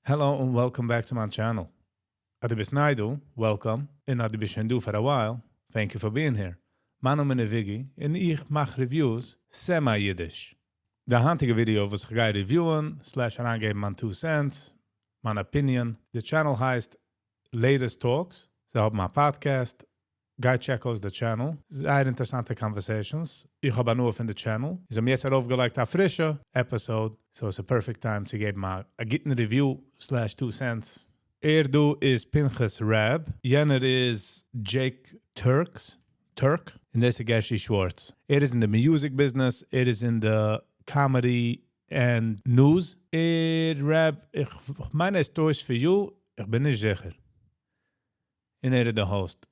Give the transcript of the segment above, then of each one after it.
Hello און welcome back צו מיין channel. אז דו ביסט ניי דא, welcome, און אז דו ביסט שוין דא פאר א while, thank you for being here. מיין נאמען איז וויגי, און איך מאך reviews semi אידיש. די היינטיגע ווידיאו וואס איך גיי review ען, slash אריינגעבן מיין two cents, מיין opinion. די channel הייסט Latest Talks, זיי האבן א פאדקעסט, גיי check אויס די channel, זייער אינטערסאנטע conversations, איך האב הנאה פון די channel, זיי האבן יעצט ארויפגעלייגט א פרישע episode, so עס איז perfect time צו געבן א גוטן review slash two cents. ער דא איז פנחס רעב, יענער איז Jake Turx, Turk, און דאס איז גערשי שווארץ. ער איז אין די music business, ער איז אין די comedy and news. ער רעב, איך מיין ער איז Toys for You, איך בין נישט זיכער. און ער איז די host.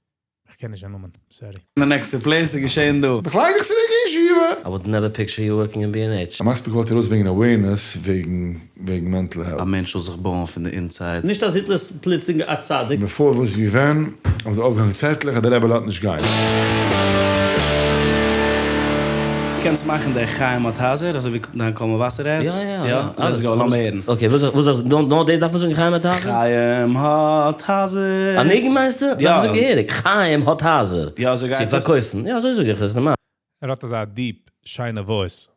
איך קען נישט זיין נאמען, sorry. די נעקסטע place איז געשען דא. איך לייג דיך צוריק אין ישיבה! I would never picture you working in B&H. המספיק וואלט ארויסברענגען awareness וועגן וועגן mental health. א מענטש זאל זיך בויען פון די inside. נישט אז היטלער איז פלוצלינג א צדיק. בעפאר וואס ווי ווען האבן זיי אויפגעהאנגען צעטלעך אז די רבי לאזט נישט גיין. קענסט מאכן די חיים האט הייזער אזוי ווי דיין קול מבשר ads? יא יא יא? Let's go לאמיר הערן. Okay וואס וואס זאל איך נאר דאס דארף מען זאגן חיים האט הייזער? חיים האט הייזער. א ניגון מיינסטו? יא. דארף מען זאגן געהעריג חיים האט הייזער. יא אזוי גייט עס. צו פארקויפן. יא אזוי זאג איך עס נארמאל. ער האט אזא deep שיינע voice.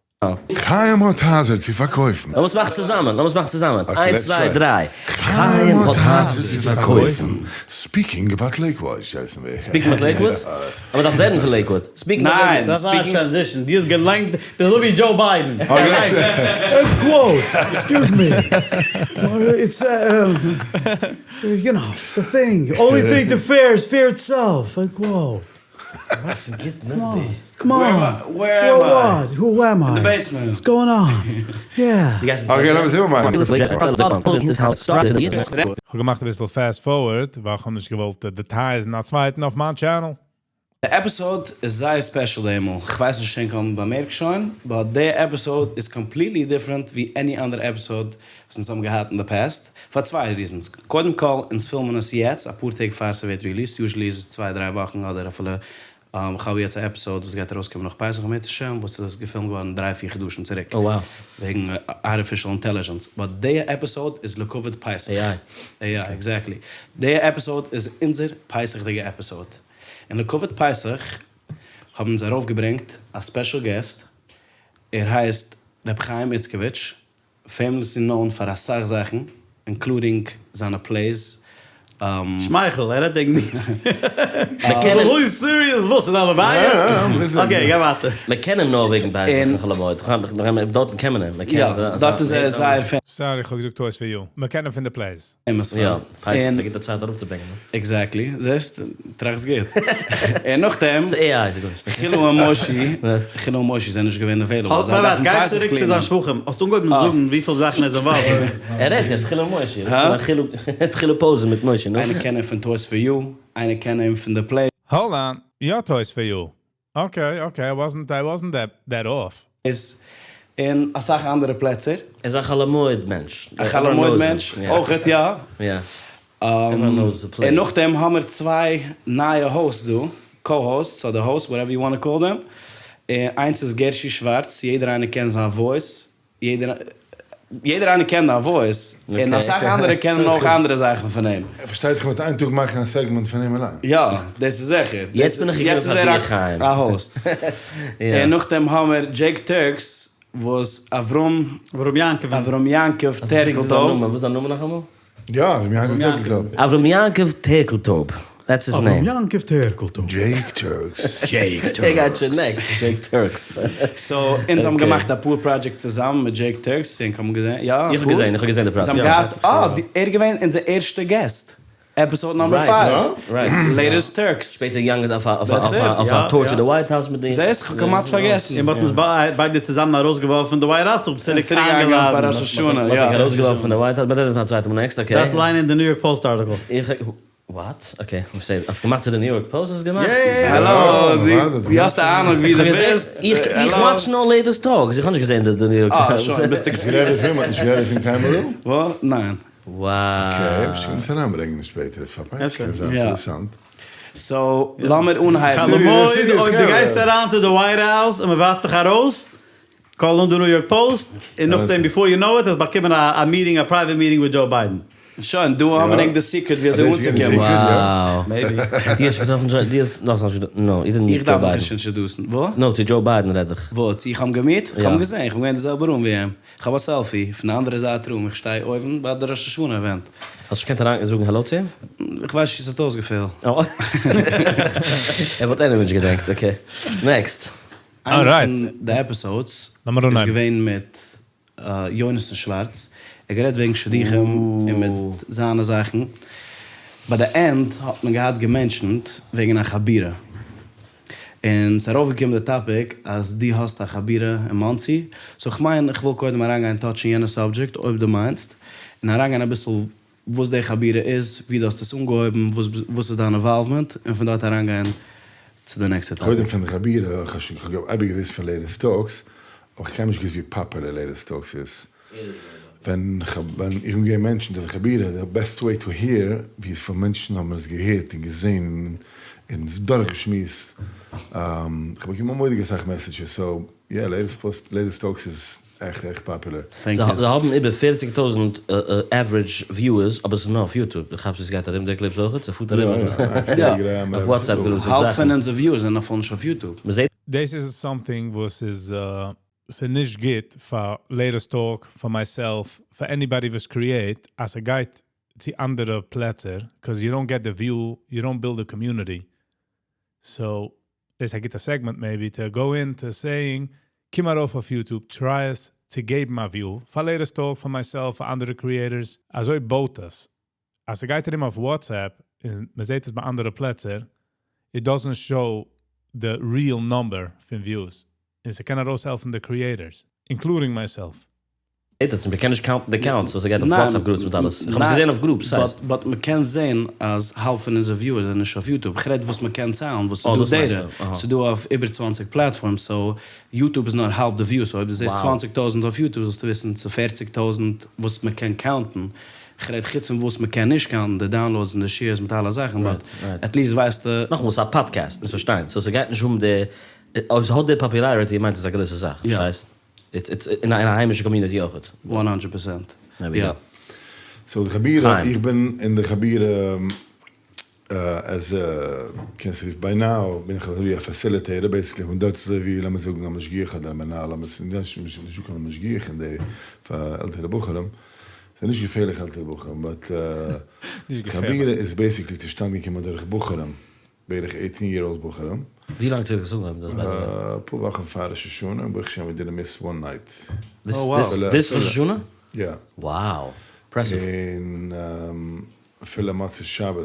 חיים האט הייזער צו פארקויפן. לאמיר עס מאכן צוזאמען, לאמיר עס מאכן צוזאמען. איינס צוויי דריי. חיים האט הייזער צו פארקויפן. Speaking about Lakewood הייסן מיר. Speaking about Lakewood? אבער מ'דארף רעדן פון לעיקוואד. Speaking about Lakewood. דאס איז א transition. דו האסט געליינט, ביסט אזוי ווי דזשאו ביידען. Quote, excuse me, it's you know, the thing, only thing to fear is fear itself, unquote. מאכסט גוט נאך די. Come on, Where am I? Who am I? In the basement. What's going on? Yeah. Okay לאמיר זעהן וואו מיין. כ'האב געמאכט אביסל fast forward ווייל כ'האב נישט געוואלט אדווערטייזן א צווייטן אויף מיין channel. די episode איז זייער special די מאל, כ'ווייס נישט ענק האבן באמערקט שוין, but די episode איז completely different ווי any אנדערע episode וואס אונז האבן געהאט אין די past, פאר צוויי reasons, קודם כל אונז פילמען עס יעצט אפאר טעג פאר ס'ווערט released, usually איז עס צוויי דריי וואכן אדער אפילו כ'האב יעצט א episode וואס גייט ארויסקומען נאך פסח אם ירצה השם וואס איז געפילמט געווארן דריי פיר חדשים צוריק וועגן artificial intelligence, but די episode איז לכבוד פסח. AI exactly. די episode איז אונזער פסח'דיגע episode. און לכבוד פסח האבן אונז ארויפגעברענגט א special guest, ער הייסט ר' חיים איצקאוויטש, famously known פאר אסאך זאכן, including זיינע plays. שמייכל, ער רעדט וועגן דיר. אזוי serious? וואס איז דיין לוויה? Okay גיי ווייטער. מען קען אים נאר וועגן פסח און חול המועד, דארטן קען מען אים. יא, דארט איז ער זייער Sorry איך האב געזאגט Toys for You. מען קען אים פון די plays. Famous יא, פסח איז א גוטע צייט ארויפצוברענגען. Exactly, זעסט? טראכסט גוט. און נאכדעם, ס'איז AI, ס'איז גארנישט. חילו און מושי, חילו און מושי זענען נישט געווען available. זיי דארפן גיי פסח צוריק צו clean ען. זיין שבחים. האסט אנגעהויבן זאגן וויפיל זאכן ער איז involved. ער רעדט יעצט חילו און מושי. חילו, חילו פאוזן מיט מושי, נו. איינער קען אים פון Toys for You, איינער קען אים פון די play. Hold on, יא Toys for You. Okay, okay, I wasn't, I wasn't that off. איז אין אסאך אנדערע פלעצער. ער איז א חול המועד מענטש. א חול המועד מענטש אויכעט יא. און נאכדעם האמיר צוויי נייע hosts דא, co-hosts אדער hosts whatever you want to call them, און איינס איז גערשי שווארץ, יעדער איינער קען זיין voice, יעדער יעדער איינער קען דיין voice, און אסאך אנדערע קענען אויך אנדערע זאכן פון אים. פארשטייט זיך מ'וועט איין טאג מאכן א segment פון אים אליין. יא, דאס איז זיכער. יעצט בין איך געקומען פאר דיר חיים. יעצט איז ער א host. און נאכדעם האמער Jake Turx וואס אברהם. אברהם יעקב. אברהם יעקב טערקלטויב. וואס איז זיין נאמען נאכאמאל? יא, אברהם יעקב טערקלטויב. אברהם יעקב טערקלטויב. That's his name. אברהם יעקב טערקלטויב. Jake Turx. Jake Turx. ער גייט שוין next, Jake Turx. So, אונז האבן געמאכט אפאר projects צוזאמען מיט Jake Turx, ענק האבן געזען, יא? איך האב געזען, איך האב געזען די project. אונז האבן געהאט, אה, ער איז געווען אונזער ערשטע guest. Episode number five. Right. Latest Turks. שפעטער געגאנגען אויף א אויף א tour צו די White House מיט די. זעסט? כ'האב כמעט פארגעסן. און מ'האט אונז ביידע צוזאמען ארויסגעווארפן פון די White House, און צוריק איינגעלאדענט. פאר ראש השנה, יא. מ'האט דיך ארויסגעווארפן פון די White House, באט דעט איז א צווייטע מאל next, okay. דארפסט ליינען די New York Post article. איך. What? Okay, כ'פארשטיי. האסט געמאכט צו די New York Post האסט געמאכט? יא יא יא. האלא, דו האסט א אהנונג ווי דו ביסט? איך watch נאר Latest Talks, איך האב נישט געזען די New York Times. אה, שוין, ביסטו האסט גערעדט דערפון? מ'האט נישט גערעדט דערפון קיינמאל דא? וואס? ניין. Wow. Okay, אפשר קען מען עס אריינברענגען שפעטער פאר פסח, קען זיין אינטערעסאנט. So, לאמיר אנהייבן. חול המועד, אויב דו גייסט אריין צו די White House און מ'ווארפט דיך ארויס. Call אן די New York Post, און נאכדעם before you know it האסט באקומען א meeting, א private meeting with Joe Biden. שוין, דא האבן מיר ענק די secret ווי אזוי אנצוקומען. Wow. Maybe. דו האסט געטראפן דזשאו, דו האסט נאך נישט געטראפן, no, you didn't meet איך דארף Joe מיך Biden. נישט introduce ן. וואס? No, צו Joe Biden רעד איך. וואס? צו איך האב אים גע meet? איך האב אים יא. געזען, איך בין געווען אין די זעלבע room ווי אים. איך האב א selfie, פון די אנדערע זייט room, איך שטיי אויבן ביי די ראש השנה event. האסט נישט געקענט אריין זאגן העלא צו אים? איך ווייס נישט צו ס'האט אויסגעפעלט. אה. ער וואלט anyway נישט געדענקט, okay. Next. איינע Alright. פון די episodes לאמיר איז אנהייבן. געווען מיט יונתן שווארץ, ער האט גערעדט וועגן שידוכים און מיט זיינע זאכן, ביי די end האט מען געהאט גע mention ט וועגן א חבורה, און ס'איז ארויפגעקומען די topic אז דו האסט א חבורה אין מאנסי, so כ'מיין כ'וויל קודם אריינגיין touch ן יענע subject אויב דו מיינסט, און אריינגיין אביסל וואס די חבורה איז, ווי דו האסט עס אנגעהויבן, וואס איז דיין involvement, און פון דארט אריינגיין צו די נעקסטע topic. קודם פון די חבורה, איך האב שוין אייביג געוואוסט פון Latest Talks, אבער איך קען נישט געוואוסט ווי popular Latest Talks איז. ווען איך בין געווען מענטשן די חבורה, the best way to hear, ווי עס פון מענטשן האבן עס געהערט און געזען און עס דורכגעשמועסט. איך האב באקומען מורא'דיגע אסאך messages, so yeah, Latest Talks איז עכט עכט popular. Thank you. זיי האבן איבער 40,000 average viewers, אבער עס איז נאר אויף YouTube. דו כאפסט ווי עס גייט ארום די clips אויך? ס'פארט ארום אויף WhatsApp groups און האלב זאכן. פון אונזערע viewers זענען אפילו נישט אויף YouTube. מ'זעט דאס איז something וואס איז ס'נישט גוט פאר Latest Talk, for myself, for anybody וואס create, אז ס'גייט צו אנדערע פלעצער, because you don't get the view, you don't build a community. So, דאס איז א גוטע segment maybe to go into saying, קום ארויף אויף YouTube, try עס צו געבן א view, פאר Latest Talk, for myself, פאר אנדערע creators, אזוי בויט עס. אז ס'גייט ארום אויף WhatsApp, און מ'זעט עס ביי אנדערע פלעצער, it doesn't show the real number פון views. און ס'קען ארויסהעלפן די creators, including myself. דאס, מ'קען נישט count די counts, וואס ס'גייט אויף ניין, WhatsApp groups מיט אלעס. איך האב עס געזען אויף groups, ס'הייסט. But מ'קען זען אז האלב פון אונזערע viewers זענען נישט אויף YouTube. איך רעד וואס מ'קען ציילן, וואס Oh, איז דא דאס data. מיינסטו, אהא. ס'איז דא אויף איבער 20 platforms, so YouTube איז נאר האלב די views. So אויב דו זעסט Wow. 20,000 אויף YouTube, זאלסטו וויסן, צו 40,000 וואס מ'קען count ן. איך רעד חוץ פון וואס מ'קען נישט count ן, די downloads און די shares מיט אלע זאכן, but at least ווייסטו נאכאמאל, ס'איז א podcast, מוזט פארשטיין. So ס'גייט נישט אום די, אויב ס'האט די popularity, מיינט עס א גרויסע זאך, יא. פארשטייסט? It's אין א היימישע community אויך. 100%. There we יא. go. So די חבורה, חיים. איך בין אין די חבורה, as a, קענסט רופן, by now בין איך אזוי ווי א facilitator, basically, איך בין דארט אזוי ווי, לאמיר זאגן, א משגיח אדער א מנהל, לאמיר זאגן, נישט נישט קיין משגיח אין די, פאר עלטערע בחורים. ס'איז נישט געפערליך עלטערע בחורים, but נישט געפערליך. חבורה איז basically צושטאנד געקומען דורך בחורים, בערך 18 year old בחורים. ווי לאנג צוריק זאגן דאס ביי א פאר וואכן פאר ראש השנה, ברוך השם, we didn't miss one night. This, Oh, wow. this, this ראש השנה? Yeah. Wow. Impressive. און אפילו מוצאי שבת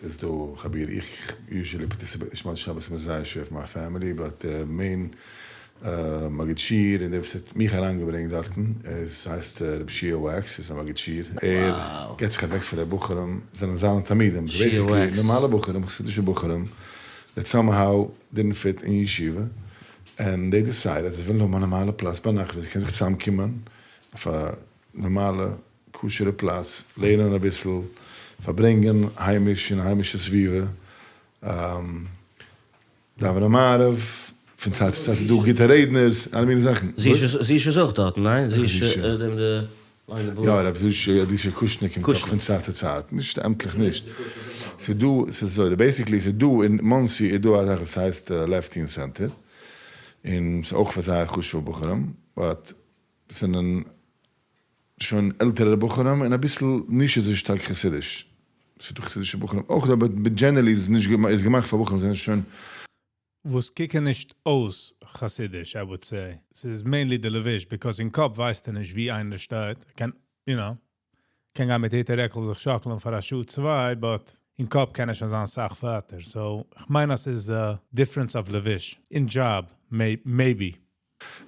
איז דא חבורה. איך usually participate נישט מוצאי שבת מיט זייער שווער פון my family, but the main מגיד שיעור, און דער וואס האט מיך אריינגעברענגט דארטן, עס הייסט רבי שיע וואקס, איז א מגיד שיעור. ער געט זיך אוועק פאר די בחורים, זענען זיינע תלמידים, שיע basically וואקס. נארמאלע בחורים, חסידישע בחורים, that somehow didn't fit in yeshiva, and they decided, זיי ווילן האבן א נארמאלע פלאץ ביינאכט, וואו זיי קענען זיך צוזאמקומען, אויף א נארמאלע, כשר'ע פלאץ, לערנען אביסל, פארברענגען היימיש אין א היימישע סביבה, דאווענען מעריב, פון צייט צו צייט איז דא גוטע רעדנערס, אלע מיני זאכן. זי איז, זי איז אויך דארט, ניין? זי איז זי דעם די לאנגע בארד. יא, רב זושא, רב זושא קושנער קומט אויך קושנער. פון צייט צו צייט, נישט עמטליך נישט. ס'איז דא, ס'איז אזוי, basically ס'איז דא אין מאנסי איז דא א זאך וואס הייסט לב Teen Center, און ס'איז אויך פאר זייער חשוב'ע בחורים, but ס'זענען שוין עלטערע בחורים און אביסל נישט אזוי שטארק חסידיש. ס'איז דא חסידישע בחורים אויך דא, but generally איז נישט איז געמאכט פאר בחורים זענען שוין וואס קוקן נישט אויס חסידיש, I would say. ס'איז mainly די לבוש, because אין קאפ ווייסטו נישט ווי איינער שטייט. קען, you know, קען גיין מיט היתר רעקל זיך שאקלען פאר א שעה צוויי, but אין קאפ קען ער שוין זיין סאך ווייטער. So, איך מיין, אז ס'איז א difference of לבוש. אין job, maybe.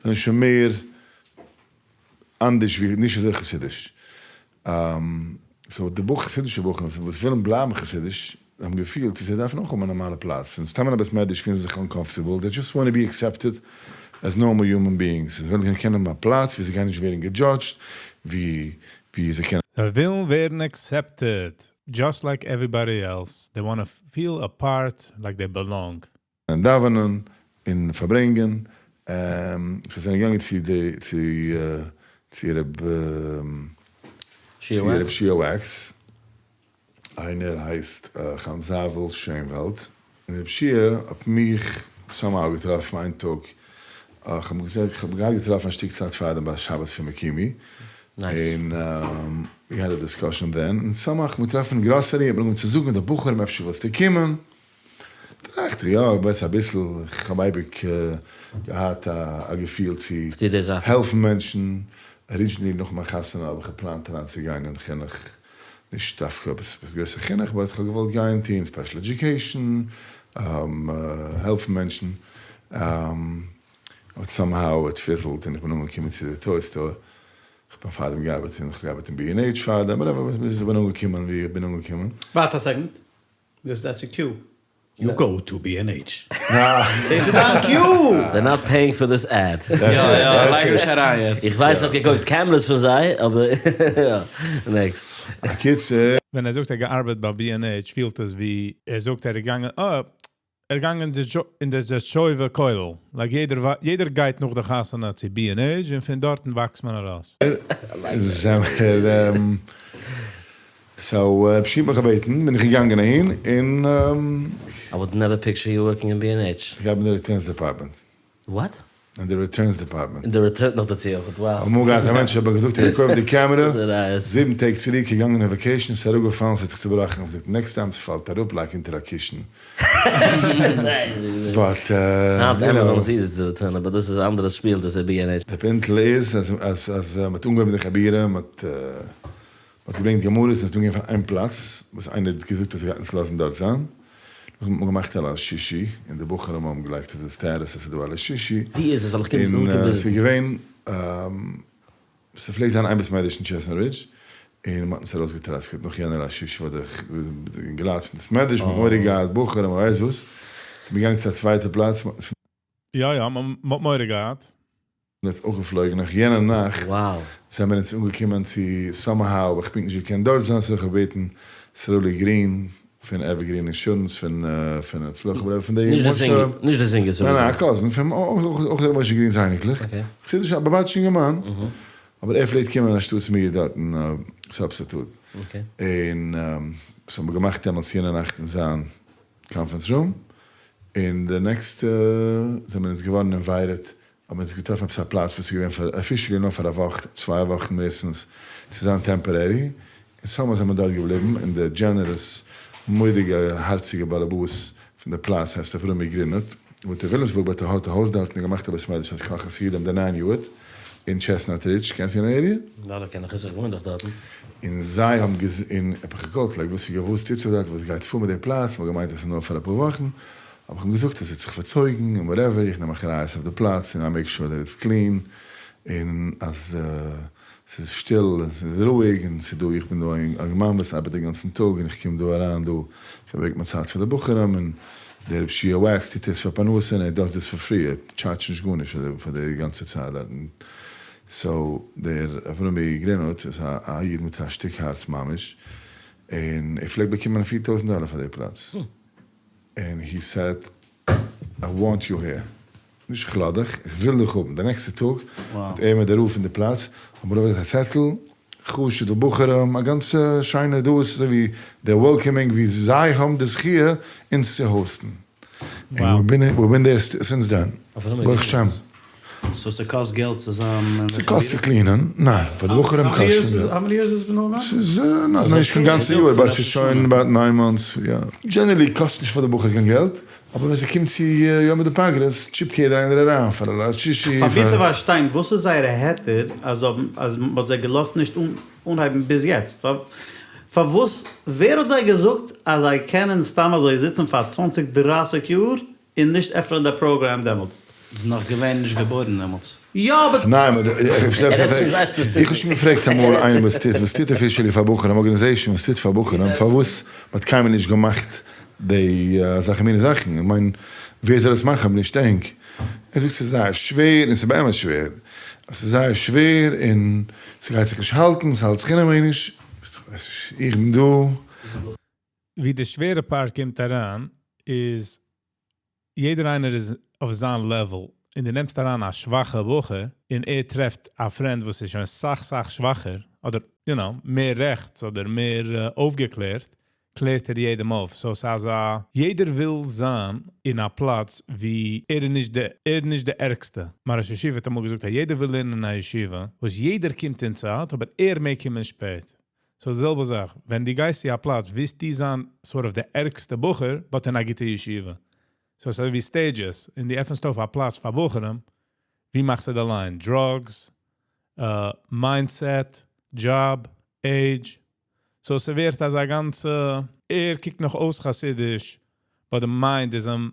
זענען שוין מער אנדערש ווי נישט אזוי חסידיש. So די בחור, חסידישע בחורים וואס ווילן בלייבן חסידיש, האבן געפילט ווי זיי דארפן אויך האבן א נארמאלע פלאץ. און סתם אין א בית מדרש פילן זיי זיך uncomfortable, they just want to be accepted as normal human beings. זיי ווילן קענען האבן א פלאץ ווי זיי גייען נישט ווערן גע judged, ווי זיי קענען זיי ווילן ווערן accepted, just like everybody else. They want to feel a part, like they belong. דאווענען און פארברענגען. So זענען געגאנגען צו די צו צו ר' שיע וואקס, איינער הייסט חיים זאוול שענוועלד, און ר' שיע האט מיך somehow געטראפן איין טאג, איך האב געזאגט איך האב געהאט געטראפן א שטיק צייט פארדעם ביי שבת פון מקימי, און we had a discussion then, און somehow איך האב געטראפן אין גראסערי, האט מען אנגעהויבן צו זאגן די בחורים אפשר ווילסטו קומען, טראכט איך, יא, איך ווייס אביסל, איך האב אייביג געהאט א געפיל צו העלפן מענטשן, originally נאך מיין חתונה האב איך געפלאנט אריינצוגיין אין חינוך, נישט דווקא עפעס גרויסע חינוך, but איך האב געוואלט גיין טון special education, העלפן מענטשן, but somehow it fizzled און איך בין אנגעקומען צו די toy store, איך בין פארדעם געארבעט און איך האב געארבעט אין B&H פארדעם, whatever, ביז איך בין אנגעקומען ווי איך בין אנגעקומען. ווארט א second, דאס איז א cue. You go to B&H. דאס איז דיין cue! They're not paying for this ad. יא יא, לייג נישט אריין יעצט. איך ווייס האט געקויפט cameras פון זיי, אבער יא. Next. הקיצור. ווען ער זאגט ער געארבעט ביי B&H פילט עס ווי ער זאגט ער איז געגאנגען אה ער איז געגאנגען אין די זשאויווע כולל, like יעדער יעדער גייט נאך די חתונה צו B&H און פון דארטן וואקסט מען ארויס. So פשוט מיך געבעטן בין איך געגאנגען אהין און. I would never picture you working in B&H. איך ארבעט אין די returns department. What? אין די returns department. אין די return נאך דערצו אויך, wow. אמאל געהאט א מענטש האט מיר געזאגט ער האט געקויפט די קעמערע זיבן טעג צוריק געגאנגען אין vacation ס'איז אראפגעפאלן ס'האט זיך צובראכן, איך האב געזאגט next time ס'פאלט אראפ לייג אונטער א קישן. But היינט Amazon איז easy צו return ען אבער דאס איז א אנדערע שפיל דאס איז B&H. די פינטל איז אז אז מ'האט אנגעהויבן די חבירה מ'האט מ'האט געברענגט גמרות און ס'איז דא געווען פאר איין פלאץ וואס איינער האט געזאגט אז ער גייט אונז לאזן דארט זיין, נאכדעם האט מען געמאכט א ליל שישי און די בחורים האבן געלייגט אויף די status אז ס'איז דא א ליל שישי, ווי איז עס ווייל איך קום און דא ס'איז visit ן. געווען ס'פלעגט זיין איין בית מדרש אין טשעסנאט רידזש און מ'האט אונז ארויסגעטראסקעט נאך יענע ליל שישי ווייל די אינגעלייט פון בית מדרש מ'האט מורא געהאט בחורים מ'ווייסט וואס, ס'איז מען געגאנגען צו א צווייטע פלאץ מ'האט אונז יא יא מ'האט מורא געהאט. האט אפגעפלויגן נאך יענע נאכט זעמיר אונז אנגעקומען צו somehow האב איך פונקט נישט געקענט דארט זיין so איך האב געבעטן סרולי גרין פון Evergreen Insurance פון פון הצלחה whatever פון די נישט די משה נישט די זינגער ניין ניין א cousin פון אויך דער משה גרין'ס אייניקלעך חסידישע א באבאטשע אינגערמאן אבער ער פלעגט קומען אנשטאטס מיר דארטן substitute און so האבן מיר געמאכט דעמאלטס יענע נאכט אין זיין conference room און די next ע זעמיר אונז געווארן invited האבן אונז געטראפן עפעס א פלאץ וואס איז געווען פאר officially נאר פאר א וואך, צוויי וואכן מערסטנס, צו זיין temporary, און somehow זעמער דארט געבליבן, און דער generous, מורא'דיגע הארציגע באלעבאס פון די פלאץ הייסט אברומי גרינוט, וואוינט אין וויליאמסבורג but ער האט א הויז דארטן און געמאכט א בית מדרש הייסט קהל חסידים די ניין יארד אין טשעסנאט רידזש, קענסט יענע area? אוודאי קען איך עס, איך וואוין דאך דארטן. און זיי האבן געז און האב איך געקאלט like וואס איז געוואס טוט זיך דארט וואס גייט פאר מיט די פלאץ, מ'האט געמיינט עס איז נאר פאר אפאר וואכן, האב איך אים געזאגט עס האט זיך פארצויגן און whatever, איך נעם אחריות אויף די פלאץ און I make sure that it's clean און אז ס'איז שטיל און ס'איז רואיג און ס'איז דא איך בין דא א אינגערמאן וואס ארבעט די גאנצן טאג און איך קום דא אריין דא איך פארברענג מיין צייט פאר די בחורים און דער רב שיע וואקס טוט עס פאר פרנסה און ער does this for free ער טשארדזשט נישט גארנישט פאר די גאנצע צייט דארטן so דער אברומי גרינהוט איז א איד מיט א שטיק הארץ ממש און ער פלעגט באקומען 4000 דאלער פאר די פלאץ. און he said I want you here, נישט איך לאז דיך, איך וויל דיך האבן, די נעקסטע טאג האט ער מיט די רב פון די פלאץ האבן ארויפגעלייגט א צעטל, חשוב'ע בחורים, א גאנצע שיינע דאס, אזוי ווי די welcoming ווי זיי האבן די זכיה אונז צו host ן, און we been there since then, ברוך השם. So ס'קאסט געלט צו זיין אין די ס'קאסט צו clean ען? ניין, פאר די בחורים קאסט נישט קיין געלט. How many years has been going on? ס'איז נישט קיין גאנצע יאר, but ס'איז שוין about nine months, יא. Generally קאסט נישט פאר די בחור קיין געלט, אבער ווען ס'קומט צו יומא דפגרא chip ט יעדער איינער אריין פאר א ליל שישי. פאר ווי צו פארשטיין וואס איז זייער היתר אז אז מ'האט זיי געלאזט נישט אנהייבן ביז יעצט? פארוואס ווער האט זיי געזאגט אז זיי קענען סתם אזוי זיצן פאר צוואנציג דרייסיג יאר און נישט עפענען די פראגראם דעמאלטס. איז נאך געווען נישט געבוירן דעמאלטס. יא אבער. ניין איך האב שוין געפרעגט אמאל איינעם וואס טוט וואס טוט officially פאר בחורים organization וואס טוט פאר בחורים פארוואס מ'האט קיינמאל נישט געמאכט די אזעלכע מיני זאכן איך מיין ווער זאל עס מאכן אויב נישט ענק ער זאגט ס'איז זייער שווער און ס'איז באמת שווער ס'איז זייער שווער און ס'גייט זיך נישט האלטן ס'האלט זיך אינעווייניג איך בין דא. ווי די שווערע part קומט אריין איז יעדער איינער איז אויף זיין level. און דו נעמסט אריין א שוואכע בחור, און ער טרעפט א friend וואס איז שוין סאך סאך שוואכער, אדער, you know, מער רעכטס אדער מער אויפגעקלערט, קלערט ער יעדעם אויף. So ס'איז א, יעדער וויל זיין אין א פלאץ ווי ער איז נישט די, ער איז נישט די ערגסטע. מיין ראש ישיבה האט אמאל געזאגט אז יעדער וויל לערנען אין א ישיבה, וואס יעדער קומט אין צייט, אבער ער מעג קומען שפעט. So די זעלבע זאך, ווען דו גייסט צו א פלאץ, ווילסטו זיין sort of די ערגסטע בחור, but אין א גוטע ישיבה. So ס'איז ווי stages, און דו עפנסט אויף א פלאץ פאר בחורים, ווי מאכסטו די line? Drugs, mindset, job, age. So ס'ווערט אזא גאנצע, ער קוקט נאך אויס חסידיש, but the mind איז אים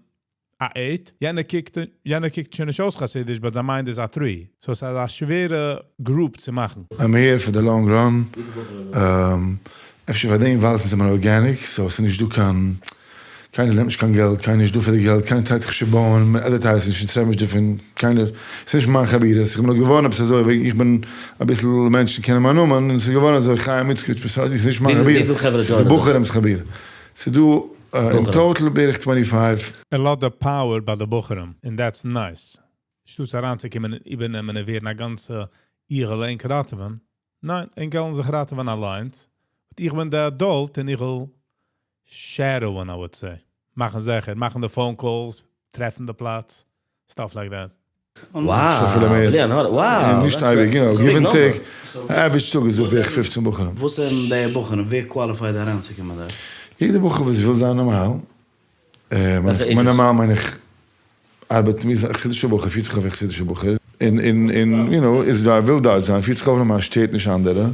א 8. יענער קוקט, יענער קוקט שוין נישט אויס חסידיש, but זיין mind איז א 3. So ס'איז א שווערע group צו מאכן. I'm here for the long run. אפשר פאר דעם ווייל ס'איז organic, so ס'איז נישט דא קיין, קיינער נעמט נישט קיין געלט, קיינער איז נישט דא פאר די געלט, קיינער טרייט זיך נישט צו בויען, מען advertise נישט, אונז רעדן נישט דערפון, קיינער, ס'איז נישט מיין חבורה, איך בין נאר געווארן עפעס אזוי וועגן איך בין אביסל מענטשן קענען מיין נאמען, און ס'איז געווארן אזוי חיים איצקאוויטש, בסדר, ס'איז נישט מיין חבורה, ס'איז די בחורים'ס חבורה. ס'איז דא אין total בערך 25. ער לאזט די power ביי די בחורים, און that's nice. שטאט אריינצוקומען און איבערנעמען און ווערן א גאנצע איך וויל ענק ראטעווען. ניין, ענק וועלן זיך ראטעווען אליינס. But איך בין דער adult און איך וויל shadow, I would say. מאכן זיכער, מאכן די phone calls, טרעפן די פלאץ, stuff like that. Wow, אפילו מער. בלי עין הרע, wow. נישט אייביג, you know, give and take. Average טאג איז דא בערך 15 בחורים. וואס זענען די בחורים? ווער qualified אריינצוקומען דארט? יעדער בחור וואס וויל זיין נארמאל, מיין נארמאל מיין איך ארבעט מיט א חסידישע בחור, פירט זיך אויף ווי א חסידישע בחור, און און you know, איז דא, וויל דארט זיין, פירט זיך אויף נארמאל, שטערט נישט אנדערע,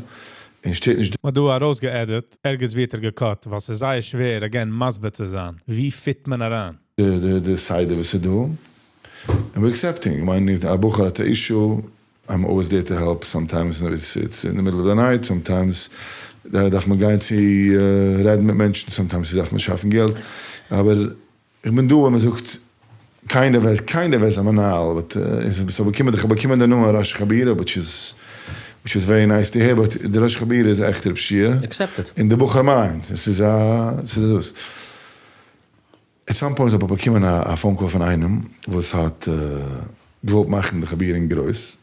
און שטערט נישט. מ'האט דא ארויסגע edit, ערגעץ ווי האט ער גע cut, ווייל ס'איז זייער שווער, again, מסביר צו זיין, ווי fit מען אריין? די די סדר וואס איז דא, און we're accepting, איך מיין א בחור האט א issue, I'm always there to help, sometimes it's in the middle of the night, sometimes דארף מען גיין צו רעדן מיט מענטשן, sometimes דארף מען שאפן געלט, אבער איך בין דא ווען מען זאגט קיינער ווייסט, קיינער ווייסט א מנהל, but איך באקומען, איך האב באקומען די נאמען ראש חבורה, which is, which is very nice to hear, but די ראש חבורה איז עכט רב שיע, Accepted. און די בחורים אליין, עס איז א, עס איז דאס. At some point האב איך באקומען א phone call פון איינעם וואס האט געוואלט מאכן די חבורה אין גרויס,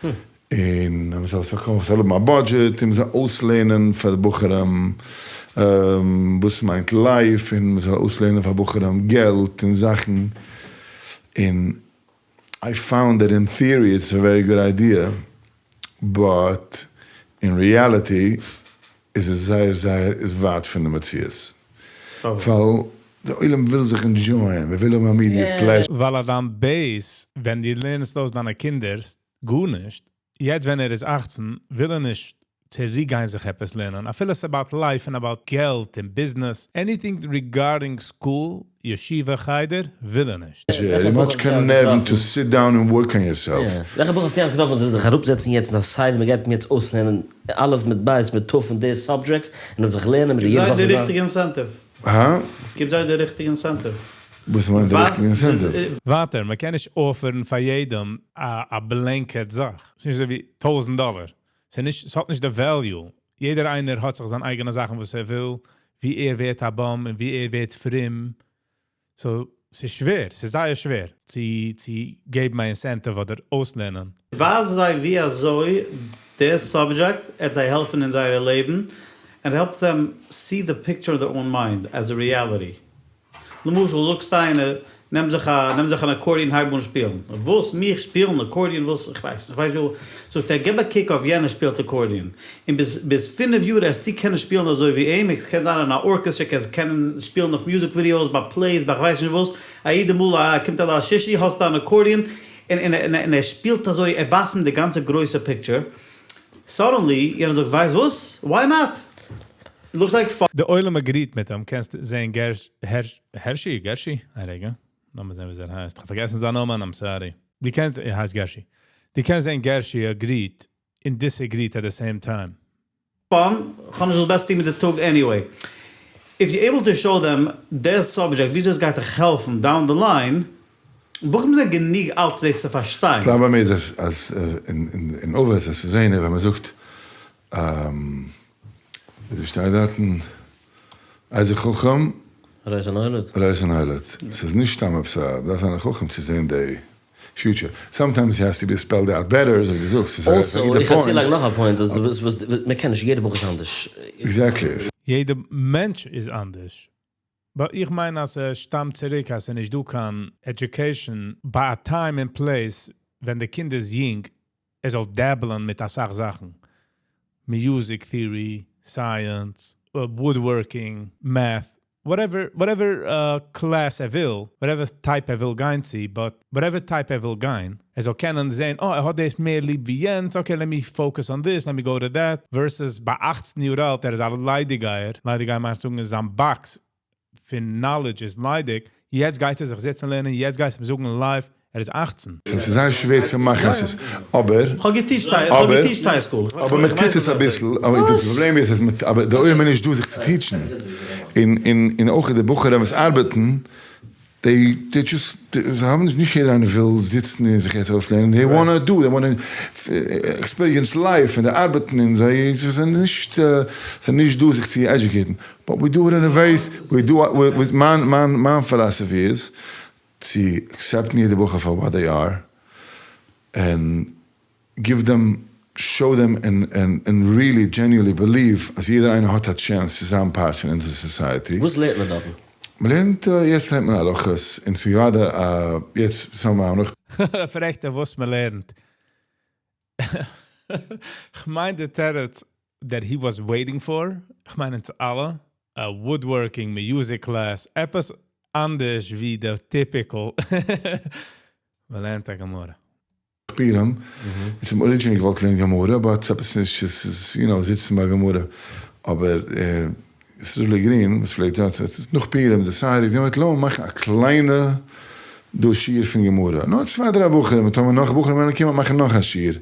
און מען זאל זיך זאל האבן א budget, און מען זאל אויסלערנען פאר די בחורים וואס מיינט life, און מען זאל אויסלערנען פאר בחורים געלט און זאכן, און I found that in theory it's a very good idea, but in reality איז עס זייער זייער איז ווייט פון די מציאות. ווייל די עולם וויל זיך enjoy ען, מען וויל האבן immediate pleasure. ווייל אז דיין base, ווען דו לערנסט אויס דיינע קינדער גארנישט, יעצט ווען ער איז 18, וויל ער נישט צוריקגיין זיך עפעס לערנען. אפילו ס'איז about life און about געלט און business, anything regarding school, ישיבה, חדר, וויל ער נישט. You much קיין נערוון to sit down and work on yourself. וועלכע בחור האסטו געטראפן וואס וויל זיך אראפזעצן יעצט אין א סדר, מען גייט אים יעצט אויסלערנען א' מיט ב' מיט ת' און די subjects, און זיך לערנען מיט די גיב יעדע זיי וואך די ריכטיגע incentive. הא? גיב זיי די ריכטיגע incentive. וואס מיינט די ריכטיגע incentive? ווייטער, מען קען נישט offer ן פאר יעדעם א blanket זאך. ס'איז נישט אזוי ווי 1000 דאלער. ס'איז נישט, ס'האט נישט די value. יעדער איינער האט זיך זיין אייגענע זאכן וואס ער וויל, ווי ער ווערט א bum און ווי ער ווערט פרום. So, ס'איז שווער, ס'איז זייער שווער צו, צו געבן א incentive אדער אויסלערנען. ווייז זיי ווי אזוי דער subject וועט זיי העלפן אין זייער לעבן, and help them see the picture in their own mind as a reality. למשל, זאגסט איינער, נעם זיך א, נעם זיך אן accordion, הייב אן שפילן. וואס? מיך שפילן accordion? וואס? איך ווייס נישט. איך ווייס נישט. זאגט ער, גיב א קוק אויף יענער שפילט accordion. און ביז, ביז 5 יאר וועסטו קענען שפילן אזוי ווי אים. איך קען זיין אין א orchestra, קענסט קענען שפילן אויף music videos, ביי plays, ביי איך ווייס נישט וואס. א יעדע מאל א, קומט א ליל שישי, האסטו אן accordion. און, און, און, און ער שפילט אזוי, ער ווייזט אים די גאנצע גרויסע picture. Suddenly, יענער זאגט, ווייסט וואס? Why not? Looks like fun. די עולם agree ט מיט אים, קענסט זען גערש, הערש, הערשי, גערשי? א רגע. לאמיר זען ווי ער הייסט. איך האב פארגעסן זיין נאמען, I'm sorry. דו קענסט, ער הייסט גערשי. דו קענסט זען גערשי agree ט און disagree ט at the same time. Fun, כ'האב נישט דאס בעסטע מיט די טאג anyway. If you're able to show them their subject, וויאזוי עס גייט דיך העלפן down the line, בחורים זענען גענוג אלט דאס צו פארשטיין. פראבלעם איז אז אז אין אבות עס צו זען ווען מען זאגט וויאזוי שטייט דארטן איזה חכם הרואה את הנולד. הרואה את הנולד. ס'איז נישט סתם עפעס א, מ'דארף זיין א חכם צו זען די. future. Sometimes it has to be spelled out better, אזוי ווי דו זאגסט, ס'איז א Also, גוטע איך וועל point. צולייגן נאך א point, אז וואס מען קען נישט, יעדע בחור איז אנדערש. Exactly. יעדע מענטש איז אנדערש. But איך מיין אז עס שטאמט צוריק אז עס איז נישט דא קיין education ביי א time and place ווען די קינד איז יונג, ער זאל dabble ן מיט אסאך זאכן. Music theory, science, woodworking, math, whatever, whatever class ער וויל, whatever type ער וויל גיין צו, but whatever type ער וויל גיין, ער זאל קענען זען, oh, ער האט דאס מער ליב ווי יענץ, okay, let me focus on this, let me go to that, versus ביי 18 יאר אלט, ער איז א ליידיגייער, ליידיגייער מיינט זאגן איז זיין box פון knowledge איז ליידיג, יעצט גייט ער זיך זיצן לערנען, יעצט גייט ער אים זאגן live, ער איז 18. ס'איז זייער שווער צו מאכן, עס איז, אבער, כ'האב גע teach ט, כ'האב אבער, גע teach ט high school. אבער מען טוט עס אביסל, אבער די פראבלעם איז אז מען, אבער די עולם איז נישט דא זיך צו teach ן, און, און, און אויך די בחורים וואס ארבעטן, they, they just, זיי האבן נישט, נישט יעדער איינער וויל זיצן און זיך יעצט אויסלערנען, they wanna do, they wanna experience life, און זיי ארבעטן און זיי זענען נישט, זענען נישט דא זיך צו educate ן, but we do it in a very, we do, מיין, מיין, מיין philosophy איז, צו accept ן יעדע בחור for what they are, and give them, show them and really genuinely believe אז יעדער איינער האט א chance צו זיין part פון אונזער society. וואס לערנט מען דארטן? מען לערנט, יעצט לערנט מען הלכות, און ס'איז גראדע יעצט somehow נאך. פרעגט ער וואס מען לערנט. כ'מיין די תירוץ that he was waiting for, כ'מיין אונז אלע, א woodworking, music class, עפעס אנדערש ווי די typical. מען לערנט א גמרא. פורים, איך האב originally געוואלט לערנען גמרא, but עפעס נישט, עס איז, you know, זיצן ביי גמרא. אבער סרולי גרין, וואס פלעגט דארט, האט נאך פורים decided, געוואלט לאמיר מאכן א קליינע דא שיעור פון גמרא. נאר צוויי דריי בחורים, און טאמער נאך בחורים וועלן קומען מאכן נאך א שיעור.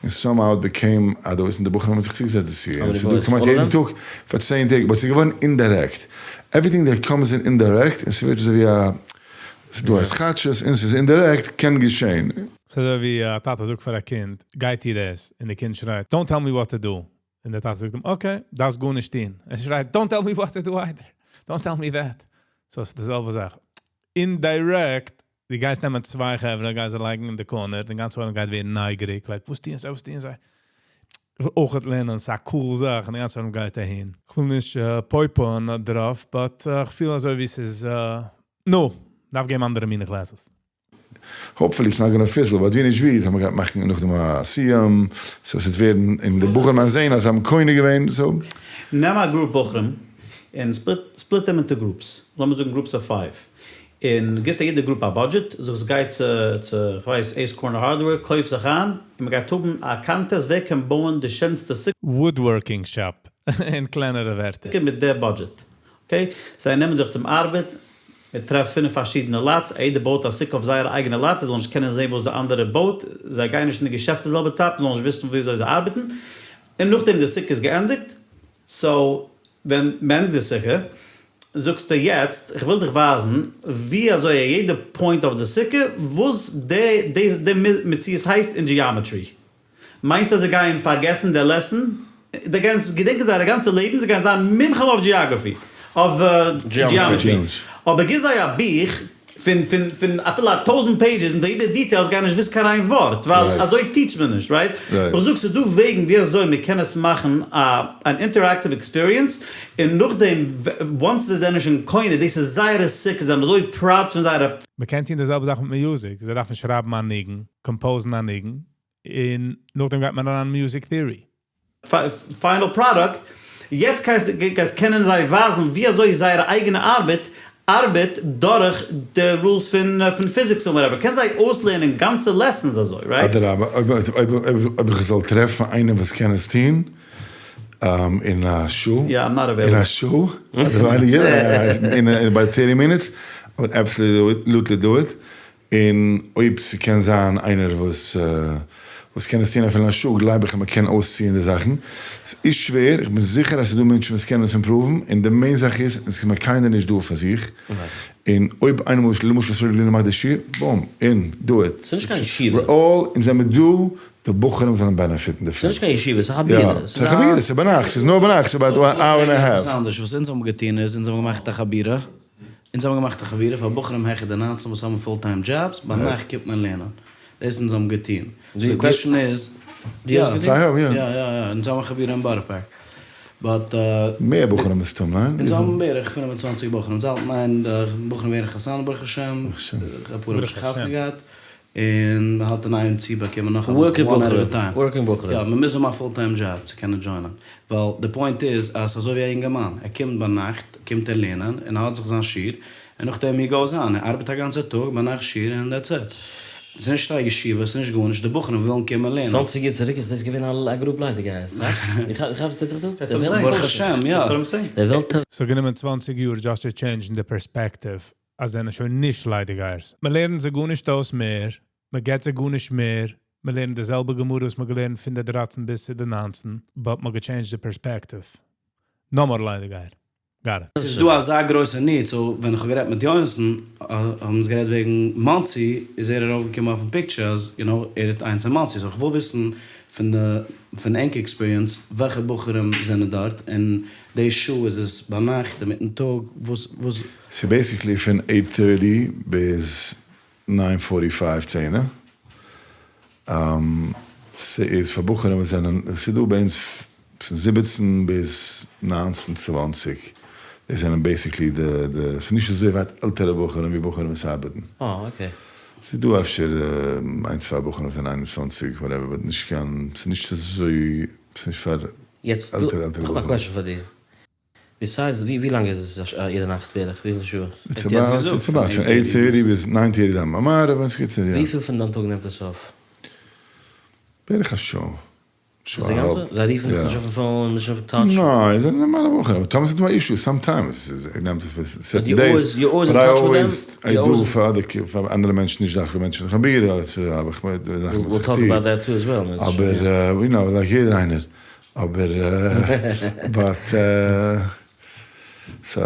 און somehow it became א דאס, און די בחורים האבן זיך צוגעזעצט די שיעור. און ס'איז דא כמעט יעדן טאג פאר 10 טעג, but ס'איז געווארן indirect. Everything that comes in indirect, און ס'ווערט אזוי ווי א, ס'איז דא התחדשות, און ס'איז indirect, קען געשען. ס'איז אזוי ווי א טאטע זאגט פאר א קינד, גיי טו דאס, און די קינד שרייט, don't tell me what to do. און דער טאטע זאגט אים, okay, דארפסט גארנישט טון. ער שרייט, don't tell me what to do either. Don't tell me that. So ס'איז די זעלבע זאך. Indirect, דו גייסט נעמען צוויי חברה, גייסט זיי לייגן אין די corner, די גאנצע עולם גייט ווערן נייגעריג, like, וואס טוען זיי, וואס טוען זיי? איך וויל אויך לערנען, ס'איז א cool זאך, און די גאנצע עולם גייט אהין. איך וויל נישט פויפן דערויף, but איך פיל אזוי ווי ס'איז, נו, דארף געבן אנדערע מינע classes. Hopefully it's not gonna fizzle, but ווי נישט ווי, האבן מיר געהאט מאכן נאכדעם א סיום, so עס וועט ווערן, און די בחורים וועלן זען אז זיי האבן קונה געווען, so. נעם א group בחורים און split, split them into groups, לאמיר זאגן groups of five, און גיבסט א יעדע group א budget, זאגסט גיי צו, צו, כ'ווייס, Ace Corner Hardware, קויף זיך איין, און מ'גייט האבן א contest ווער קען בויען די שענסטע סוכה. Woodworking shop, אין קלענערע ווערטער. מיט די budget, okay? זיי נעמען זיך צום ארבעט, מען טרעפט פינף פארשידענע lots, יעדער בויט א סוכה אויף זייערע אייגענע lots, זיי זאלן נישט קענען זען וואס די אנדערע בויט, זיי גייען נישט אין די געשעפט די זעלבע צייט, מען זאל נישט וויסן וויאזוי זיי ארבעטן, און נאכדעם די סוכה איז געענדיגט, so ווען מען ענדיגט די סוכה, זאגסטו יעצט, איך וויל דיך ווייזן ווי אזוי א יעדע point אויף די סוכה, וואס די די מציאות הייסט אין geometry. מיינסט אז זיי גייען פארגעסן די lesson? זיי גייען עס געדענקען זייערע גאנצע לעבן, זיי גייען זיין מומחים אויף geography, אויף geometry. אבער גיב זיי א בוך פון פון פון אפילו א טויזנט pages מיט יעדע details גייען נישט וויסן קיין איין ווארט, ווייל אזוי teach ט מען נישט, right? איך זאג ס'איז דא וועגן ווי אזוי מען קען עס מאכן א אן interactive experience, און נאכדעם once זיי זענען שוין קונה, דאס איז זייערע סוכה, זיי זענען אזוי proud פון זייערע. מען קען טון די זעלבע זאך מיט music, זיי דארפן שרייבן א ניגון, compose ן א ניגון, און נאכדעם גייט מען אריין אין music theory. Final product, יעצט גייסט קענען זיי ווייזן ווי אזוי זייערע אייגענע ארבעט ארבעט דורך די rules פון physics און whatever, קענסט זיי אויסלערנען גאנצע lessons אזוי, right? אדרבה, אויב איך זאל טרעפן איינעם וואס קען עס טון אין א שעה, אין א שעה, אדער ווייניגער, אין about thirty minutes, I would absolutely do it, און אויב ס'קען זיין איינער וואס וואס קען עס טון אפילו א שעה, גלייב איך אז מ'קען אויסציען די זאכן. ס'איז שווער, איך בין זיכער אז ס'איז דא מענטשן וואס קענען עס improve ן, און די main זאך איז, עס איז כמעט קיינער נישט דא פאר זיך, און אויב איינער למשל למשל ישראל גרינער מאכט די שיעור, boom, און do it. ס'איז נישט קיין ישיבה. We're all, אונז זעמיר דא, די בחורים זאלן benefit ן דערפון. ס'איז נישט קיין ישיבה, ס'איז א חבירה. יא, ס'איז א חבירה, ס'איז ביינאכט, ס'איז נאר ביינאכט, ס'איז about an hour and a half. עפעס אנדערש, וואס אונז האבן געטון איז, אונז האבן געמאכט א חבירה. אונז האבן געמאכט א חבורה פאר בחורים העכער די ניינצן וואס האבן פול טיים דזשאבס, ביינאכט קומט מען לערנען. דאס אונז האבן געטון. סאו די קוועשאן איז, דו האסט געטון? זיי האבן, יא. יא יא יא, אונז האבן א חבורה אין בארא פארק. באט. מער בחורים מסתם, ניין? אונז האבן בערך 25 בחורים. אונז האלטן איין בחורים ווערן חתנים ברוך השם. אפאר האבן שוין חתונה געהאט. און מען האלט אין איין צו באקומען נאך א בחור, one at a time. Working בחורים. יא, מען מוז האבן א פול טיים דזשאב צו קענען דזשוינען. ווייל די פוינט איז אז אזוי ווי א אינגערמאן, ער קומט ביינאכט קומט ער לערנען און ער האט זיך זיין שיעור, און נאכדעם he goes on, ער ארבעט א גאנצע טאג, ביינאכט שיעור און that's it. ס'איז נישט א ישיבה, ס'איז נישט גארנישט, די בחורים ווילן קומען לערנען. 20 יאר צוריק איז דאס געווען א גרופ ליידיגייערס, איך כאפ וואס טוט זיך דא? ברוך השם, יא. די וועלט ס'האט גענומען 20 יאר just to change the perspective, אז זענען שוין נישט ליידיגייערס. מען לערנט זיי גארנישט אויס מער, מען געט זיי גארנישט מער, מען לערנט די זעלבע גמרא וואס מען געלערנט פון די 13 ביז צו די 19, but מען גע change ט די perspective. No more ליידיגייער. Got it. ס'איז דא אזא גרויסע need, so ווען איך האב גערעדט מיט יונתן, האבן אונז גערעדט וועגן מאנסי, איז ער ארויפגעקומען אויפן picture אז, you know, ער האט איינס אין מאנסי. So איך וויל וויסן פון די, פון ענק experience, וועלכע בחורים זענען דארט, און די שעה איז עס ביינאכט, אינמיטן טאג, וואס, וואס? So basically פון 8:30 ביז 9:45, 10. ס'איז פאר בחורים וואס זענען, ס'איז דא ביי אונז פון 17 ביז 19, 20. די זענען basically די, די, ס'איז נישט אזוי ווייט עלטערע בחורים ווי בחורים וואס ארבעטן. אה, okay. ס'איז דא אפשר איינס, צוויי בחורים וואס זענען 21, whatever, but נישט קיין, ס'איז נישט אזוי, ס'איז נישט פאר יעצט, עלטערע, עלטערע איך האב א בחורים. question פאר דיר. Besides, ווי לאנג איז עס יעדע נאכט בערך? וויפיל שעה? It's האט יעצט about, געזאגט, it's about פון פון 8:30 8:30 ביז 9:30 דאן. אמאל, ווען ס'גייט צו, יא. וויפיל פון דיין טאג נעמט עס אויף? בערך א שעה. שעה די גאנצע? האלב. זיי רופן דיך יא. נישט אויפן phone, נישט אויף touch? ניין, זיי זענען נארמאלע בחורים. אבער טאמער ס'איז דא א issue, sometimes, איז, איך נעם עס ביז certain But you days. always, you're always But in I touch with always, them? I You do always פאר other, פאר אנדערע מענטשן, נישט דווקא מענטשן פון חבורה, אבער איך מיין, די זאכן We'll וואס איך talk טו. about that too as well, man. אבער, you know, like יעדער איינער. אבער, but, so,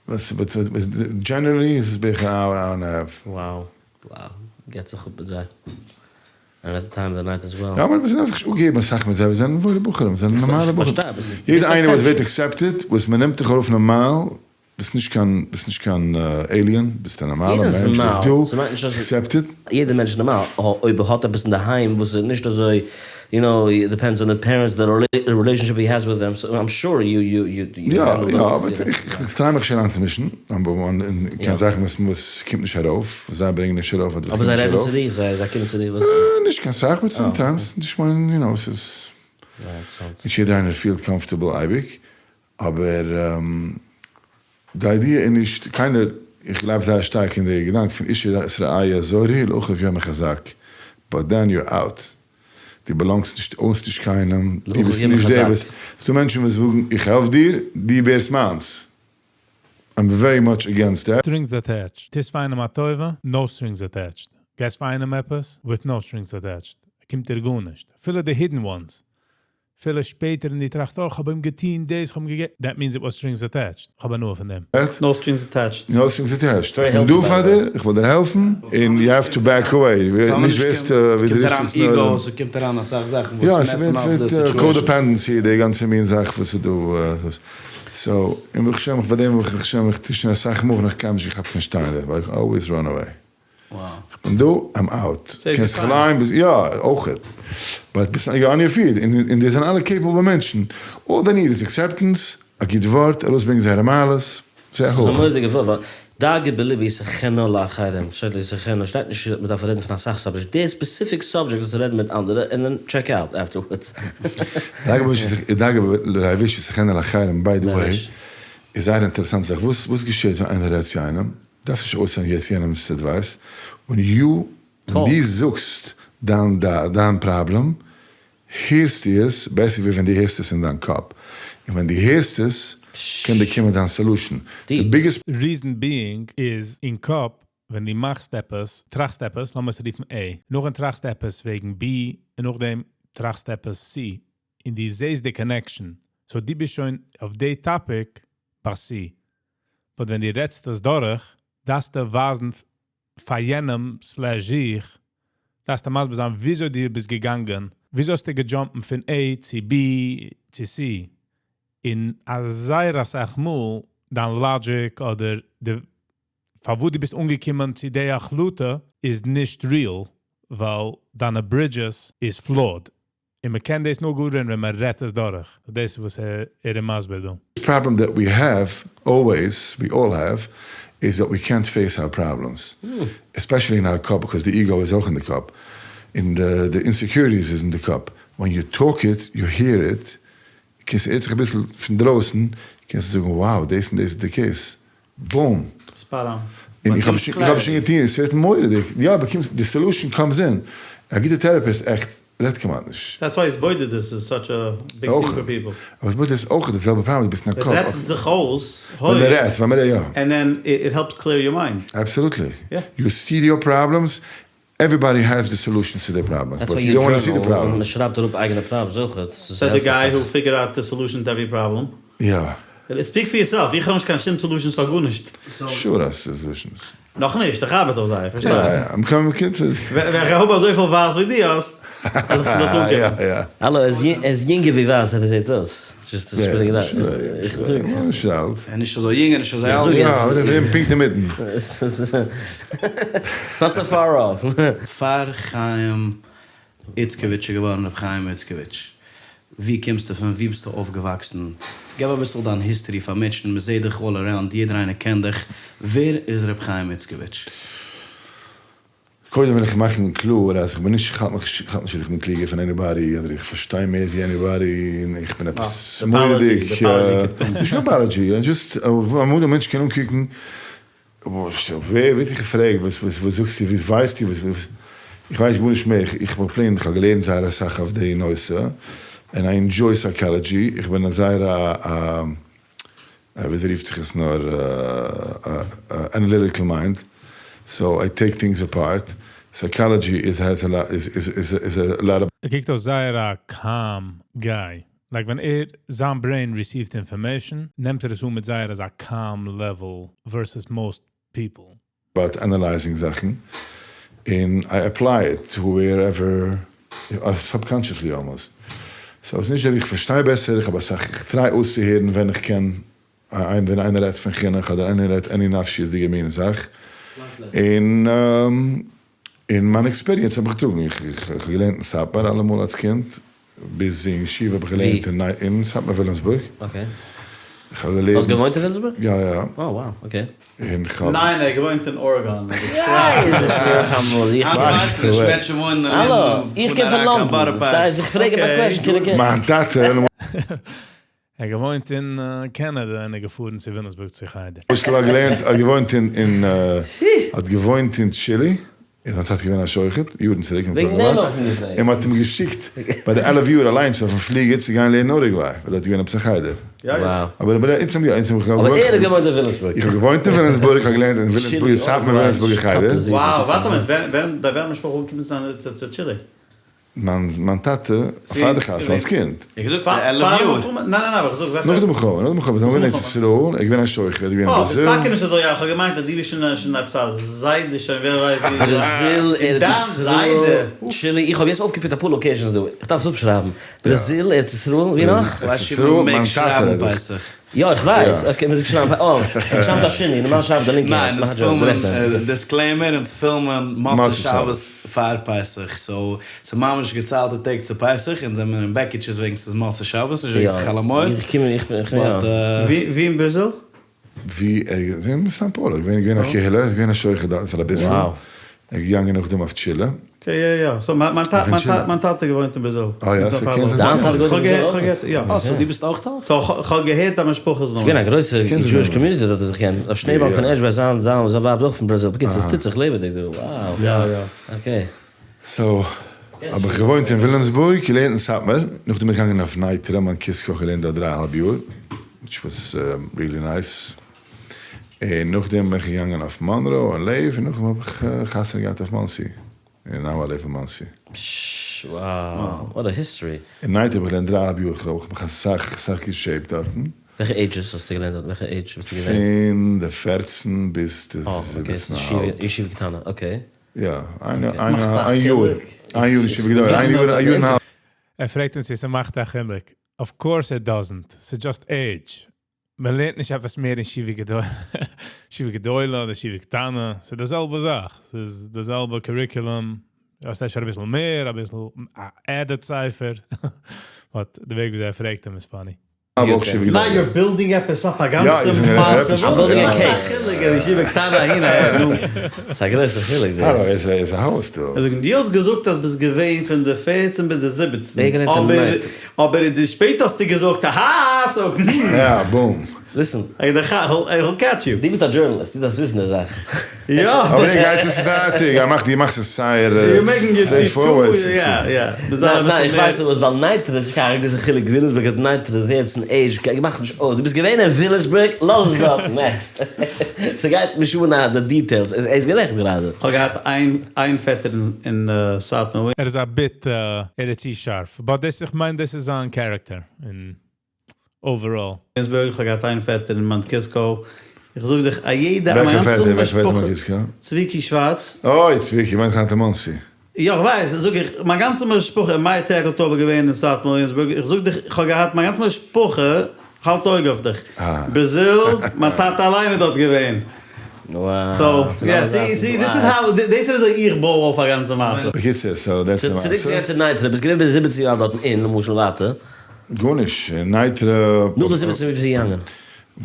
was, but, but, generally איז עס בערך an hour, hour and a half. Wow, wow. געט זיך אפ מיט זיי. And at the time of the night as well. יא, אבער מיר זענען זיך אפגעגעבן אסאך מיט זיי, מיר זענען וואוילע בחורים, מיר זענען נארמאלע בחורים. פארשטיי, אבער ס'איז יעדער איינער וואס ווערט attention. accepted, וואס מען נעמט דיך ארויף נארמאל, ביסט נישט קיין, ביסט נישט קיין alien, ביסט א נארמאלער יעדער איז מענטש, נארמאל. ביסט דא, ס'מיינט נישט אז accepted. יעדער מענטש איז נארמאל. אויב ער האט עפעס אין דער היים, וואס איז נישט אזוי, you know, it depends on the parents, the relationship he has with them. So I'm sure you, you, you, you יא, handle יא, them, אבער you know. איך try מיך שוין איינצומישן, number one, און קיין זאכן וואס וואס קומט נישט ארויף, וואס זיי ברענגען נישט ארויף, אדער וואס אבער זיי קומט נישט רעדן צו ארויף. דיר, זיי קומען צו דיר, וואס? נישט קיין סאך, but sometimes, נישט מיין, you know, עס איז, יא, אינטערעסאנט. נישט יעדער איינער feel comfortable אייביג, אבער די idea איז נישט, קיינער, איך גלייב זייער שטארק אין די געדאנק פון איש את רעהו יעזורו לאחיו יאמר חזק, but then you're out. דו belong סט נישט, own סט נישט קיינעם, דו לאחיו ביסט יאמר נישט דער חזק. וואס, ס'דא מענטשן וואס זאגן, איך העלף דיר, דו ווערסט מיינס. I'm very much against that. Strings attached. טוסט פאר איינעם א טובה, no strings attached. געסט פאר איינעם עפעס, with no strings attached. קומט דיר גארנישט. אפילו the hidden ones. אפילו שפעטער און דו טראכסט, oh, איך האב אים געטון דאס, איך האב אים געגעבן. That means it was strings attached. איך האב הנאה פון דעם. No strings attached. No strings attached. Very און healthy, דו, by the פאטער, way. איך וויל דיר העלפן, and you have to back away. טאמער נישט נישט ווערסט, ווי קומט דו אריין רופסט עס נאר- ego, ס'קומט אריין אסאך זאכן יא, וואס עס mess ן ווערט up the situation. codependency, די גאנצע מין זאך וואס איז דא, דאס. So, און ברוך השם, פאר דעם ברוך השם, איך טו שוין אסאך מאל, איך קען נישט, איך האב קיין שטיינער, ווייל איך always run away. Wow. איך בין דא, I'm out. Saves you קענסט time. אליין, ביסט, יא, אויך. But ביסט, you're on your feet. און די זענען אלע capable מענטשן. All they need is acceptance, א גוט ווארט, ארויסברענגען זייערע מעלות. זייער ס'איז א הויך. מורא'דיגע ווארט, ווייל דאגה בלבי ישחנה לאחרים. שטייט ישחנה, שטייט נישט, מען דארף רעדן פון אסאך subjects. דער specific subject זאלסטו רעדן מיט אנדערע and then check out afterwards. דאגה בלבי, דאגה בלבי ישחנה לאחרים, by the way, ממש. איז זייער אינטערעסאנט זאך. וואס געשעט ווען איינער רעדט צו איינעם? דארף נישט אויסזען יעצט יענעמ'ס advice. When you, ווען Talk. דו זאגסט דיין פראבלעם, הערסטו עס, בעסער ווי ווען דו הערסט עס אין דיין קאפ. און ווען דו הערסט עס, קען דיר קומען דיין solution. The Deep. biggest reason being איז אין קאפ, ווען דו מאכסט עפעס, טראכסט עפעס, לאמיר עס רופן A. נאכדעם טראכסט עפעס וועגן B, און נאכדעם טראכסט עפעס C. און דו זעסט די connection. So דו ביסט שוין אויף די topic ביי C. But ווען דו רעדסט עס דורך, דארפסטו ווייזן פאר יענעם slash זיך, דארפסטו מסביר זיין, וויאזוי דו ביסט געגאנגען, וויאזוי האסטו גע jump ן פון A צו B צו C. אין א זייער אסאך מאל, דיין logic אדער די. פארוואס דו ביסט אנגעקומען צו די החלטה איז נישט real, ווייל דיינע bridges איז flawed. און מען קען דאס נאר גארן ווען מען רעדט עס דורך. דאס איז וואס ער איז מסביר דא. Problem that we have, always, we all have, is that we can't face our problems. Especially in our קאפ, because the ego is אויך אין די קאפ. און the insecurities איז אין די קאפ. When you talk it, you hear it, קענסטו ערשט זיך אביסל פון דרויסן, קענסטו זאגן, wow, דאס און דאס איז די case. Boom. Spot on. און איך האב שוין געטון, עס ווערט מורא'דיג. יא, באקומסט, די solution comes in. א גוטע therapist עכט רעדט כמעט נישט. That's why התבודדות is such a big thing for people. אבער התבודדות איז אויך די זעלבע פראבלעם, דו ביסט אין א קאפ. רעדסט זיך אויס, ווען מען רעדט, ווען מען רעדט, יא. And then it helps clear your mind. Absolutely. You see your problems, everybody has the solutions to their problems, but you don't want to see the problems. מען שרייבט אראפ אייגענע problems אויך. Said the guy who figured out the solution to every problem. יא. Speak for yourself, איך האב נישט קיין שום solutions פאר גארנישט. Sure האסט solutions. נאכנישט, איך ארבעט אויף זיי, פארשטיי. יא יא, I'm coming קיצור. ווען איך האב אזויפיל ווייס ווי דו האסט, וועל איך שוין דארט אנקומען. יא יא. האלא, ער איז יונגער ווי ווייס, ער זעט אויס. Just to spitting it out. איך זאג. נישט אלט. ער איז נישט אזוי יונג, ער איז נישט אזוי אלט. יא, אבער איך בין פונקט אינמיטן. It's not so far off. פאר חיים איצקאוויטש איז געווארן רבי חיים איצקאוויטש, ווי קומסטו פון? ווי ביסטו אויפגעוואקסן? געב אביסל דיין history פאר מענטשן, מען זעט דיך all around, יעדער איינער קען דיך, ווער איז רבי חיים איצקאוויטש? קודם וויל איך מאכן קלאר אז איך בין נישט, איך האלט מיך נישט אז איך בין קלוגער פון anybody אדער איך פארשטיי מער ווי anybody און איך בין עפעס מורא'דיג, נישט קיין apology, just אמאל א מענטש קען אנקוקן, ווער ווערט דיך געפרעגט וואס וואס זאגסטו וואס ווייסטו וואס איך ווייס גארנישט מער, איך בין plain איך האב געלערנט זייער אסאך אויף די נושא און I enjoy psychology, איך בין א זייער א וויאזוי רופט זיך עס נאר analytical mind, so I take things apart, psychology איז has איז a lot. ער קוקט אויס זייער א calm guy. Like ווען ער, זיין brain received information, נעמט ער עס אן מיט זייער אזא calm level versus most people. About analyzing זאכן, און I apply it to wherever, subconsciously almost. So עס איז נישט אזוי ווי איך פארשטיי בעסער, איך האב אסאך, איך try אויסצוהערן ווען איך קען, ווען איינער רעדט פון חינוך אדער איינער רעדט any נפשיות'דיגע מין זאך, און אין מיין experience האב איך געטראגן, איך האב געלערנט אין סאטמאר אלעמאל אלס קינד, ביז אין ישיבה האב איך געלערנט אין סאטמאר וויליאמסבורג. Okay. איך האב געלערנט. האסט געוואוינט אין וויליאמסבורג? יא יא. Oh wow, okay. און איך האב. ניין, ער האט געוואוינט אין ארעגאן. האלא, איך קום פון לאנדאן, פארשטייסט? איך פרעג אים א question. מיין טאטע. ער געוואוינט אין קענעדע און ער געפארן צו וויליאמסבורג צו חדר. אויסלאג האט געלערנט, האט געוואוינט אין, האט געוואוינט אין טשילי, איז זיין טאטע געווען א שוחט, יארן צוריק, וועגן דעם האב איך אים געפרעגט. און מען האט אים געשיקט ביי די 11 יאר אליינס אויפן פליגער צו גיין לערנען אורוגוויי, ווייל דארט איז געווען עפעס א חדר. אבער אבער אונז האבן יא, אונז האבן אבער ער האט געוואוינט אין וויליאמסבורג. איך האב געוואוינט אין וויליאמסבורג, איך האב געלערנט אין וויליאמסבורג, אין סאטמאר וויליאמסבורגער חדר. Wow, ווארט א מינוט, ווען ווען דיין ווען משפחה אנגעקומען צו טשילי? מיין טאטע, פאר די חתונה, אלס קינד. איך האב געזאגט די 11 יאר. ניין ניין ניין, אבער איך זאג וועלכע. נאך די מלחמה, נאך די מלחמה, זיי זענען געווען אין ארץ ישראל, ער איז געווען א שוחט, ער איז געווען אין בראזיל. אה, ביסט טאקע נישט אזוי אלט, איך האב געמיינט אז דו ביסט שוין שוין עפעס א זיידע שוין ווער ווייסט ווי. בראזיל, ארץ ישראל, טשילי, איך האב יעצט אויפגעפיקט אפאר locations דא, איך דארף עס אפשרייבן, בראזיל, ארץ ישראל, ווי נאך? ארץ ישראל, מיין טאטע רעד איך. יא איך ווייס, okay מ'זאגט שרייבן, אה, שרייבט א שני, נארמאל שרייבט די לינקע האנט, ניין, אונז פילמען, disclaimer, אונז פילמען מוצאי שבת פאר פסח, so ס'איז ממש געציילטע טעג צו פסח, אונז זעמיר אין בעקיטשעס וועגן ס'איז מוצאי שבת, נישט וועגן ס'איז חול המועד. איך קום איך בין יא. ווי אין בראזיל? ווי ער אין סאן פאולא, געווען געווען א קהילה, איז געווען א שוחט דארטן פאר אביסל, ער איז געגאנגען נאכדעם אויף טשילע. Okay יא יא, so מיין מיין טאטע געוואוינט אין בראזיל. אה יא, so קענסט דיין טאטע געוואוינט אין בראזיל אויך? יא. אה so דו ביסט אויך אלט? So כ'האב געהערט א משפחה נאמען. ס'איז געווען א גרויסע Jewish community דארט איך קען, רב שנעעבאלג פון ערשביי זיין זיין זיין ווייב איז אויך פון בראזיל, בקיצור עס טוט זיך לעבעדיג דא, wow. יא יא. Okay. So האב איך געוואוינט אין וויליאמסבורג, געלערנט אין סאטמאר, נאכדעם בין איך געגאנגען אויף נייטרא, מיין קיסקא האב איך געלערנט דארט דריי אהאלב יאר, which was really nice, און נאכדעם בין איך געגאנגען אויף מאנרא און לעוו, און נאכדעם האב איך חתונה געהאט אויף מאנסי, און now I live אין מאנסי. פששש wow, what a history. אין נייטרא האב איך געלערנט דריי אהאלב יאר, איך האב מיך אסאך אסאך געשעיפט דארטן. וועלכע ages האסטו געלערנט דארט? וועלכע עידזש ביסטו געווען? פון די 14 ביז די 17 אהאלב. Okay, ישיבה קטנה, okay. יא, איין יאר, איין יאר ישיבה גדולה, איין יאר, א יאר און א האלב. ער פרעגט אים צו ס'מאכט א חילוק. Of course it doesn't, ס'איז just age. מען לערנט נישט עפעס מער אין ישיבה גדולה. ישיבה גדולה אדער ישיבה קטנה, ס'איז די זעלבע זאך, ס'איז די זעלבע curriculum, האסט אפשר אביסל מער, אביסל א added ספר, but די וועג וויאזוי ער פרעגט אים איז funny. אבער אויך ישיבה גדולה. ניין, you're building עפעס אפ א יא, גאנצע איך זאג מעשה. עפעס I'm building a case. ישיבה קטנה אהין אהער, נו. ס'איז א גרויסע חילוק האלא, דאס. איז איז א הויז דא. זיי זאגן, דו האסט געזאגט אז ביסט געווען פון די 14 ביז די 17, ווער געלערנט אין אבער נייט? אבער אין די שפעטער האסטו געזאגט אהא, so יא, boom. Listen. I'll catch you. דו ביסט א journalist, דו דארפסט וויסן די זאכן. יא. אבער איך גיי צו זייטיג, ער מאכט, דו מאכסט עס זייער You're making it straight forward. too, יא, יא. ניין, ניין, איך ווייס וואס, ווייל נייטרא איז נישט קיין גרויסע חילוק, וויליאמסבורג האט נייטרא, 14 age, מאך נישט אויס, דו ביסט געווען אין וויליאמסבורג, לאז עס דארט, next. ס'גייט נישט אן די details, ער איז גערעכט גראדע. איך האב געהאט איין פעטער אין סאטמאר. ער איז א bit, ער איז צו שארף, but דאס, איך מיין, דאס איז זיין character אין overall. וויליאמסבורג, איך האב געהאט איין פעטער אין Mount Kisco. איך זאג דיך, א יעדע, וועלכע מיין פעטער? גאנצע וועלכע פעטער משפחה. Mount Kisco? צביקי שווארץ. אוי, צביקי, מיין טאטע מאנסי. יא, איך ווייס, זאג איך, מיין גאנצע משפחה, מיין טעגל טאבע געווען אין סאטמאר וויליאמסבורג. איך זאג דיך, איך האב געהאט מיין גאנצע משפחה, האלט אויג אויף דיך. בראזיל, מיין טאטע אליין איז דארט געווען. Wow. So, yeah, see, see, this is how, דאס איז וויאזוי איך בוי אויף א גאנצע מעשה. בקיצור, so that's the צוריק צו מעשה. גיין צו נייטרא, ביסט געווען ביז 17 יאר דארט אין, למשל, ווייטער. גארנישט, נייטרא... נאך די 17 ווי ביסטו געגאנגען?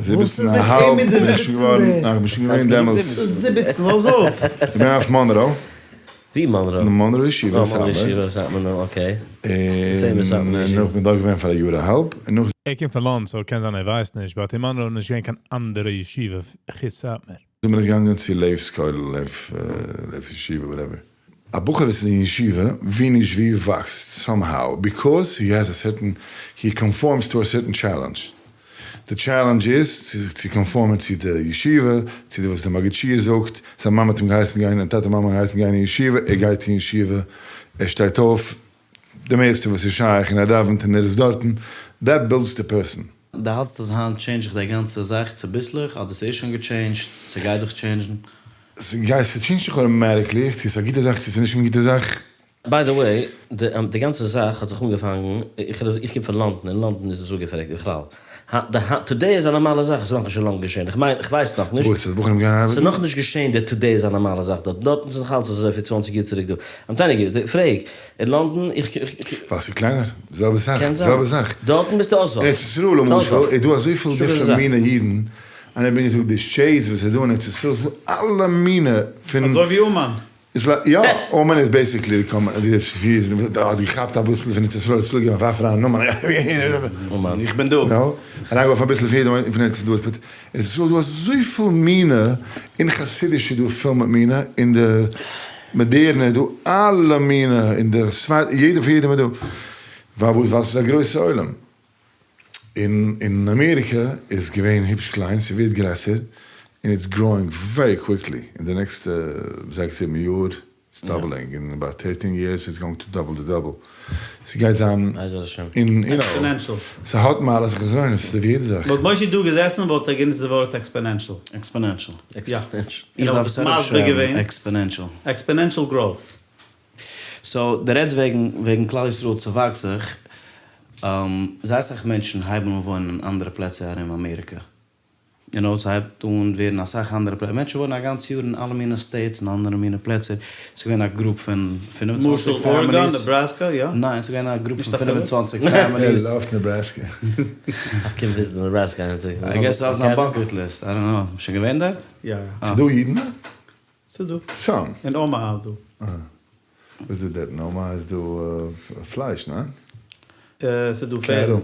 17 וואס איז א האלב, מיט אים מיט די בין איך שוין 17 געווארן, דער? ניין, איך בין שוין געווען האסט דעמאלטס. געזאגט 17, לאז אפ. איך בין אויף מאנרא. ווי מאנרא? אין מאנרא ישיבה, אה, מאנרא סאטמאר. ישיבה, סאטמאר, okay. און סאטמאר ישיבה. נאך בין דארט געווען פאר א יאר א האלב. און נאך איך קום פון לאנדאן, so קען זיין, ער ווייסט נישט, but אין מאנרא איז נישט געווען קיין אנדערע ישיבה, חוץ סאטמאר. בין איך געגאנגען צו לעוו'ס כולל, לעוו ישיבה, whatever. א בחור וואס איז אין ישיבה, ווי נישט ווי וואקסט, somehow, because he has a certain, he conforms to a certain challenge. The challenge is, צו זיך צו conform ען צו די ישיבה, צו די וואס דער מגיד שיעור זאגט, זיין מאמע האט אים געהייסן גיין, און טאטע מאמע האבן געהייסן גיין אין ישיבה, ער גייט אין ישיבה, ער שטייט אויף, די מערסטע וואס איז שייך, און ער דאווענט און ער איז דארטן, that builds the person. דו האלטסט אז היינט change זיך די גאנצע זאך צוביסלעך, אדער ס'איז שוין גע change ט, ס'גייט זיך change ן? ס'גייט, ס' change ט זיך automatically, צו ס'איז א גוטע זאך, צו ס'איז נישט קיין גוטע זאך. By the way, די גאנצע זאך האט זיך אנגעפאנגען, איך קום פון לאנדאן, אין לאנדאן איז עס אפגעפרעגט בכלל. Today איז א נארמאלע זאך, עס איז נאכנישט שוין לאנג געשען. איך מיין, איך ווייס נאכנישט. וואס, אז בחורים גייען ארבעטן? ס'איז נאכנישט געשען, דער today איז א נארמאלע זאך דארט. דארט איז נאך אלץ אזוי ווי 20 יאר צוריק דא. I'm telling you, פרעג, אין לאנדאן, איך ווייל ס'איז קלענער, זעלבע זאך, קען זיין. זעלבע זאך. דארטן ביסטו אויסוואל. אין ארץ ישראל, למשל, איז דא אזויפיל שטאט איז different זאך. מיני אידן, און איך בין געזאגט, די shades וואס איז דא אין ארץ ישראל, ס'איז אלע מיני פון אזוי ווי אומאן. איז יא, אומאן איז basically די common, די איז ווי, די האט געכאפט אביסל פון ארץ ישראל, ישראל געבן א ווארף אריין אומאן. אומאן. איך בין דא. יא, אריינגעווארפן אביסל פון יעדעם פון ארץ ישראל, but אין ארץ ישראל דא אזויפיל מיני, אין חסידישע דא פיל מיט מיני, אין די מאדערנע דא אלע מיני, אין די ספרד, יעדער פון יעדעם איז דא. פארוואס? ווייל ס'איז א גרויסע עולם. אין אמעריקע איז געווען היפש קליין, ס'ווערט גרעסער, און it's growing very quickly. אין די נעקסטע 6-7 יאר, it's doubling. In about 13 years, it's going to double the double. ס'גייט זיין בעזרת השם. אין, you know, Exponential. ס'האט מעלות און חסרונות, ס'איז ווי יעדע זאך. וואלט משה דא געזעסן, וואלט ער גענוצט די ווארט exponential. Exponential. יא. Exponential. איך ער דארף וואלט עס מסביר אראפשרייבן. געווען. Exponential. Exponential growth. So, דער רעדסט וועגן כלל ישראל צעוואקסט זיך, זייער אסאך מענטשן הייבן אן וואוינען אין אנדערע פלעצער ארום אמעריקע. You know, זיי הייבט אן ווערן אסאך אנדערע פלעצער. מענטשן וואוינען א גאנץ יאר אין אלע מיני states, אין אנדערע מיני פלעצער. ס'איז געווען א group פון 25 למשל, Oregon, families. Nebraska, יא? ניין, ס'איז געווען א group נישט פון אפילו? 25 families. I love Nebraska. איך קען וויסן Nebraska, I I guess that's on bucket list. I don't know. שוין געווען דארט? יא, יא. ס'איז דא אידן? ס'איז דא. Some. אין Omaha דא. וואס איז דאס? אין Omaha איז דא פלייש, נע? ס'איז דא פערדן.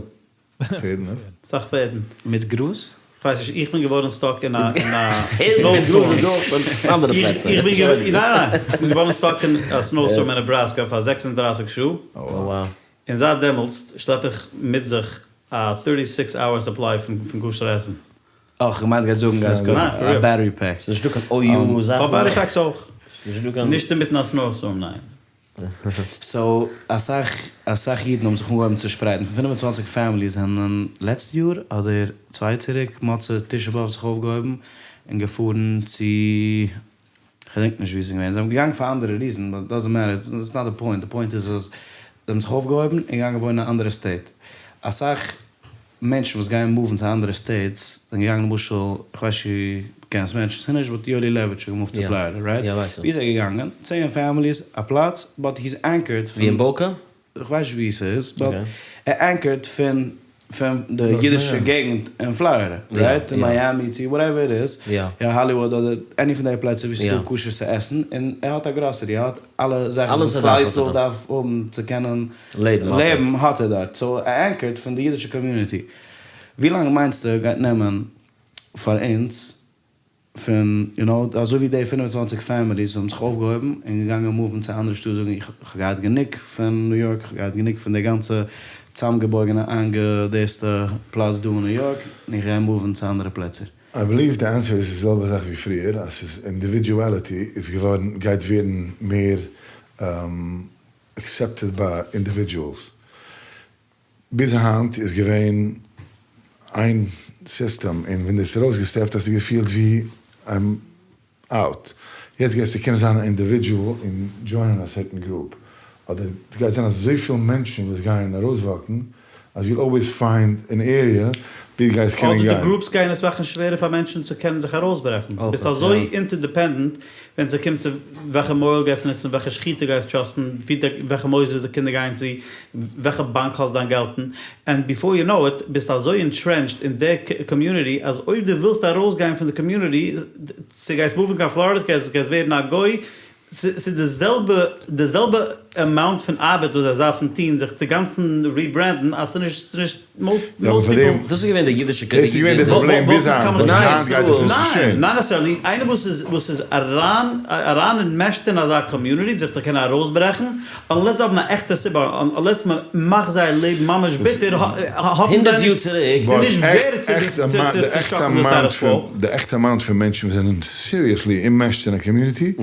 פערדן, נע? סאך פערדן. מיט גראז? איך ווייס נישט, איך בין געווארן stuck אין א פערדן מיט גראז איז דא פון אנדערע פלעצער. איך בין געווארן, ניין, ניין, איך בין געווארן stuck אין א snowstorm אין Nebraska פאר 36 שעה. Oh, wow. און זייט דעמאלטס שלעפ איך מיט זיך א 36-hour supply פון כשר עסן. אך, איך מיין, גייט זאגן, גייסט ניין, קויפן for א real. battery pack. ס'איז נישטא קיין OU זאכן. פאר battery packs אויך. ס'איז נישטא קיין נישט אינמיטן א snowstorm, ניין. So, אסאך אידן האבן זיך אנגעהויבן צו שפרייטן. פון 25 families זענען לעצט יאר אדער צוויי צוריק, מוצאי תשעה באב זיך אויפגעהויבן און געפארן צו, איך געדענק נישט וואו זיי זענען געווען. זיי האבן געגאנגען פאר אנדערע reason, but it doesn't matter, it's not the point. The point is אז זיי האבן זיך אויפגעהויבן און געגאנגען וואוינען אין אן אנדערע state. אסאך מענטשן וואס גייען move ן צו אנדערע states זענען געגאנגען, למשל, איך ווייס נישט דו קענסט מענטשן נישט, but יולי לעוויטש האט גע move ט צו פלארידע, right? יא, ווייס איך. ווי איז ער געגאנגען? 10 families, א פלאץ, but he's anchored ווי אין פון Boca? איך ווייס נישט ווי עס איז, but ער anchor ט פון די אידישע געגנט אין פלארידע, right? אין מיאמי צו whatever it is, יא, האליוואד אדער any פון די פלעצער ווי ס'איז דא כשר צו עסן, און ער האט א גראסערי, ער האט אלע זאכן וואס כלל ישראל דארף האבן צו קענען לעבן האט ער דארט, so ער anchor ט פון די אידישע community. ווי לאנג מיינסטו גייט נעמען פאר אונז פון, you know, אזוי ווי די 25 families האבן זיך אויפגעהויבן און געגאנגען move ן צו אנדערע שטאט, זאגן: איך האב געהאט גענוג פון ניו יארק, איך האב געהאט גענוג פון די גאנצע צוזאמגעבויגענע איינגעדעסטע פלאץ דא אין ניו יארק, און איך גיי move ן צו אנדערע פלעצער? I believe the answer איז די זעלבע זאך ווי פריער, אז ס'איז individuality איז געווארן, גייט ווערן מער accepted by individuals. ביז היינט איז געווען איין system, און ווען דו ביסט ארויסגע step ט האסטו געפילט ווי I'm out. יעצט גייסטו קענען זיין אן individual און join ען א certain group. אדער גייט זיין אזויפיל מענטשן וואס גייען ארויס walk ן, אז you'll always find an area ווי דו גייסט קענען אדער די גיין. groups גייען עס מאכן שווערער פאר מענטשן צו קענען זיך ארויסברעכן. ביסט אזוי interdependent ווען ס'קומט צו וועלכע מוהל גייסט נוצן, וועלכע שחיטה גייסט trust ן, ווי די וועלכע מוסדות די קינדער גייען צו, וועלכע באנק האסט דיין געלט אין, and before you know it ביסטו אזוי entrenched אין די community אז אויב דו ווילסט ארויסגיין פון די community, צו גייסט move ן קיין פלארידע, גייסט ווערן א גוי, ס'איז די זעלבע amount פון ארבעט וואס זיי דארפן טון זיך צו גאנצן rebrand ן אז ס'איז נישט most people. דאס איז געווען די אידישע דאס איז געווען די פראבלעם ביז היינט, אבער היינט גייט עס נישט געשען. ניין, not necessarily. איינער וואס איז אריין enmeshed אין אזא community זיך צו קענען ארויסברעכן, unless זיי האבן א עכטע סיבה, unless מען מאכט זייער לעבן ממש ביטער, האבן זיי נישט, ס'איז נישט ווערד צו שאקלן די status quo. די עכטע amount פון מענטשן וואס זענען seriously enmeshed אין א community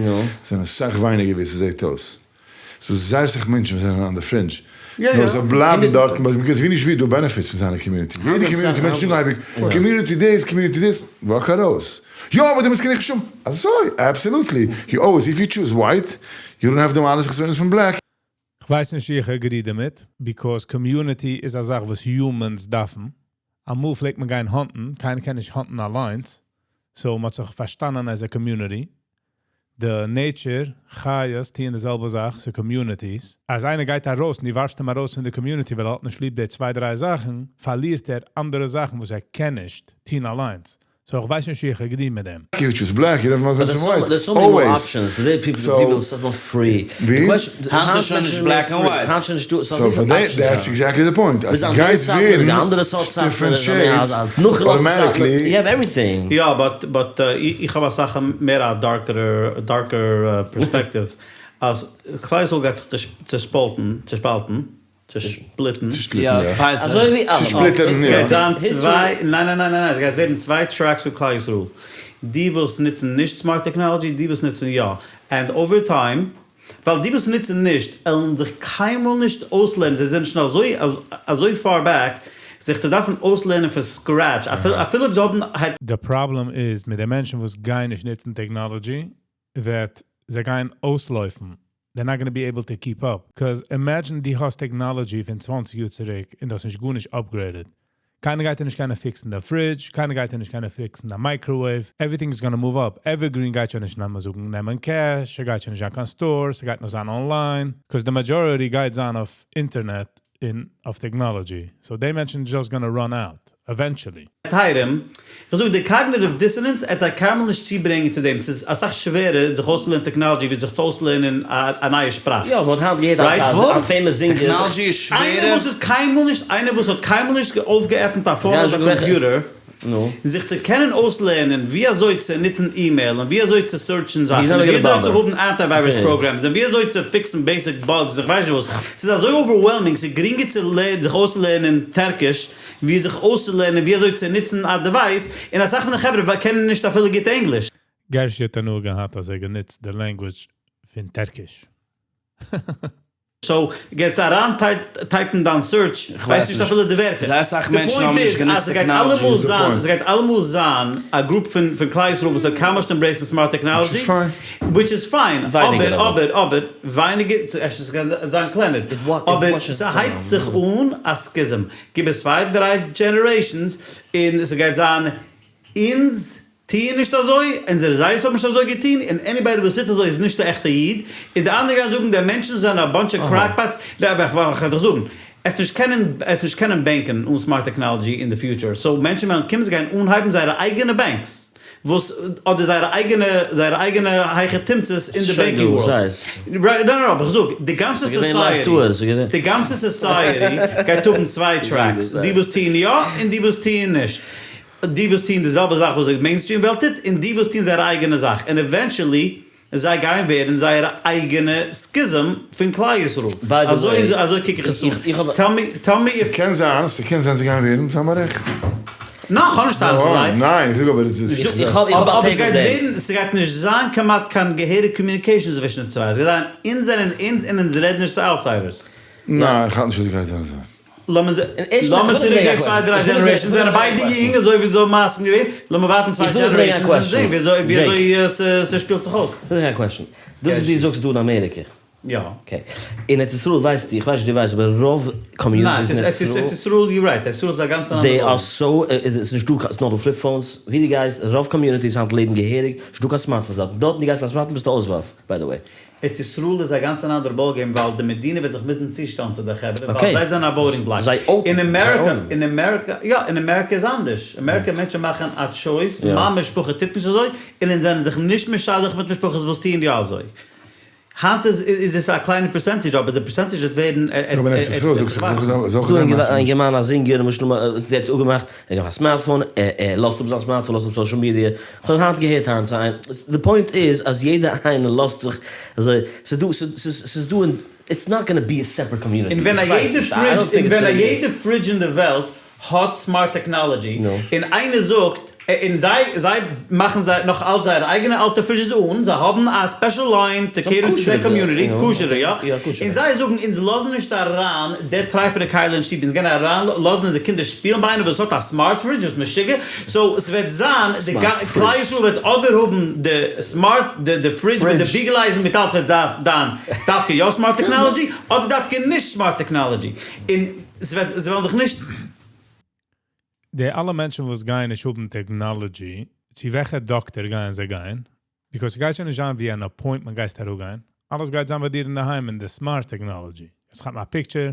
זענען סאך ווייניגער ווי ס'זעט אויס. ס'איז זייער סאך מענטשן וואס זענען on the fringe. נאר זיי בלייבן דארטן because ווי נישט ווי דא benefits פון זיין community. יעדע community מענטשן זאגן אייביג community דאס, community דאס, walk ארויס. יא, אבער דו מוזט קענען שום. אזוי, absolutely. You always, if you choose white, you don't have the מעלות חסרונות פון black. איך ווייס נישט איך agree דערמיט, because community איז א זאך וואס humans דארפן. אמאל פלעגט מען גיין hunt ן, קיינער קען נישט hunt ן אליינס. So מען האט זיך פארשטאנען as a community. The nature, חיות, טוען די זעלבע זאך, so communities. אז איינער גייט ארויס און דו ווארפסט אים ארויס פון די community, ווייל ער האט נישט ליב די צוויי, דריי זאכן, פארלירט ער אנדערע זאכן, וואס ער קען נישט טון אליינס. So איך ווייס נישט, איך agree מיט דעם. You choose black, you don't have But there's white. there's so many more Always. options. Today people, So, people are so more free. ווי? The question, היינט איז שוין נישט black and white. היינט שוין נישט דא, so So וויפיל for that, options that's are? exactly the point. אז ביז אנדערע גייסט סארט, ווערן ביז אנדערע סארט זאכן, different shades, נאך גרויסע זאכן, automatically. You have everything. יא, but איך האב א סאך מער א darker perspective. אז כלל ישראל גייט זיך צעשפאלטן, צעשפאלטן, צעשפליטן. צעשפליטן, יא, יא. פסח. אזוי ווי אלע. צעשפליטערן, יא. ס'גייט זיין צוויי, ניין ניין ניין ניין, ס'גייט ווערן צוויי tracks פון כלל ישראל. די וואס נוצן נישט smart technology, די וואס נוצן יא. And over time, ווייל די וואס נוצן נישט, עלן זיך קיינמאל נישט אויסלערנען, זיי זענען שוין אזוי far back, זיך צו דארפן אויסלערנען פון scratch, אפילו אויב זיי האבן The problem איז מיט די מענטשן וואס גייען נישט נוצן technology, that זיי גייען אויסלויפן. They're not going to be able to keep up. Because imagine דו האסט technology פון 20 יאר צוריק און דאס נישט גארנישט upgraded. קיינער גייט דיר נישט קענען fix ן די fridge, קיינער גייט דיר נישט קענען fix ן די microwave. Everything is gonna move up. Evergreen גייט שוין נישט נעמען זאגן נעמען cash, ער גייט שוין נישט זיין קיין store, ס'גייט נאר זיין online. Because the majority גייט זיין אויף internet און אויף technology. So די מענטשן just gonna run out, eventually. טיירים, איך זאג, די cognitive dissonance עט זיי קיינמאל נישט צוברענגען צו דעם. ס'איז אסאך שווערער זיך אויסצולערנען technology ווי זיך צו אויסלערנען א נייע שפראך. יא, מ'האט היינט געהערט Right? א famous singer. Technology איז איינער שווערער. וואס איז קיינמאל נישט, איינער וואס האט קיינמאל נישט אויפגעעפנט א phone יא, אדער שוין קאמפיוטער, נו. זיך צו קענען אויסלערנען ווי אזוי צו נוצן אימעיל און ווי אזוי צו search ן זאכן, He's און not ווי gonna אזוי צו bother. האבן antivirus programs און ווי אזוי צו fix ן basic bugs, איך ווייס נישט וואס. ס'איז אזוי overwhelming, ס'איז גרינגער צו זיך אויסלערנען טערקיש, ווי זיך אויסצולערנען ווי אזוי צו נוצן א device, און אסאך פון די חברה קענען נישט אפילו גוט ענגליש. גערשי האט נאר געהאט אז ער גענוצט די language פון טערקיש. So, גייסט אריין type ן דיין search, ווייסט נישט אפילו די ווערטער. זייער אסאך די מענטשן point האבן נישט איז אז גענוצט ס'גייט technology. אלעמאל Is the זיין, point. ס'גייט אלעמאל זיין א group פון פון כלל ישראל וואס וועט קיינמאל נישט embrace ן smart technology, Which is fine. which is fine, ווייניגער אבער אבער. אבער אבער ווייניגער, צו אפשר ס'קען זיין קלענער, It wa- it אבער washes ס'הייבט down. זיך אן א schism, גיב עס צוויי דריי generations און ס'גייט זיין אונז טוען נישט אזוי, אונזערע זיידעס האבן נישט אזוי געטון, און anybody וואס טוט אזוי איז נישט א עכטע איד, און די אנדערע גייען זאגן די מענטשן זענען א bunch of crackpots, וועל איך דיך זאגן, עס נישט קענען עס נישט קענען bank ן אן smart technology אין די future, so מענטשן וועלן קומען זיי גייען אנהייבן זייערע אייגענע banks, וואס אדער זייערע אייגענע זייערע אייגענע היכי תמצא'ס אין די שוין banking דא, world. ס'הייסט. Right, no, no, אבער איך זאג, די גאנצע ס'איז געווען live society, tour, ס'איז געווען. די גאנצע society גייט האבן צוויי tracks, די וואס טוען יא און די וואס טוען נישט. די וואס טוען די זעלבע זאך וואס די mainstream וועלט טוט, און די וואס טוען זייער אייגענע זאך, און eventually זיי גייען ווערן זייער אייגענע schism פון כלל ישראל. By the אזוי איז way, אזוי קוק איך עס אן. איך- איך האב- Tell me, tell me if, ס'קען זיין, ס'קען זיין זיי גייען ווערן, זיי האבן א רעכט. ניין, כ'האב נישט טענות צו זיי. ניין, איך זאג אבער עס איז... איך- איך האב איך האב אבער א אבער עס take גייט אויף דעם. ווערן, ס'גייט נישט זיין כמעט קיין געהעריג communication צווישן די צוויי. עס גייט זיין אונז זענען אונז און אונז רעדן נישט צו outsiders. ניין, איך האלט נישט אז עס גייט זיין אזוי. לאמיר זע- און ערשט- לאמיר איך וויל צוריק פרעגן גיין א צוויי question. דריי איך וויל generations, פרעגן זענען א ביידע question. יונג אזוי ווי זיי האבן מסכים געווען, לאמיר ווארטן צוויי איך וויל פרעגן א generations און question. זען וויאזוי Jake. וויאזוי עס עס שפילט זיך אויס. איך וויל פרעגן א question. דאס איז דו זאגסט דא אין אמעריקע. יא. Okay. אין ארץ ישראל ווייסטו, איך ווייס נישט דו ווייסט, אבער רוב ניין, communities אין עס ארץ איז ישראל, ארץ ישראל, you're right, ארץ ישראל איז א גאנץ אנדערע they וועלט. are so, עס איז נישט דא, עס איז נאר דא flip phones, ווי דו גייסט, רוב communities היינט לעבן געהעריג, נישט דא קיין smartphones דארט, דארט דו גייסט מיט א smartphone ביסטו אויסווארף, by the way. ארץ ישראל איז א גאנץ אנדערע ball game ווייל די מדינה וועט זיך מוזן צושטעלן צו די חברה, ווייל Okay. זיי זענען א voting bloc. זיי open, אין זיי אמעריקא, own. אין אמעריקא, יא, אין אמעריקא איז אנדערש. אמעריקא מענטשן מאכן א choice, יא. מיין משפחה טוט נישט אזוי, און אונז זענען זיך נישט משדך מיט משפחות וואס טוען יא אזוי. היינט איז איז עס א קליינע percentage, אבער די percentage וועט ווערן אבער אין ארץ ישראל זאגסט זאל דא זיין א אינגערמאן א singer, למשל, דער האט אפגעמאכט, ער האט א smartphone, ער לאזט אפ זיין smartphone, לאזט אפ social media. איך האב היינט געהערט היינט צו איין, the point איז אז יעדער איינער לאזט זיך אזוי, ס'איז דא, ס'איז דא, it's not gonna be a separate community. און ווען א יעדע fridge, און ווען א יעדע fridge אין די וועלט האט smart technology, און איינער זאגט, און זיי זיי מאכן זיי נאך אלץ זייערע אייגענע אלטע fridges אן, זיי האבן א special line to cater צו די community, כשר'ע יא, און זיי זאגן אונז לאזן נישט אריין די טרייפענע כלי אין שטוב, אונז גייען אריין לאזן אונזער קינדער שפילן ביי איינעם וואס האט א smart fridge, וואס משוגע, so ס'וועט זיין, די כלל ישראל וועט אדער האבן די smart, די fridge מיט די ביגעלאייזן מיט אלץ וועט זיין דווקא יא smart technology, אדער דווקא נישט smart technology, און ס'וועט, זיי וועלן זיך נישט. די אלע מענטשן וואס גייען נישט האבן technology, צו וועלכע דאקטער גייען זיי גיין? Because ס'גייט שוין נישט זיין ווי אן appointment גייסט אראפגיין. אלעס גייט זיין ביי דיר אינדערהיים אין די smart technology. עס כאפט א picture,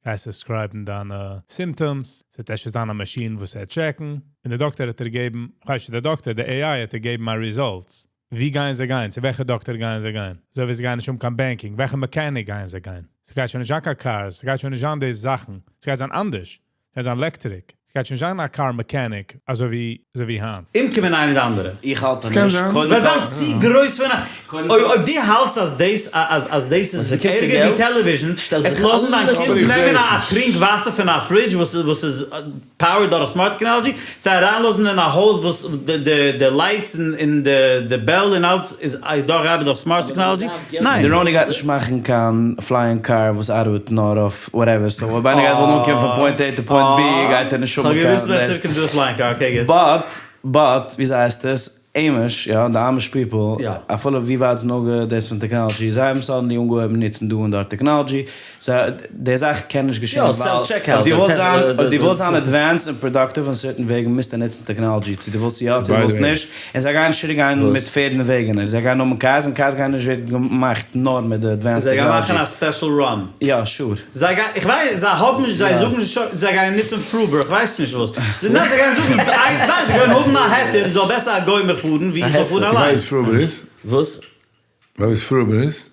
גייסט describe ן דיינע symptoms, ס'וועט אפשר זיין א מאשין וואס ער check ן, און דער דאקטער האט דיר געגעבן, ווייסט דער דאקטער, דער AI האט דיר געגעבן א results. ווי גייען זיי גיין? צו וועלכע דאקטער גייען זיי גיין? אזוי ווי זיי גייען נישט האבן קיין banking, וועלכע mechanic גייען זיי גיין? ס'גייט שוין נישט זיין קיין cars, ס'גייט שוין נישט זיין די זאכן, ס'גייט זיין אנדערש. ס'גייט זיין electric. ס'גייט שוין זיין א car mechanic, אזוי ווי אזוי ווי היינט. אומקומען איינער די אנדערע. איך האלט ס'קען נישט. זיין. קודם ס'וועט זיין כל- צו גרויס פון א... קודם אויב כל- אויב דו האלטסט אז דאס אז אז דאס איז ס'קומט צו ערגער ווי געלט, television, שטעלט עס זיך לאזן דיין אלעס קינד אבער איך זע נעמען עס א נישט. טרינק וואסער פון א fridge וואס איז וואס איז powered דורך smart technology, זיי אריינלאזן אין א הויז וואס די די די lights און און די די bell און אלץ איז דורך ארבעט דורך smart technology, ניין. די רוני גייט נישט מאכן קיין flying car וואס ארבעט נאר אויף whatever, so אויב איינער גייט וועלן אנקומען פון point A to point B גייט ער נישט האבן כ'האב קיין געוואוסט ווען ס'קומט צו די flying car, okay גוט. But, but, וויאזוי הייסט עס? Amish, יא, די Amish people, יא. אפילו ווי ווייט ס'איז נוגע דאס פון technology, זיי האבן suddenly אנגעהויבן נוצן דא און דארט technology, so די זאך קען נישט געשען, יא, ווייל self-checkout, אויב דו ווילסט די- זיין, אויב די- דו ווילסט זיין advanced און productive אין certain וועגן מוזטו נוצן technology, צו דו ווילסט יא, צו דו By the ווילסט way. נישט, און זיי גייען נישט צוריקגיין וואס? מיט פערד און וועגענער, זיי גייען האבן cars און cars גייען נישט ווערן געמאכט נאר מיט די advanced זיי גייען מאכן technology. א special run. יא, sure. זיי גייען, איך ווייס, זיי האבן נישט, זיי זאגן נישט שוין, זיי גייען נוצן Fruber, איך ווייס נישט וואס. זיי, ניין, זיי גייען זאגן, איי, ניין, זיי גייען האבן א היתר, זאל בעסער א גוי מיך פארן, ווי איך זאל פארן איך אליין. ווייס וואס Fruber איז. וואס? ווייסט וואס Fruber איז?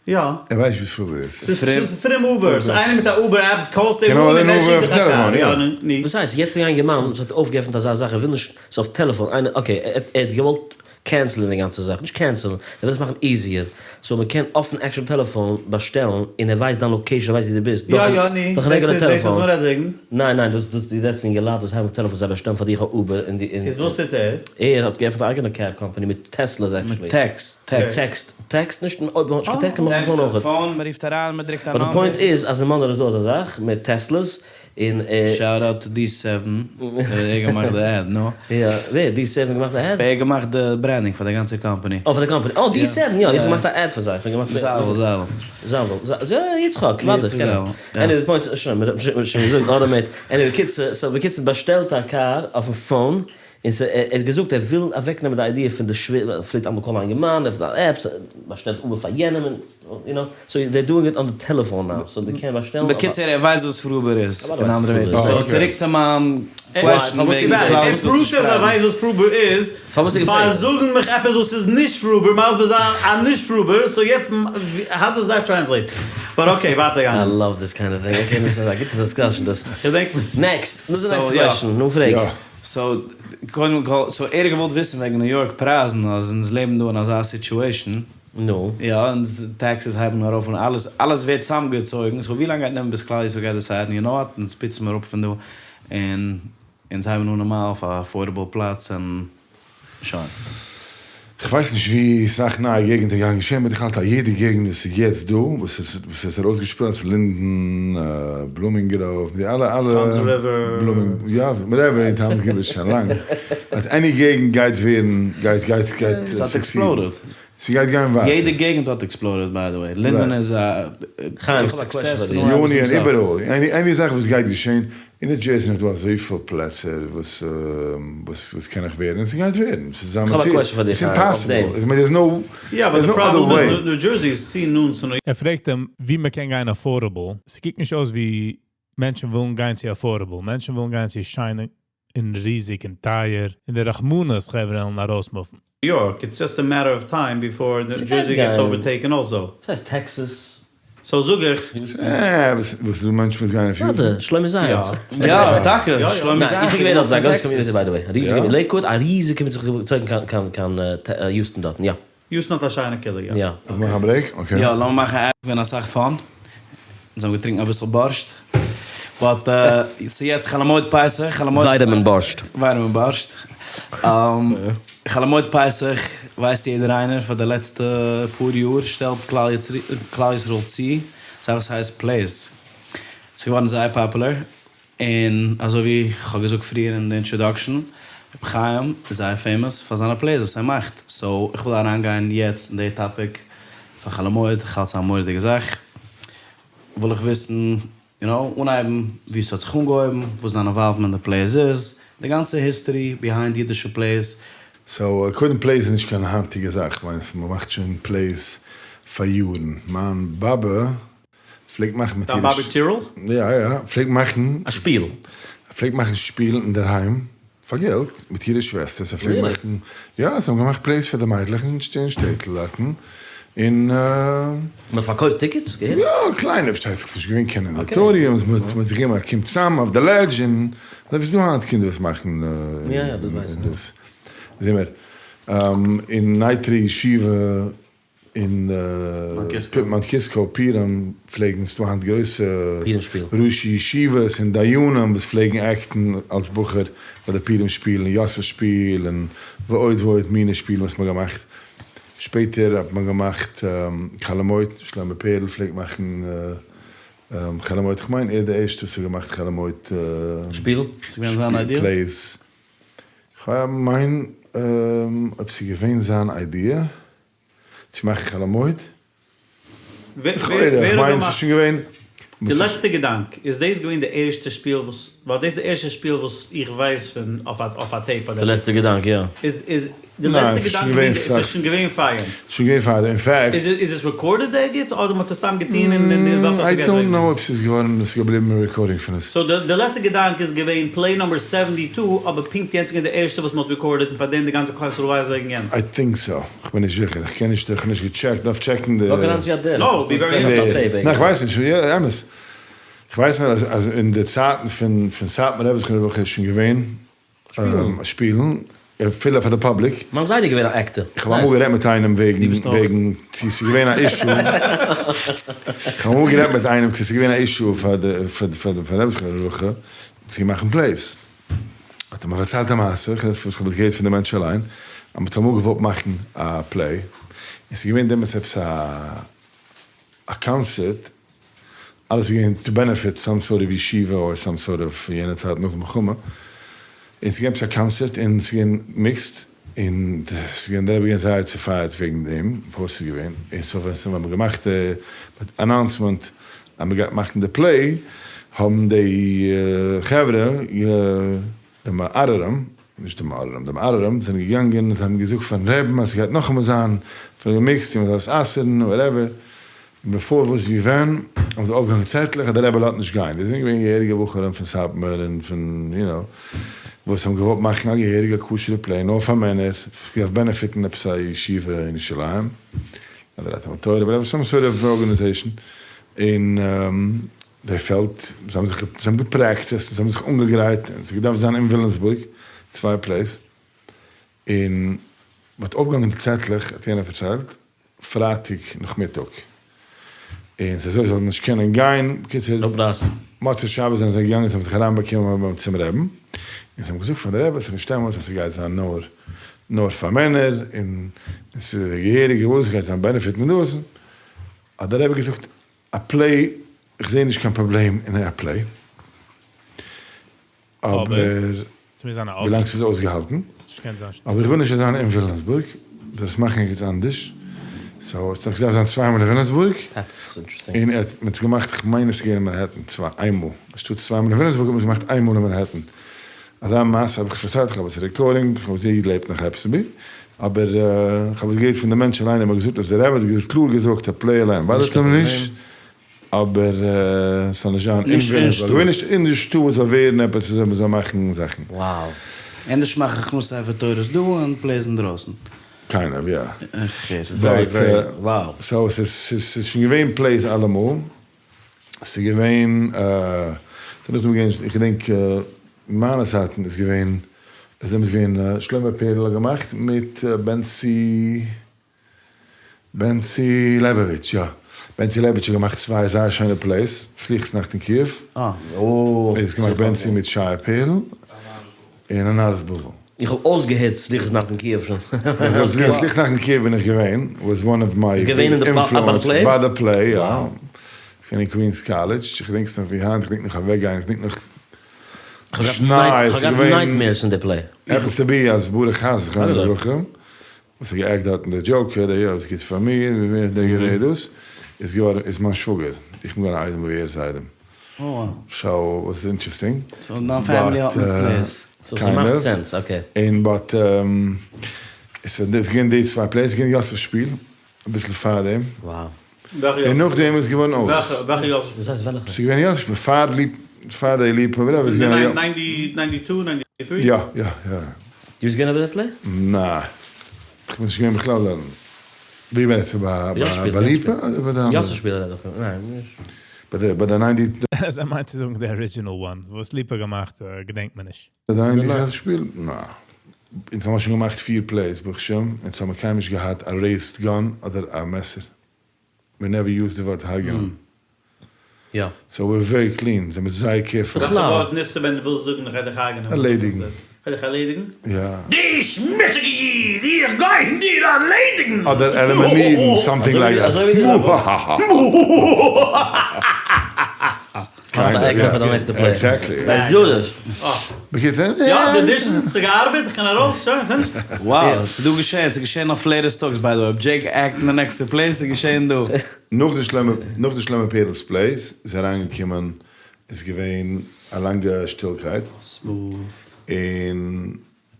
יא. ער ווייסט וואס Fruber איז. ס'איז ס'איז פרום Uber, ס'איז איינער מיט א Uber app, call סט אים קען אן אבער און אן ער Uber שיקט אויף דיך א קאר. טעלעפאן, יא. יא, נו, נו. וואס הייסט, יעצט איז א אינגערמאן וואס האט אויפגעעפנט אזא זאך, ער וויל נישט, ס'איז אויף טעלעפאן, איינער, okay, ער האט געוואלט. cancel ן די גאנצע זאך, נישט cancel ן, ער וויל עס מאכן easier, so מען קען אויפן actual טעלעפאן באשטעלן און ער ווייסט דיין location, ער ווייסט ווי דו ביסט, יא יא ני, דורכן דאס רעגולער איז דאס וואס טעלעפאן. מען רעדט וועגן. ניין ניין, דאס דאס די רעדסט אינגעלייט וואס הייבן אויף טעלעפאן זיי באשטעלן פאר דיך א Uber און די און. איז וואס טוט ער? ער האט געעפנט א אייגענע cab company מיט Teslas actually. מיט text, text. Text, text נישט אויב מען האט נישט קיין טעקסט קען מען אויפן phone אויכעט. phone, מען רופט אריין, מען דרוקט א but די number. point איז אז אין מאנרא איז דא אזא זאך מיט Teslas און ער. Shout out to די seven, ער געמאכט די ad, נו. יא, ווער? די seven האט געמאכט די ad? ער האט געמאכט די branding פאר די גאנצע קאמפאני. אה פאר די קאמפאני, אה די seven יא, איך האב געמאכט א ad פאר זיי, איך האב געמאכט. זאוול, זאוול. זאוול, זאוול, יצחק, ווארט איך קען אים. Anyway די point איז, שוין, מ'האט שוין געזאגט automate, anyway בקיצור, so בקיצור באשטעלט א קאר אויפן phone, און ס' ער האט געזאגט ער וויל אוועקנעמען די idea פון די שווער, פלעגט אמאל call ן א אינגערמאן, עפענט א app, באשטעלט Uber פאר יענעם, און יו נאו, so they doing it on די טעלעפאן now, so די קען באשטעלן. בקיצור ער ווייסט וואס Fruber איז, אין אנדערע ווערטער. So צוריק צו מיין question וועגן כלל ער prove ט אז ער ווייסט וואס Fruber איז, ביי זאגן מיך עפעס וואס איז נישט Fruber, מסביר זיין א נישט Fruber, so יעצט how does that translate? But okay, ווייטער I גיין. love this kind of thing, okay דאס איז א גוטע discussion דאס. כ'דענק. Next, וואס איז די next question? נו פרעג. So, קודם כל, so ער האט געוואלט וויסן וועגן ניו יארק פרייזן, אז אונז לעבן דא אין אזא situation. נו. יא, אונז taxes הייבן ארויף און אלעס, אלעס ווערט צוזאמגעצויגן, so ווי לאנג גייט נעמען ביז כלל ישראל גייט decide ן, you know what, אונז פיצן מיר אפ פון דא, און אונז הייבן אן נארמאל אויף א affordable פלאץ און שוין. כ'ווייס נישט ווי סאך נייע געגנטער גייען געשען, but איך האלט אז יעדע געגנט וואס איז יעצט דא, וואס איז וואס איז ארויסגעשפראצט, לינדען, בלומינגראוו, די אלע אלע, Toms River. בלומינג, יא, whatever, אין Toms River איז שוין לאנג, but any געגנט גייט ווערן, גייט גייט גייט ס'האט exploded. ס'גייט גיין ווייטער. יעדע געגנט האט exploded by the way, לינדען איז א חיים, איך האב א question פאר דיר. יוניאן, איבעראל, any זאך וואס גייט געשען, אין ניו דזשערסי נאך דא אזויפיל פלעצער וואס וואס קען נאך ווערן, און ס'גייט ווערן, ס'איז א איך האב א מציאות, question פאר דיר ס'איז חיים, אויף דעם. impossible, איך מיין there's no יא, but there's the no other problem way. איז ניו דזשערסי איז צו נאנט צו ניו ער פרעגט אים ווי מען קען גיין affordable, ס'קוקט נישט אויס ווי מענטשן ווילן גיין צו affordable, מענטשן ווילן גיין צו שיינע און ריזיג און טייער, און די רחמנות חברה וועלן ארויסמופן. York, it's just a matter of time before New ס'גייט Jersey gets גיין. overtaken also. וואס הייסט טעקסעס? So זאג איך. אה, וואס וואס דו מיינסט מיט גיין אויף ווארטע, יוטוב? שלומי זייעץ. יא, טאקע, יא, יא. שלומי ניין, זייעץ איך איז בין געווען אויף געווען די גאנצע פון community טעקסעס. by the way. א ריזיגע יא? לעיקוואד, א ריזיגע community זיך געצויגן קיין קיין קיין יוסטן דארטן, יא. יוסטן האט א שיינע קהילה, יא. יא. לאמיר מאכן א break? Okay. יא, לאמיר מאכן א געווען אסאך fun. אונז האבן געטרינקן אביסל בארשט. But ס'איז יעצט חול המועד פסח, חול המועד. Vitamin בארשט. Vitamin בארשט. חול המועד פסח ווייסט יעדער איינער פאר די לעצטע פאר יאר שטעלט כלל ישראל צו זאך וואס הייסט plays. ס'איז געווארן זייער פאפולער, און אזוי ווי כ'האב געזאגט פריער אין די introduction, רבי חיים איז זייער famous פאר זיינע plays וואס ער מאכט, so איך וויל אריינגיין יעצט אין די topic פאר חול המועד, כ'האלט ס'איז א מורא'דיגע זאך, וויל איך וויסן, יו נאו, אנהייבן ווי ס'האט זיך אנגעהויבן, וואס דיין involvement אין די plays איז, די גאנצע history behind אידישע plays. So קודם plays איז נישט קיין היינטיגע זאך, כ'מיין מ'מאכט שוין plays פאר יארן, מיין באבע פלעגט מאכן מיט דיין אירע באבע צירל? יא יא, פלעגט מאכן א שפיל. פלעגט מאכן שפילן אינדערהיים פאר געלט מיט אירע שוועסטער, זיי פלעגן Really? מאכן, יא זיי האבן געמאכט plays פאר די מיידלעך אין שטעטל דארטן, און. מען פארקויפט tickets? געהעריג? יא, קליינע, פארשטייט זיך ס'נישט געווען קיין auditoriums, מען האט זיך געגעבן א קום צאם אויף די ledge, און אזוי ווי ס'דא היינט קינדער וואס מאכן יא יא דאס ווייס איך. דאס זעמער אין נייטרא ישיבה אין מאונט קיסקא פורים פלעגן ס'דא היינט גרויסע ראשי ישיבות און דיינים וואס פלעגן act ן אלס בחור ביי די פורים שפילן, יוסף שפיל און ועוד ועוד מיני שפילן וואס מ'האט געמאכט. שפעטער האט מען געמאכט חול המועד, שלמה פערל פלעגט מאכן חול המועד, כ'מיין ער איז די ערשטע וואס האט געמאכט חול המועד שפיל? ס'געווען זיין idea? Plays. כ'מיין אויב ס'איז געווען זיין idea צו מאכן חול המועד. ווער האט געמאכט די לעצטע געדאנק? איז דאס געווען די ערשטע שפיל וואס, ווייל דאס איז די ערשטע שפיל וואס איך ווייס פון אויף א tape אדער. די לעצטע געדאנק, יא. איז איז די לעצטע געדאנק געווען, ס'איז שוין געווען פאר יענץ? ס'איז שוין געווען פאר דעם, in fact. איז עס recorded ערגעץ אדער מ'האט עס סתם געטון און די וועלט האט I פארגעסן don't וועגן know דעם? אויב ס'איז געווארן, ס'איז געבליבן א recording פון עס. So די לעצטע געדאנק איז געווען play number seventy two אבער פונקט יענץ איז געווען די ערשטע וואס מ'האט recorded און פאר דעם די גאנצע כלל ישראל ווייסט וועגן יענץ. I think so, כ'בין נישט זיכער, איך קען נישט, איך האב נישט געטשעקט, דארף טשעקן די. No, be very interested. ניין כ'ווייס נישט, יא אמת, כ'ווייס נאר אז אין די צייטן פון פון סאטמאר רבי זכרונו לברכה איז שוין געווען שפילן. אפילו פאר די public. מיין זיידע איז געווען א actor. איך האב אמאל גערעדט מיט איינעם וועגן וועגן צו ס'איז געווען א issue, איך האב אמאל גערעדט מיט איינעם צו ס'איז געווען א issue פאר די פאר די פאר די רבי זכרונו לברכה צו מאכן plays, האט ער מיר פארציילט א מעשה, איך וואס כ'האב עס געהערט פון די מענטש אליין, אז מ'האט אמאל געוואלט מאכן א play, און ס'איז געווען דעמאלטס עפעס א א קאנצערט, אלעס איז געווען to benefit some sort of ישיבה or some sort of יענע צייט נאך די מלחמה, און ס'איז געווען עפעס א קאנצערט און ס'איז געווען mixed, און ס'איז געווען די רבי געווען זייער צופייערט וועגן דעם וואס ס'איז געווען, און so ווען ס'האט מען געמאכט די announcement אז מ'גייט מאכן די play, האבן די חברה די מערערים, נישט די מעוררים, די מערערים זענען געגאנגען און זיי האבן געזאגט פארן רעבן אז ס'גייט נאכאמאל זיין פון די mixed און מ'דארף עס אסר'ן whatever, און בעפאר וואס ווי ווען האבן זיי אויפגעהאנגען צעטלעך אז די רבי לאזט נישט גיין, דאס זענען געווען געהעריגע בחורים פון סאטמאר און פון יו נאו וואס האבן געוואלט מאכן א געהעריגע כשר'ע play נאר פאר מענער, ס'געדארפט benefit ן עפעס א ישיבה אין ירושלים אדער א תלמוד תורה whatever some sort of organization, און די פעלד, זיי האבן זיך, זיי האבן גע practice ט, זיי האבן זיך אנגעגרייט, און ס'האט געדארפט זיין אין וויליאמסבורג, צוויי plays, און מ'האט אויפגעהאנגען די צעטלעך, האט יענער פארציילט, פרייטאג נאכמיטאג, און ס'איז אזוי זאל מען נישט קענען גיין, בקיצור, מוצאי שבת זענען זיי געגאנגען, זיי האבן זיך אריינבאקומען ביים צום רעבן, און זיי האבן געזאגט פאר די רבי, ס'איז נישט אמת אז ס'גייט זיין נאר נאר פאר מענער, און ס'איז די געהעריגע וואס, ס'גייט זיין benefit און דאס, האט די רבי געזאגט, א play, איך זעה נישט קיין פראבלעם אין א play, אבער ווילאנג ס'איז אויסגעהאלטן, אבער איך וויל נישט עס זיין אין וויליאמסבורג, זאל עס מאכן ערגעץ אנדערש, so עס האט נאך געדארפט זיין צוויי מאל אין וויליאמסבורג, און ער האט מען האט עס געמאכט, איך מיין עס איז געווען אין מאנהעטן צוויי איינמאל, אנשטאט צוויי מאל אין וויליאמסבורג האט מען עס געמאכט איינמאל אין מאנהעטן, אזא מעשה האב איך נישט פארציילט, איך האב עס recording, איך האב זי לעבט נאך עפעס ווי, אבער איך האב עס געהערט פון די מענטש אליין, ער האט מיר געזאגט אז די רבי האט קלאר געזאגט א play אליין bother ט אים נישט, אבער ס'זאל נישט זיין אין וויליאמסבורג, איך וויל נישט אין די שטאט זאל ווערן עפעס אז מ'זאל מאכן זאכן. Wow. ענדערש מאך איך נאר ספר תורות דא און plays אינדרויסן. Kind of, יא. איך הער. Very very wow. So ס'איז שוין געווען plays אלעמאל. ס'איז געווען, ס'איז נאכדעם געווען, איך געדענק מיינע צייטן איז געווען, איז דעמאלטס געווען שלמה פערל האט געמאכט מיט בענצי, בענצי לעבאוויטש, יא, בענצי לעבאוויטש האט געמאכט צוויי זייער שיינע plays, סליחות נאכט אין קיעוו, איז געמאכט בענצי מיט שייע פערל, און א נארס בבל. איך האב אויסגעהערט סליחות נאכט אין קיעוו שוין. סליחות נאכט אין קיעוו בין איך געווען, was one of my influence ביי די play, יא. ס'איז געווען אין קווינס קאלעדזש, איך געדענק עס נאך ווי היינט, איך געדענק נאך אוועקגיין, איך געדענק נאך שניי, ס'איז געווען nightmares פון די play. Happens to be אז ברוך האס זכרונו לברכה, וואס האט גע act דארטן די joker, דער יא וואס גוט פאר מיר, דער דאס, איז געווארן איז מיין שוואגער, איך בין געווארן א איידעם ווי ער איז איידעם. So וואס איז interesting. So דיין family האט מיט plays. So ס'מאכט sense, okay. און but עס איז געווען די צוויי plays, געווען יוסף שפיל אביסל פארדעם. און נאכדעם איז געווארן אויס. וועלכע יוסף שפיל? וואס הייסט וועלכע? ס'איז געווען יוסף שפיל פאר ליפ פאר די ליפא whatever איז געווען א ninety ninety two ninety three? יא יא יא. דו ביסט געווען ביי די play? ניין. כ'בין נישט געווען בכלל דארטן. ווי ביסטו? ביי ליפא אדער ביי די אנדערע? יוסף שפיל רעד איך פון. ניין נישט. ביי די ביי די ninety. ער מיינט צו זאגן די original one וואס ליפא געמאכט געדענקט מען נישט. ביי די nineties יוסף שפיל? נעה. אונז האבן שוין געמאכט פיר plays ברוך השם, אונז האבן קיינמאל נישט געהאט א raised gun אדער א מעסער. We never used די ווארט הרג'נען. יא. So we're very clean, זעמיר זייער careful. וועלכע ווארט נוצטו ווען דו ווילסט זאגן איך גיי דיך הרג'נען? ערלעדיגן. איך גיי דיך ערלעדיגן? יא. דו שמוציגע איד, איך גיי דיר ערלעדיגן! אדער עלימינירן, something like that. אזוי ווי דו זאגסט. האסט א actor פאר די נעקסטע play. Exactly. בקיצור. יא, די audition, ס'געארבעט, איך קען ארויס, שוין, finished. Wow, ס'איז דא געשען, ס'איז געשען אויף Latest Talks by the way, אויב דזשעיק act אין די נעקסטע play, ס'איז געשען דא. נאך די שלמה, נאך די שלמה פערלס plays איז אריינגעקומען, איז געווען א לאנגע שטילקייט. Smooth. און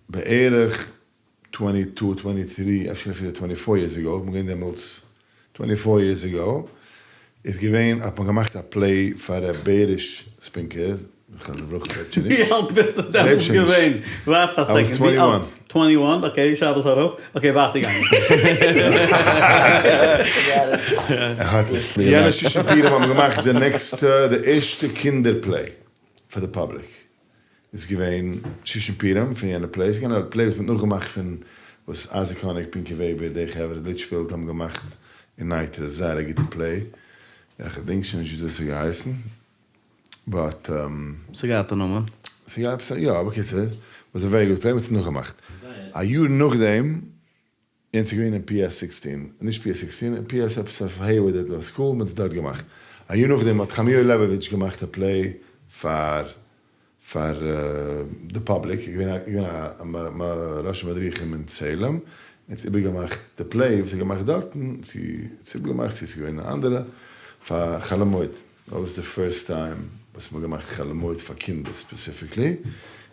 בערך twenty two, twenty three, אפשר אפילו twenty four years ago, כ'בין געווען דעמאלטס twenty four years ago, איז געווען האט מען געמאכט א play פאר ר' בעריש ספינקער, זכרונו לברכה לעבט שוין נישט. ווי אלט ביסטו דעמאלטס געווען? ווארט א second, ווי אלט? Twenty one, okay, שבת ארויף, okay ווייטער גיין. יענע שושן פורים האט מען געמאכט די נעקסטע, די ערשטע קינדער play פאר די public. איז געווען שושן פורים פון יענע play, ס'איז געווען א play וואס מ'האט נאכגעמאכט פון וואס אייזיק האניג, פינקי וועבער, די חברה, ליטשפילד האבן געמאכט אין נייטרא, זייער א גוטע play, איך געדענק שוין נישט וויאזוי ס'האט געהייסן, but. ס'געהאט א נאמען. ס'געהאט עפעס א, יא, בקיצור, was a very good play, מ'האט עס נאכגעמאכט. א יאר נאכדעם און ס'איז געווען אין PS 16, נישט PS 16, אין PS עפעס אויף Hayward at law school, מ'האט עס דארט געמאכט. א יאר נאכדעם האט חמיאל לעבאוויטש געמאכט א play פאר פאר די public, איז געווען א געווען א ראש המדריכים אין צעהלים, און האט איבערגעמאכט די play וואס ער האט געמאכט דארטן, צו ס'איז איבערגעמאכט צו ס'איז געווען א אנדערע, פאר חול המועד. That was the first time וואס מ'האט געמאכט חול המועד פאר קינדער specifically,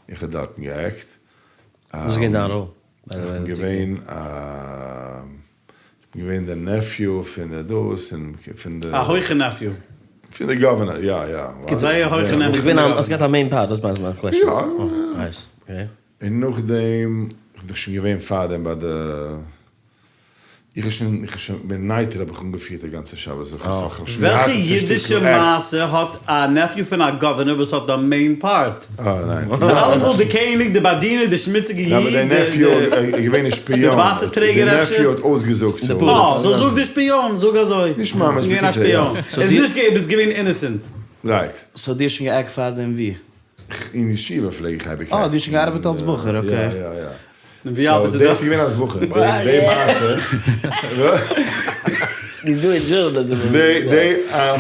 איך האב דארטן גע'עקט. וואס איז געווען דיין ראל? איך בין געווען א, איך בין געווען דער nephew פון די דאס און פון די. א הויכע nephew. פון די governor, יא יא. זייער הויכע nephew. געווען א, האסט געהאט א main part, דאס מיין question. יא. Nice, okay. און נאכדעם, איך בין דאך שוין געווען פארדעם ביי די. איך האב שוין, איך האב שוין, בין נייטרא האב איך אנגעפירט א גאנצע שבת זכור, so איך האב שוין וועלכע געהאט א אידישע שטיקל act. מעשה האט א nephew פון א governor וואס האט די main part? אה ניין. ס'איז אלעמאל די קעניג, די באדינער, די שמוציגע ניין אבער איד, די nephew איז געווען א די שפיאן, וואסער די טרעגער אפשר? nephew האט אויסגעזאגט so. אה, so זאג די שפיאן, זאג אזוי. נישט ממש, געווען א בקיצור יא. שפיאן. איז נישט געווען, ביסט געווען innocent. Right. So דו האסט שוין גע'עקט פארדעם ווי? אין ישיבה פלעג איך אייביג אה, דו האסט שוין געארבעט אלס בחור, okay. יא יא יא. און ווי אלט ביסטו דאס איז געווען אלס בחור, די מעשה. He's doing journalism. די די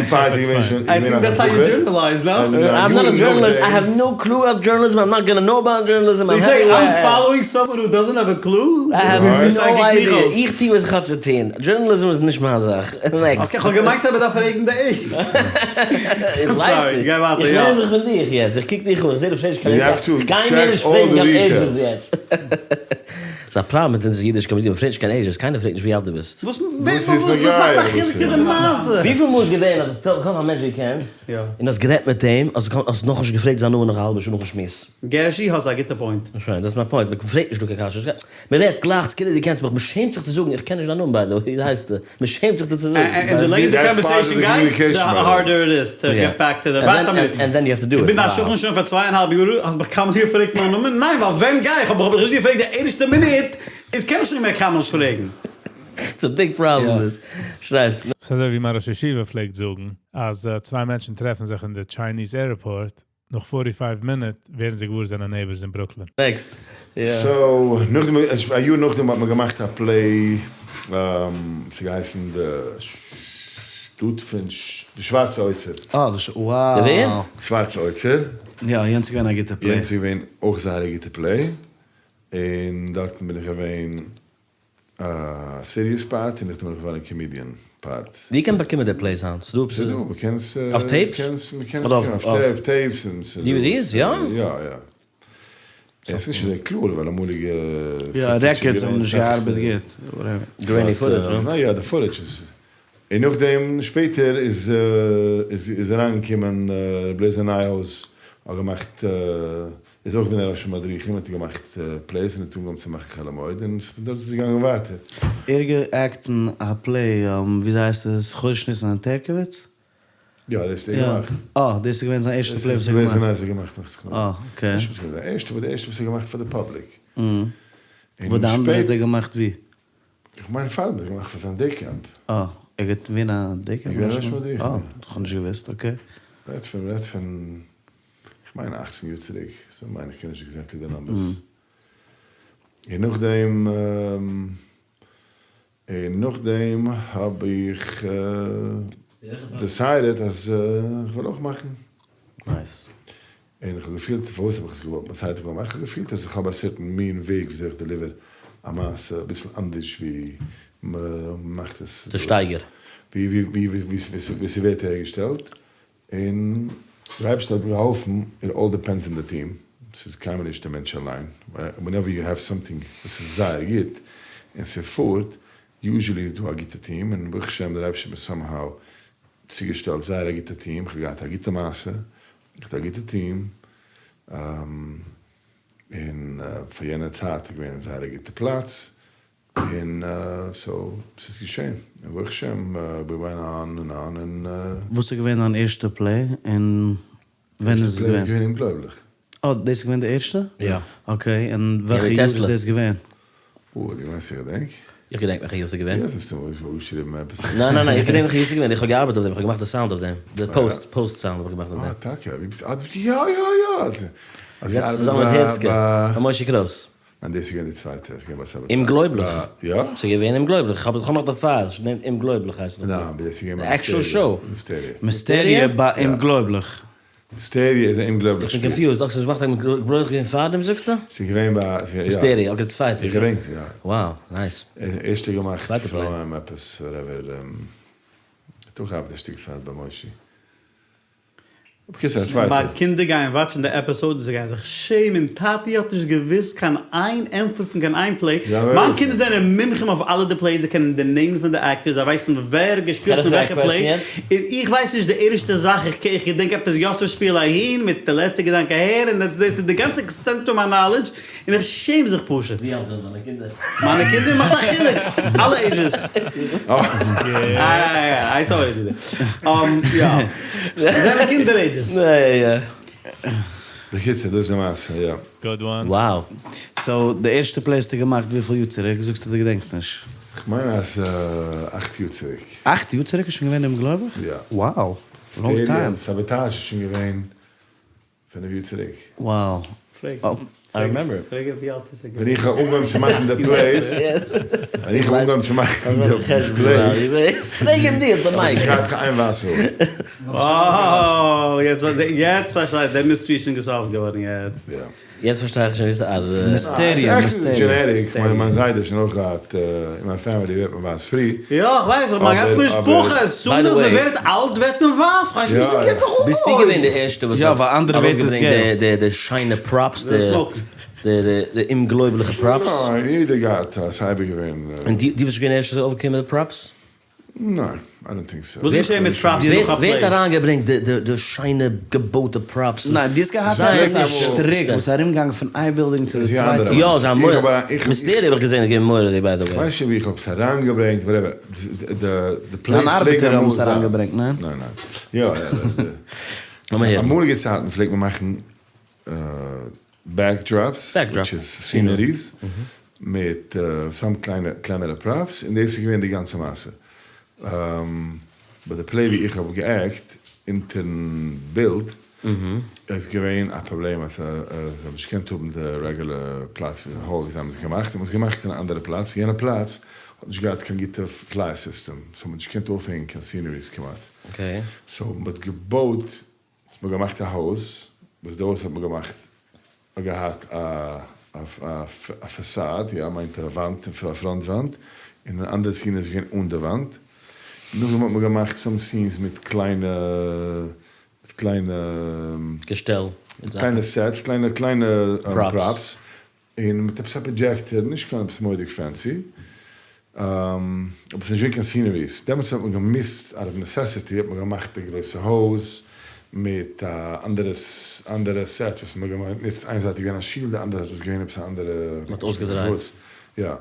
part איז געווען שוין. I think that's how you journalize, no? I'm not a journalist, I have no clue of journalism, I'm not gonna know about journalism. So you say I'm following someone who doesn't have a clue? I have no idea. איך טו וואס איך האב צו טון. Journalism איז נישט מיין זאך. Next. Okay, כ'האב געמיינט אז מ'דארף פרעגן די age. I'm sorry, גיי ווייטער, יא. איך לערן זיך פון דיך יעצט, איך קוק דיך אן, איך זע דו פרעגסט קיין עדות, איך גיי מער נישט פרעגן קיין עדות יעצט. ס'איז א פראבלעם מיט אונזער אידיש community, מ'פרעגט נישט קיין עדות, קיינער פרעגט נישט ווי אלט דו ביסט. וואס מאכט א חילוק צו די מעשה? וויפיל מאל איז געווען אז עס קומט א מענטש דו קענסט, און האסט גערעדט מיט אים, האסט נאכנישט געפרעגט זיין נאמען נאך א האלבע שעה נאכן שמועס. גערשי, האסט א גוטע point. שוין, דאס איז מיין point, מ'פרעגט נישט דא קיין קשיות. מען רעדט גלייך כאילו דו קענסט מיך, מען שעמט זיך צו זאגן איך קען נישט דיין נאמען by the way, ווי הייסטו? מען שעמט זיך דיר צו זאגן. און די לענגער די conversation גייט, די harder it is to get back to the, ווארט א מינוט, איך בין דיין שכן שוין פאר צוויי און האלב יאר, האסט מיך קיינמאל נישט געפרעגט מיין נאמען? ניין, ווייל ווען גיי איך, האב איך נישט געפרעגט די ערשטע מינוט, איז קען איך שוין מער קיינמאל נישט פרעגן. It's a big problem דאס. שרייסט. ס'איז אזוי ווי מיין ראש ישיבה פלעגט זאגן, אז צוויי מענטשן טרעפן זיך אין די Chinese airport, נאך 45 מינוט ווערן זיי געוואר זענען neighbors אין ברוקלין. Next. So, נאכדעם, א יאר נאכדעם האט מען געמאכט א play, ס'האט געהייסן די שטאט פון די שווארצע אוצר. אה, די ש. Wow. די ווער? שווארצע אוצר. יא, יענץ איז געווען א גוטע play. יענץ איז געווען אויך זייער א גוטע play, און דארטן בין איך געווען א serious part, און נאכדעם בין איך געווארן א comedian part. ווי קען מען באקומען די plays היינט? ס'דא עפעס? ס'דא, מ'קען עס. אויף tapes? מ'קען עס אויף tapes און ס'דא. DVDs, יא? יא יא. עס איז נישט אזוי קלאר ווייל אמאליגע יא, records האבן נישט געארבעט גוט, whatever. Grainy footage, יא? יא, די footage איז. און נאכדעם שפעטער איז איז אריינגעקומען ר' לייזער נייהויז האט געמאכט איז אויך געווען א ראש המדריכים האט ער געמאכט plays און האט אנגעהויבן צו מאכן חול המועד און פון דארט איז עס געגאנגען ווייטער. ער גע'עקט אין א play, וויאזוי הייסט עס, חודש ניסן אין טערקעוויץ? יא דאס האט ער געמאכט. אה, דאס איז געווען זיין ערשטע play וואס ער האט געמאכט. דאס איז געווען זיין ערשטע געמאכט. אה, okay. נישט וואס געווען זיין ערשטע, אבער די ערשטע וואס ער האט געמאכט פאר די public. וואס די אנדערע האט ער געמאכט ווי? איך מיין פאר דעם האט ער געמאכט פאר זיין day camp. אה, ער גייט ווערן א day camp? ער געווען ראש מדריך. אה, איך האב נישט געוואוסט, okay. רעדט פון, רעדט פון, איך מיין 18 יאר צוריק, so מיין איך קען נישט exactly די numbers. און נאכדעם, און נאכדעם האב איך decided אז איך וויל אויך מאכן. Nice. און איך האב געפילט, פארוואס האב איך עס געוואלט decided איך וויל מאכן, איך האב געפילט אז איך האב א certain מין וועג וויאזוי איך deliver א מעשה, אביסל אנדערש ווי מ'מאכט עס. די שטייגער. ווי ווי ס'ווערט אהערגעשטעלט, און דער אייבערשטער האט מיר געהאלפן, it all depends on the team, ס'איז קיינמאל נישט דער מענטש אליין, whenever you have something וואס איז זייער גוט און ס'פארט, usually איז דא א גוטע team, און ברוך השם דער אייבערשטער האט מיר somehow צוגעשטעלט זייער א גוטע team, איך האב געהאט א גוטע מעשה, איך האב א גוטע team, און פאר יענע צייט איז געווען זייער א גוטע פלאץ, און so ס'איז געשען, און ברוך השם we went on and on און. וואס איז געווען דיין ערשטע play און ווען איז עס געווען? ערשטע play איז געווען אומגלויבליך. אה, דאס איז געווען די ערשטע? יא. Okay, און וועלכע יאר איז דאס געווען? אוי, דו מיינסט איך געדענק? איך געדענק וועלכע יאר ס'איז געווען. יא, האסט מסתמא אפגעשריבן עפעס. ניין ניין ניין, איך געדענק וועלכע יאר ס'איז געווען, איך האב געארבעט אויף דעם, איך האב געמאכט די sound אויף דעם, די post, post sound האב איך געמאכט אויף דעם. אה, טאקע? ווי ביסטו? אה, דו ביסט, יא יא יא! זעצט צוזאמען מיט הערצקע, ביי משה קרויס. ניין, דאס איז געווען די צווייטע, עס איז געווען ביי סאבאטאזש. אומגלויבליך. יא? ס'איז געווען אומגלויבליך, איך האב נאך די file, ס'נעמט אומגלויבליך הייסט עס. ניין, אבער דאס איז געווען ביי די actual show. מיסטעריע. מיסטעריע ביי אומגלויבליך. מיסטעריע איז א אומגלויבליך שפיל. איך בין confused, אקעי ס'איז געמאכט אומגלויבליך געווען פארדעם זאגסטו? ס'איז געווען ביי, יא. מיסטעריע, okay צווייטע. איך געדענק, יא. Wow, nice. ערשטע געמאכט פרוים עפעס whatever, האט אויך געארבעט א שטיק צייט ביי מושי. בקיצור א צווייטע. מיין קינדער גייען watch ן די episode און זיי גייען זיך שעמען, טאטי האט נישט געוויסט קיין איין ענטפער פון קיין איין play, מיין קינדער זענען מומחים אויף אלע די plays, זיי קענען די נעמען פון די actors, זיי ווייסן ווער געשפילט אין וועלכע play, און איך ווייס נישט די ערשטע זאך, איך געדענק עפעס יוסף שפיל אהין מיט די לעצטע געדאנק אהער, און דאס איז די גאנצע extent to מיין knowledge, און איך שעם זיך פשוט. ווי אלט זענען דיינע קינדער? מיינע קינדער? מאכט א חילוק? אלע ages. איי סא וואט יו דיד. יא. זיי זענען קינדער ages. בקיצור דאס איז די מעשה יא. Good one. Wow. So די ערשטע play האסטו געמאכט וויפיל יאר צוריק? זאגסטו דו געדענקסט נישט. כ'מיין אז אכט יאר צוריק. אכט יאר צוריק איז שוין געווען אומגלויבליך? יא. Wow. Long time. סאבאטאזש איז שוין געווען פינף יאר צוריק. Wow. פרעג I remember. פרעג ווי אלט איז ער געווען. ווען איך האב אנגעהויבן צו מאכן די plays, ווען איך האב אנגעהויבן צו מאכן די plays, פרעג אים דיר, די mic. איך געהאט איין ווייסע האר. אה, יעצט פארשטיי איך, די mystery איז שוין גע solve ט געווארן יעצט. יא. יעצט פארשטיי איך שוין ווי ס'ארבעט. מיסטעריע, מיסטעריע. Generic, מיין זיידע האט שוין אויך געהאט, אין מיין family ווערט מען ווייס פרי. יא, איך ווייס, איך מיין גאנצע משפחה, as soon as מען ווערט אלט ווערט מען ווייס, כ'ווייס נישט ווי ס'גייט זיך אן. ביסטו געווען די ערשטע וואס האט ארויסגעברענגט די שיינע props, די אומגלויבליכע props? ניין, יעדער געהאט, ס'איז אייביג געווען. און דו ביסט נישט געווען די ערשטע וואס איז אויפגעקומען מיט די props? ניין, I don't think so. וואס געשעהן מיט props נאך א play? ווער האט אריינגעברענגט די שיינע געבויטע props? ניין, דו האסט געהאט עפעס א שטריק וואס איז ארומגעגאנגען פון איין בילדינג צו די צווייטע. יא, זיי האבן מיסטעריע האב איך געזען איז געווען מורא'דיג by the way. כ'ווייס נישט ווי איך האב עס אריינגעברענגט, whatever, די plays דיין פלעגן ארבעטער אמאל האבן עס זיין. אריינגעברענגט, ניין? ניין ניין. יא יא. לאמיר הערן. אמאליגע צייטן פלעגט מען מאכן backdrops, which איז sceneries, מיט some קלענערע props, און דאס איז געווען די גאנצע מעשה. ביי די play ווי איך האב גע act אונטערן בילד, איז געווען א פראבלעם אז זיי האבן נישט געקענט האבן די רעגולער פלאץ פון hall ווי זיי האבן עס געמאכט, האט מען עס געמאכט אין א אנדערע פלאץ, יענע פלאץ האט נישט געהאט קיין גוטע fly system, so מען האט נישט געקענט אויפהענגען קיין sceneries כמעט, so מען האט געבויט האט מען געמאכט א הויז, וואס די הויז האט מען געמאכט האט געהאט א א facade, יא מיינט א וואנט, א front וואנט, און אן אנדערע scene איז געווען אן די וואנט, נאכדעם האט מען געמאכט some scenes מיט קליינע מיט קליינע געשטעל, מיט קליינע sets, קליינע קליינע props, און מיט עפעס א projector, נישט קיין עפעס מורא'דיג fancy, אבער ס'איז נישט געווען קיין sceneries, דעמאלטס האט מען געמוזט, out of necessity האט מען געמאכט די גרויסע הויז, מיט א אנדערע אנדערע set וואס מ'האט גענוצט, איין זייט איז געווען א שול, די אנדערע זייט איז געווען עפעס א אנדערע, מ'האט אויסגעדרייט. יא.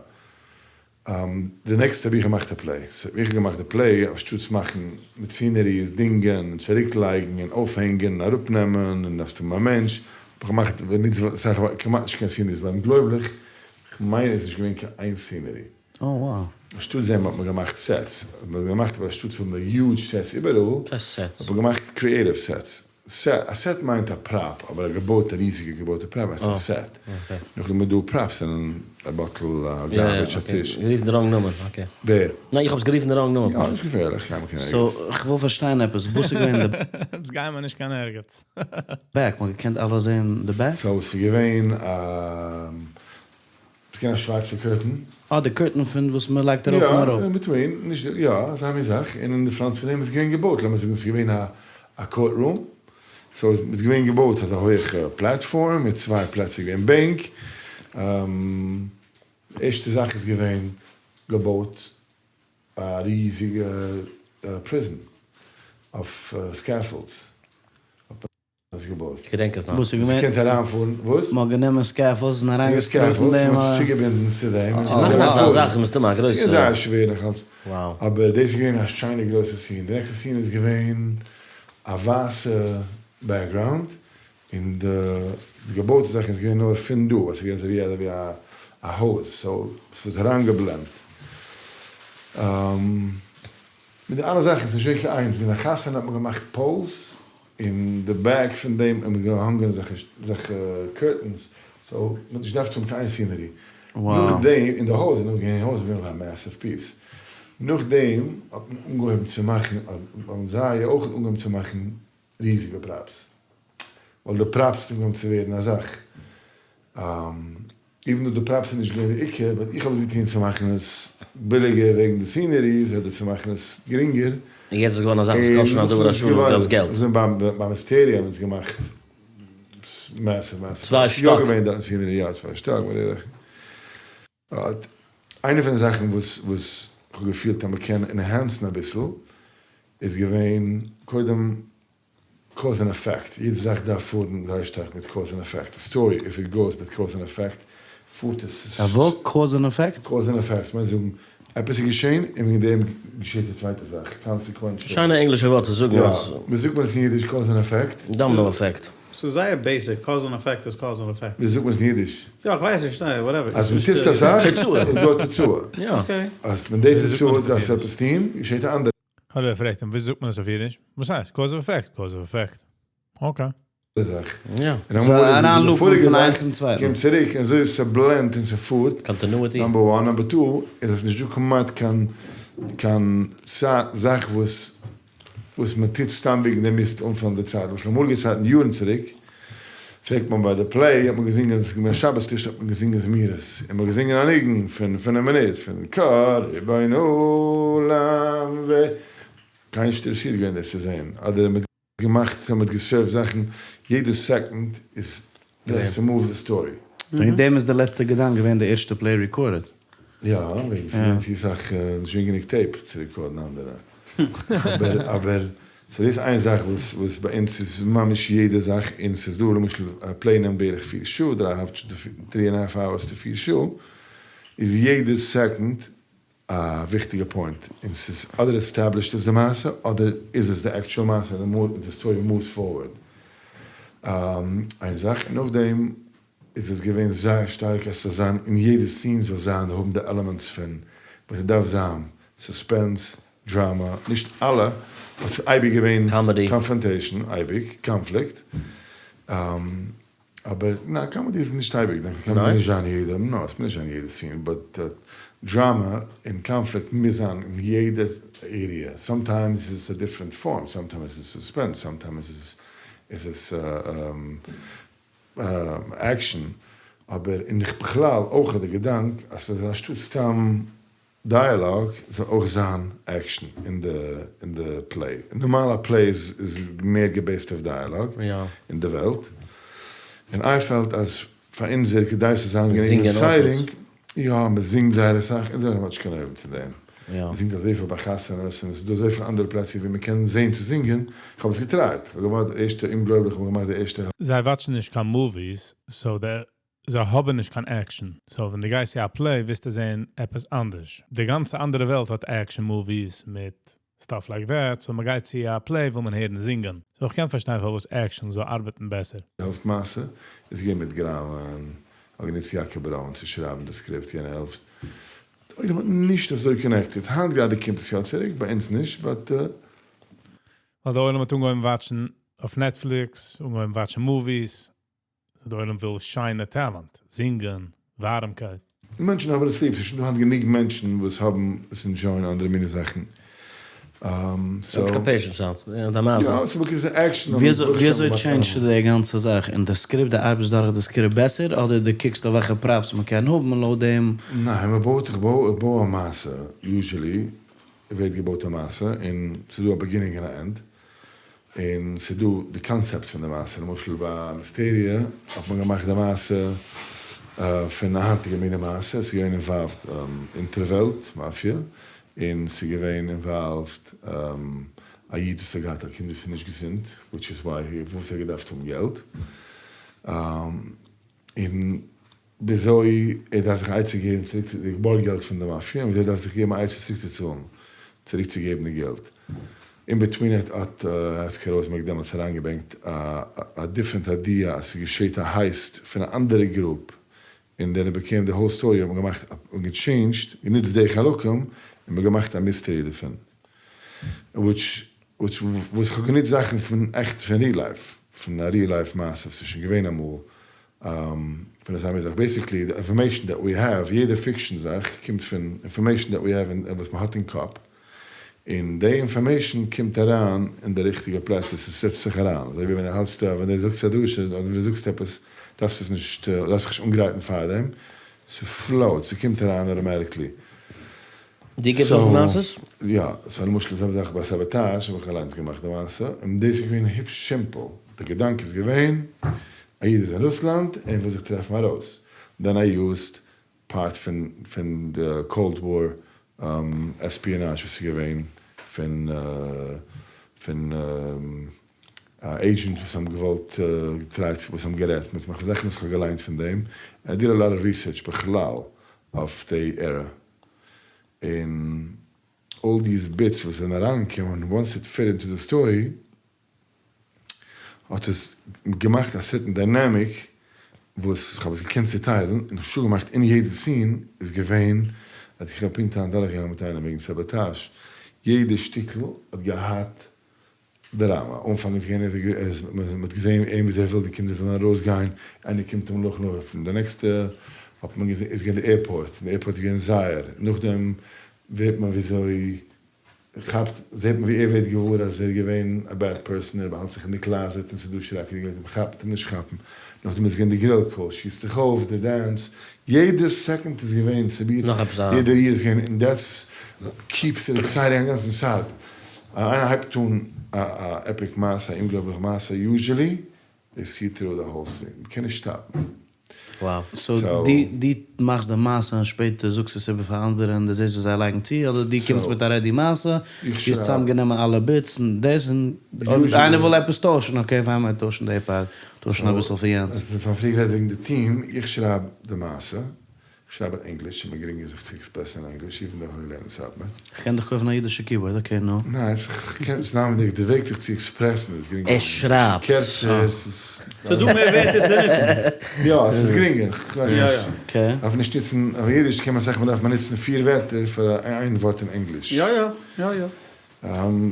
די נעקסטע האב איך געמאכט א play, so איך האב געמאכט די play, אנשטאטס מאכן מיט sceneries, דינגען, און צוריקלייגן, און אויפהענגען, און אראפנעמען, און דארפסט האבן א מענטש, האב איך געמאכט סאך כמעט נישט קיין sceneries, ביי אומגלויבליך, כ'מיין עס איז נישט געווען קיין איין scenery. אנשטאטס דעם האט מען געמאכט sets, האט מען געמאכט אבער אנשטאטס האבן huge sets איבעראל, האט מען געמאכט creative sets. א set מיינט א prop, אבער א געבויטע ריזיגע געבויטע prop הייסט א set. נאכדעם איז דא props זענען א bottle, א garbage, א טיש. גערופן די wrong נאמען, okay. ווער? ניין איך האב עס גערופן די wrong נאמען פשוט. יא נישט געפערליך, קיינמאל קיין ערגעץ. So כ'וויל פארשטיין עפעס, וואס איז געווען די. אונז גייען מיר נישט קיין ערגעץ. Back, מ'האט געקענט אלע זעהן די back? So ס'איז געווען א. ס'איז געווען א שווארצע curtain. אה די curtain פון וואס מען לייגט ארויף און אראפ. יא, אין between, נישט די, יא, אזא מין זאך, און אין די front פון דעם איז געווען געבויט, לאמיר זאגן ס'איז געווען א א court room, so איז געווען געבויט אזא הויעכע platform מיט צוויי פלעצער געווען בענק, די ערשטע זאך איז געווען געבויט א ריזיגע prison אויף scaffolds. עס געבויט. כ'געדענק עס נאך. וואס איז געווען? ס'קענט אריינפארן, וואס? מ'האט גענומען scaffolds און אריינגעשטעלט אין דעם. scaffolds, מ'האט עס צוגעבינדן צו דעם. צו מאכן אזא זאך איז מסתמא א גרויסע. ס'איז זייער שווער נאך אלץ. אבער דאס איז געווען א שיינע גרויסע scene. די נעקסטע scene איז געווען א ווייסע background. און די געבויטע זאכן איז געווען נאר פון דא, ווייל ס'איז געווען אזויווי אזויווי א הויז, so ס'האט אריינגעבלענדט מיט די אלע זאכן, ס'איז נישט געווען קיין איינס, אין א חתונה האט מען געמאכט poles, און די back פון דעם האט מען געהאנגען אזעלכע curtains, so מ'האט נישט געדארפט האבן קיין איין scenery. נאכדעם אין די הויז איז נאך געווען הויז איז געווען נאך א massive piece. נאכדעם האט מען אנגעהויבן צו מאכן, האבן זיי אויך אנגעהויבן צו מאכן ריזיגע props. ווייל די props האט אנגעהויבן צו ווערן א זאך. Even though די props איז נישט געווען די עיקר, but איך האב עס געטון צו מאכן עס ביליגער וועגן די sceneries אדער צו מאכן עס גרינגער. און יעצט איז געווארן א זאך וואס קאסט שוין א דבר השלם גרויס געלט. אזוי ביי מיסטעריע האבן אונז געמאכט massive massive. צוויי שטאק. יא געווען דארטן scenery יא צוויי שטאק מיט די זאכן. But איינע פון די זאכן וואס וואס כ'האב געפילט אז מ'קען enhance ן אביסל איז געווען קודם cause and effect, יעדע זאך דארף פארן זייער שטארק מיט cause and effect, א story if it goes מיט cause and effect פארט עס. א וואס? Cause and effect? Cause and effect מיינט זאגן עפעס איז געשען און וועגן דעם געשעט די צווייטע זאך, consequential. שיינע ענגלישע ווארט צו זאגן יא, אז. ווי זאגט מען עס אין אידיש cause and effect? Domino effect. ס'איז זייער basic, cause and effect איז cause and effect. ווי זאגט מען עס אין אידיש? יא איך ווייס נישט, ניין whatever. אז מ'טוט א זאך תוצאה. איז דא א תוצאה. יא. Okay. אז ווען די תוצאה דארפסטו עפעס טון, געשעט א אנדערע. האט ער געפרעגט אים, ווי זאגט מען עס אויף אידיש? וואס הייסט? Cause of effect, cause of effect. Okay. זאך. יא. און אמאל איז עס די פאריגע זאך קומט קומט צוריק און אזוי ס' blend ט און ס'פארט. Continuity. Number one. Number two איז עס נישט דא כמעט קיין קיין זאך וואס וואס מען טוט סתם וועגן דעם מוזט אנפילן די צייט. למשל אמאליגע צייטן יארן צוריק פלעגט מען ביי די play האט מען געזינגען עס איז געווען שבת טיש האט מען געזינגען זמירות און מען האט געזינגען א ניגון פון פינף מינוט פון קה ריבון עולם ו קיינער נישט אינטערעסירט געווען דאס צו זען אדער מען האט געמאכט מען האט גע serve ט זאכן יעדע second איז דאס to move די story. וועגן דעם איז די לעצטע געדאנק געווען די ערשטע play recorded. יא, וועגן ס'איז געווען צו סאך, נישט געווען גענוג tape צו record ן אנדערע. אבער אבער ס'איז דאס איין זאך וואס וואס ביי אונז איז ממש יעדע זאך, און ס'איז דא למשל א play נעמט בערך פיר שעה, דריי האלב three and half hours to פיר שעה, איז יעדע second א וויכטיגע point, און ס'איז אדער established עס די מעשה, אדער איז עס די actual מעשה און די story moves forward. איין זאך, און נאכדעם איז עס געווען זייער שטארק אז ס'זאל זיין אין יעדע scene זאל זיין האבן די elements פון וואס ס'דארף זיין, suspense, דראמא, נישט אלע, but ס'איז אייביג געווען confrontation, אייביג, קאנפליקט, אבער ניין comedy איז נישט אייביג, קען נישט זיין יעדע, no עס מוז נישט זיין יעדע scene, but דראמא און קאנפליקט מוז זיין אין יעדע area, sometimes איז עס א different form, sometimes איז עס suspense, sometimes איז עס action, אבער און איך בכלל אויך די געדאנק אז ס'איז אנשטאט סתם דיאלאג זאל אויך זיין action אין די אין די play, נארמאל א play איז איז מער גע base ט אויף דיאלאג אין די וועלט, און I felt אז פאר אונזער כדי ס'זאל זיין גענוג exciting, יא מ'זינגט זייער אסאך, אונז זענען כאטש קיין ערבים צו דעם, מ'זינגט אזויפיל ביי חתונות און ס'איז דא אזויפיל אנדערע פלעצער ווי מ'קען זעהן צו זינגען, כ'האב עס גע try ט, כ'האב געמאכט די ערשטע אומגלויבליך כ'האב געמאכט די ערשטע. זיי watch ן נישט קיין movies, so די זיי האבן נישט קיין action, so ווען דו גייסט צו א play וועסטו זען עפעס אנדערש. די גאנצע אנדערע וועלט האט action movies מיט stuff like that, so מ'גייט צו א play וויל מען הערן זינגען. So איך קען פארשטיין פארוואס action זאל ארבעטן בעסער. די העלפט מעשה איז געווען מיט גראמען, האט גענוצט יעקב ברוין צו שרייבן די script יענע העלפט. די עולם האט נישט אזוי connected, היינט גראדע קומט עס יא צוריק, ביי אונז נישט, but. ווייל די עולם האט אנגעהויבן watch ן אויף Netflix, אנגעהויבן watch ן movies, די עולם וויל שיינע talent, זינגען, ווארעמקייט. מענטשן האבן עס ליב, ס'איז שוין דא היינט גענוג מענטשן וואס האבן עס enjoy ען אנדערע מיני זאכן. סאו. קיין patience היינט, יא, ס'איז because די action האבן וויאזוי וויאזוי change סטו די גאנצע זאך אין די script, די ארבעטסט דורך די script בעסער אדער די קוקסט אויף וועלכע props מ'קען האבן און לויט דעם. ניין, מ'בויט, איך בוי, איך בוי א מעשה, usually ווערט געבויט א מעשה און ס'איז דא א beginning און א end, און ס'איז דא די קאנצעפט פון די מעשה, למשל ביי מיסטעריע האט מען געמאכט די מעשה פון א היינטיגע מינע מעשה, ס'איז געווען involved אונטערוועלט מאפיא, און ס'איז געווען involved א איד וואס האט געהאט א קינד וואס איז נישט געזונט, which is why וואס ער האט געדארפט האבן געלט, און וויאזוי ער דארף זיך א עצה געבן צוריק צו די בארגעלט פון די מאפיא, און וויאזוי ער דארף זיך געבן א עצה צוריק צו צאלן, צוריק צו געבן די געלט. In between האט האט חזקי ראזנבערג דעמאלטס אריינגעברענגט א א different idea אז ס'געשעט א heist פון א אנדערע group און then it became the whole story האט מען געמאכט און גע change ט גענוצט די חלקים און מען געמאכט א mystery דערפון which which וואס איך האב גענוצט זאכן פון עכט פון real life פון א real life מעשה וואס איז שוין געווען אמאל פון אזא מין זאך basically די information that we have יעדע fiction זאך קומט פון information that we have און וואס מען האט אין קאפ און די information קומט אריין אין די ריכטיגע פלעצער, עס זעצט זיך אריין, אזוי ווי ווען דו האלטסט א, ווען דו זאגסט א דרשה אדער ווען דו זאגסט עפעס, דארפסטו עס נישט, דארפסט זיך נישט אנגרייטן פאר דעם, ס' flow ט, ס'קומט אריין automatically. דו גיבסט אויך מעשות? יא, so למשל די זעלבע זאך ביי סאבאטאזש האב איך אליינס געמאכט די מעשה, און דאס איז געווען היפש simple, די געדאנק איז געווען, א איד איז אין רוסלאנד און וויל זיך טרעפן ארויס, then I used part פון פון די Cold War espionage וואס איז געווען פון פון agents וואס האבן געוואלט try ט וואס האבן גערעדט מיט מיך זאכן וואס איך האב געליינט פון דעם and I did a lot of research בכלל אויף די era און all these bits וואס זענען אריינגעקומען once it fit into the story האט עס געמאכט א certain dynamic וואס כ'האב עס געקענט צוטיילן און שוין געמאכט אין יעדע scene איז געווען אז איך האב פונקט היינט דורכגעגאנגען מיט איינעם וועגן סאבאטאזש, יעדע שטיקל האט געהאט דראמא, אנפאנג איז געווען אז מען האט געזען אים ווי זיי וויל די קינדער זאלן ארויסגיין, איינער קומט אים נאכלויפן, די נעקסטע האט מען געזען איז געווען די airport, די airport איז געווען זייער, נאכדעם ווערט מען וויאזוי כאפט זעט מען ווי ער ווערט געוואר אז ער איז געווען א bad person, ער באהאלט זיך אין די closet און ס'איז דא שרעקעדיג וועט אים כאפן אים נישט כאפן, נאכדעם איז געווען די grill call, שיסט זיך אויף, די dance, יעדע second איז געווען סיביר, נאך עפעס א. יעדע ריר איז געווען און that's keeps it exciting א גאנצן צייט, איינער הייבט אן א epic מעשה, א אומגלויבליכע מעשה, usually they see through the whole scene, מ'קען נישט stop ן. Wow. So דו מאכסט די מעשה און שפעטער זאגסט עס איבער פאר אנדערע און דו זעסט וואס זיי לייגן צו, אדער דו קומסט מיט א ready מעשה, דו האסט צוזאמגענומען אלע bits און דאס, און אויב איינער וויל עפעס טוישן, okay fine מ'וועט טוישן די part, טוישן אביסל פון יענץ. אונז האבן פריער גערעדט וועגן די team, איך שרייב די מעשה, איך שרייב אין ענגליש, ס'איז מיר גרינגער זיך צו express ן אין ענגליש, even though איך האב געלערנט אין סאטמאר. כ'קען דאך קויפן א אידישע keyboard, okay נו. ניין, כ'קען נישט נאמען די וועג זיך צו express ן איז גרינגער. ער שרייבט. קערצער, ס'איז. ס'איז דא מער ווערטער צו נוצן. יא, ס'איז גרינגער, כ'ווייס נישט. Okay. דארף נישט נוצן, אויף אידיש קען מען אסאך מאל דארף מען נוצן פיר ווערטער פאר איין ווארט אין ענגליש. יא יא, יא יא. און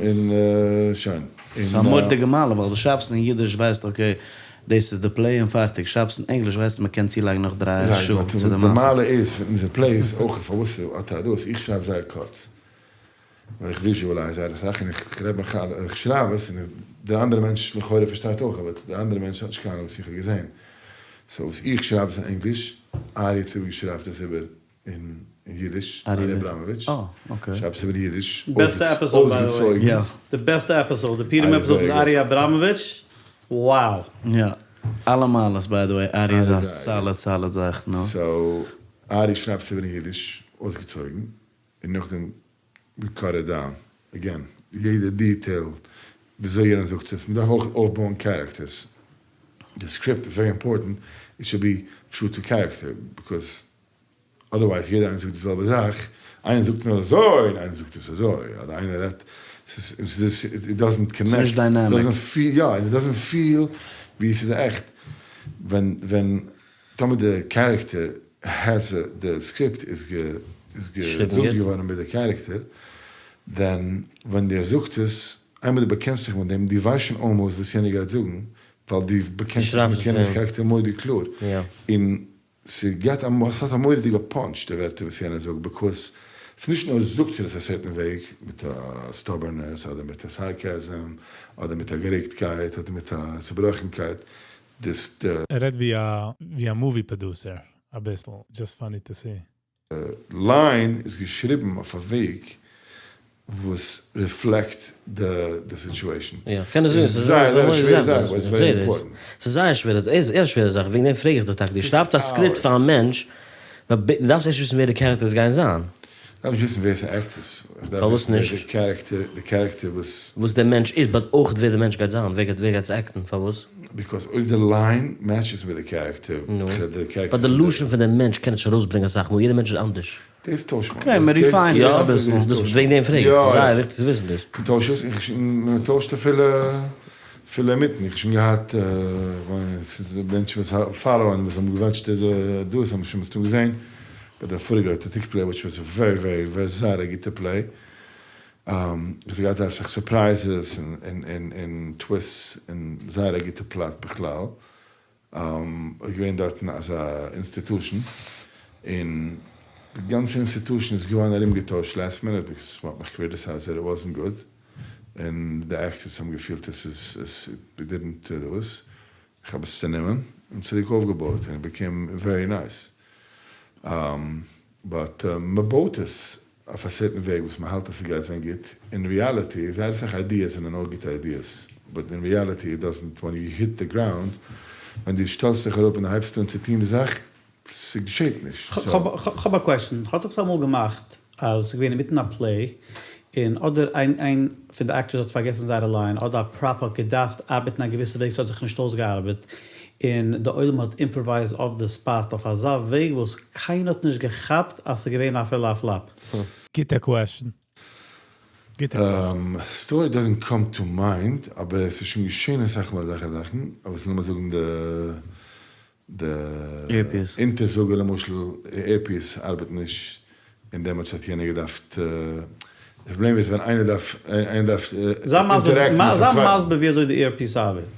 שוין. ס'איז א מורא'דיגע מעלה ווייל דו שרייבסט אין אידיש ווייסט okay דאס איז די play און פארטיג, שרייבסט אין ענגליש ווייסט מ'קען צולייגן נאך דריי שעה צו די מעשה. די מעלה איז פון אונזער plays אויך פארוואס האט ער דאס, איך שרייב זייער קורץ ווייל איך visualize זייער אסאך און איך רעד מיך איין איך שרייב עס און די אנדערע מענטש לכאורה פארשטייט אויך אבער די אנדערע מענטש האט נישט קיין אנונג וואס איך האב געזען so וואס איך שרייב עס אין ענגליש ארי צבי שרייבט עס איבער אין אידיש, ארי אבראמאוויטש, שרייבט עס איבער אידיש, בעסטע episode by the way, די בעסטע episode, די פורים episode מיט ארי אבראמאוויטש, wow. יא, אלע מעלות by the way, ארי איז א solid solid זאך, נו. so, ארי שרייבט עס איבער אין אידיש, אויסגעצויגן, און נאכדעם we cut it down, again, יעדע detail, וויאזוי יענער זאגט עס, מ'דארף אויך אויפבויען characters, די script איז very important, it should be true to character, because otherwise יעדער איינער זאגט די זעלבע זאך, איינער זאגט נאר אזוי און איינער זאגט עס אזוי, אדער איינער רעדט, ס'איז it doesn't connect, ס'נישט dynamic. יא, it doesn't feel ווי עס איז עכט, ווען ווען טאמער די character has די script איז געזאגט געווארן מיט די character, then ווען דער זאגט עס, איינמאל דו באקענסט זיך מיט דעם, דו ווייסט שוין almost וואס יענער גייט זאגן, ווייל דו באקענסט זיך מיט יענעמ'ס character מורא'דיג קלאר, און ס'געט א ס'האט א מורא'דיגע punch די ווערטער וואס יענער זאגט because ס'נישט נאר זאגט ער עס א certain וועג מיט א stubbornness אדער מיט א sarcasm אדער מיט א גערעגטקייט אדער מיט א צובראכנקייט דאס די. ער רעדט ווי א ווי א movie producer אביסל, just funny to see. line איז געשריבן אויף א וועג וואס reflect די situation. יא, כ'קען עס זעהן, ס'איז זייער שווערע זאך, איך זעה דאס. ס'איז זייער שווער, ס'איז זייער שווערע זאך, וועגן דעם פרעג איך דיך טאקע, דו שרייבסט א script פאר א מענטש, דו דארפסט ערשט וויסן ווער די characters גייען זיין. כ'דארף נישט וויסן ווער ס' act עס, כ'דארף וויסן ווער די character, די character וואס. וואס דער מענטש איז, but אויך ווער די מענטש גייט זיין, ווער גייט עס act ן, פארוואס? because אויב די line matches מיט די character, נו, but די לשון פון די מענטש קען נישט ארויסברענגען אסאך מאל, יעדער מענטש איז אנדערש. דאס טוישט מען. Okay, מען refine ט יא, עס אביסל. דאס וועגן דעם פרעג איך, ס'איז זייער וויכטיג צו וויסן דאס. מען טוישט עס, און מען טוישט אפילו אפילו אינמיטן, איך האב שוין געהאט מענטשן וואס follow ען וואס האבן גע watch ט דאס האבן שוין מסתם געזען, ביי די פאריגע ארטיק play which was very very very זייער א גוטע play, עס האט געהאט זייער אסאך surprises און twists און זייער א גוטע plot בכלל. איז געווען דארטן אזא institution, און די גאנצע institution איז געווארן ארומגעטוישט last minute because מ'האט מיך criticized that it wasn't good, און די actors האבן געפילט עס איז עס didn't דאס, איך האב עס צענומען און צוריק אויפגעבויט און it became very nice. But מ'בויט עס אויף א certain וועג וואס מ'האלט אז ס'גייט זיין גוט, אין reality זייער אסאך ideas זענען נאר גוטע ideas, but אין reality it doesn't, when you hit the ground, ווען דו שטעלסט זיך אראפ און דו הייבסט אן צו טון די זאך, ס'געשעט נישט. כ'האב א question, האט זיך עס אמאל געמאכט אז ס'איז געווען אינמיטן א play, און אדער איין פון די actors האט פארגעסן זייערע line, אדער א prop האט געדארפט ארבעטן א געוויסע וועג ס'האט זיך נישט אויסגעארבעט, און די עולם האט improvise ד אויף די spot אויף אזא וועג וואס קיינער האט נישט געכאפט אז ס'איז געווען אפילו א flop. גוטע question. גוטע question. Story doesn't come to mind, אבער עס איז שוין געשען אסאך מאל אזעלכע זאכן, אבער לאמיר זאגן די Earpiece. אונטערזאגער למשל, earpiece ארבעט נישט, און דעמאלטס האט יענער געדארפט, די פראבלעם איז ווען איינער דארף, איינער דארף זיי interact ן מיטן זיי צווייטן. מסביר ווי אזוי די earpiece ארבעט.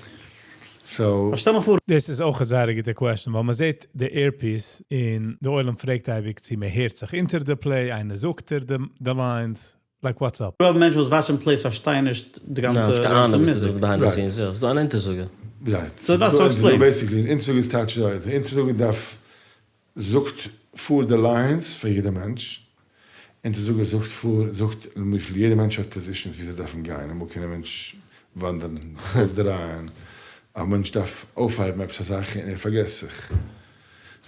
So. שטעל מיר פאר. דאס איז אויך א זייער גוטע question, ווייל מען זעט די earpiece און די עולם פרעגט אייביג צו מען הערט זיך אונטער די play, איינער זאגט דיר די lines, like what's up? רוב מענטשן וואס watch ן plays פארשטייען נישט די ניין, גאנצע נישט קיין אהנונג וואס מוזיק. דו זאגסט behind the scenes, יא, ס'איז דא אן אונטערזאגער. Right. So that's so explain. Basically, אונטערזאגער איז טייטש אזוי, די אונטערזאגער דארף זאגט פאר די lines פאר יעדע מענטש, אונטערזאגער זאגט פאר, זאגט למשל יעדע מענטש האט positions ווי זיי דארפן גיין, אמאל קען א מענטש וואנדערן, אויסדרייען, א מענטש דארף אויפהייבן עפעס א זאך און ער פארגעסט זיך,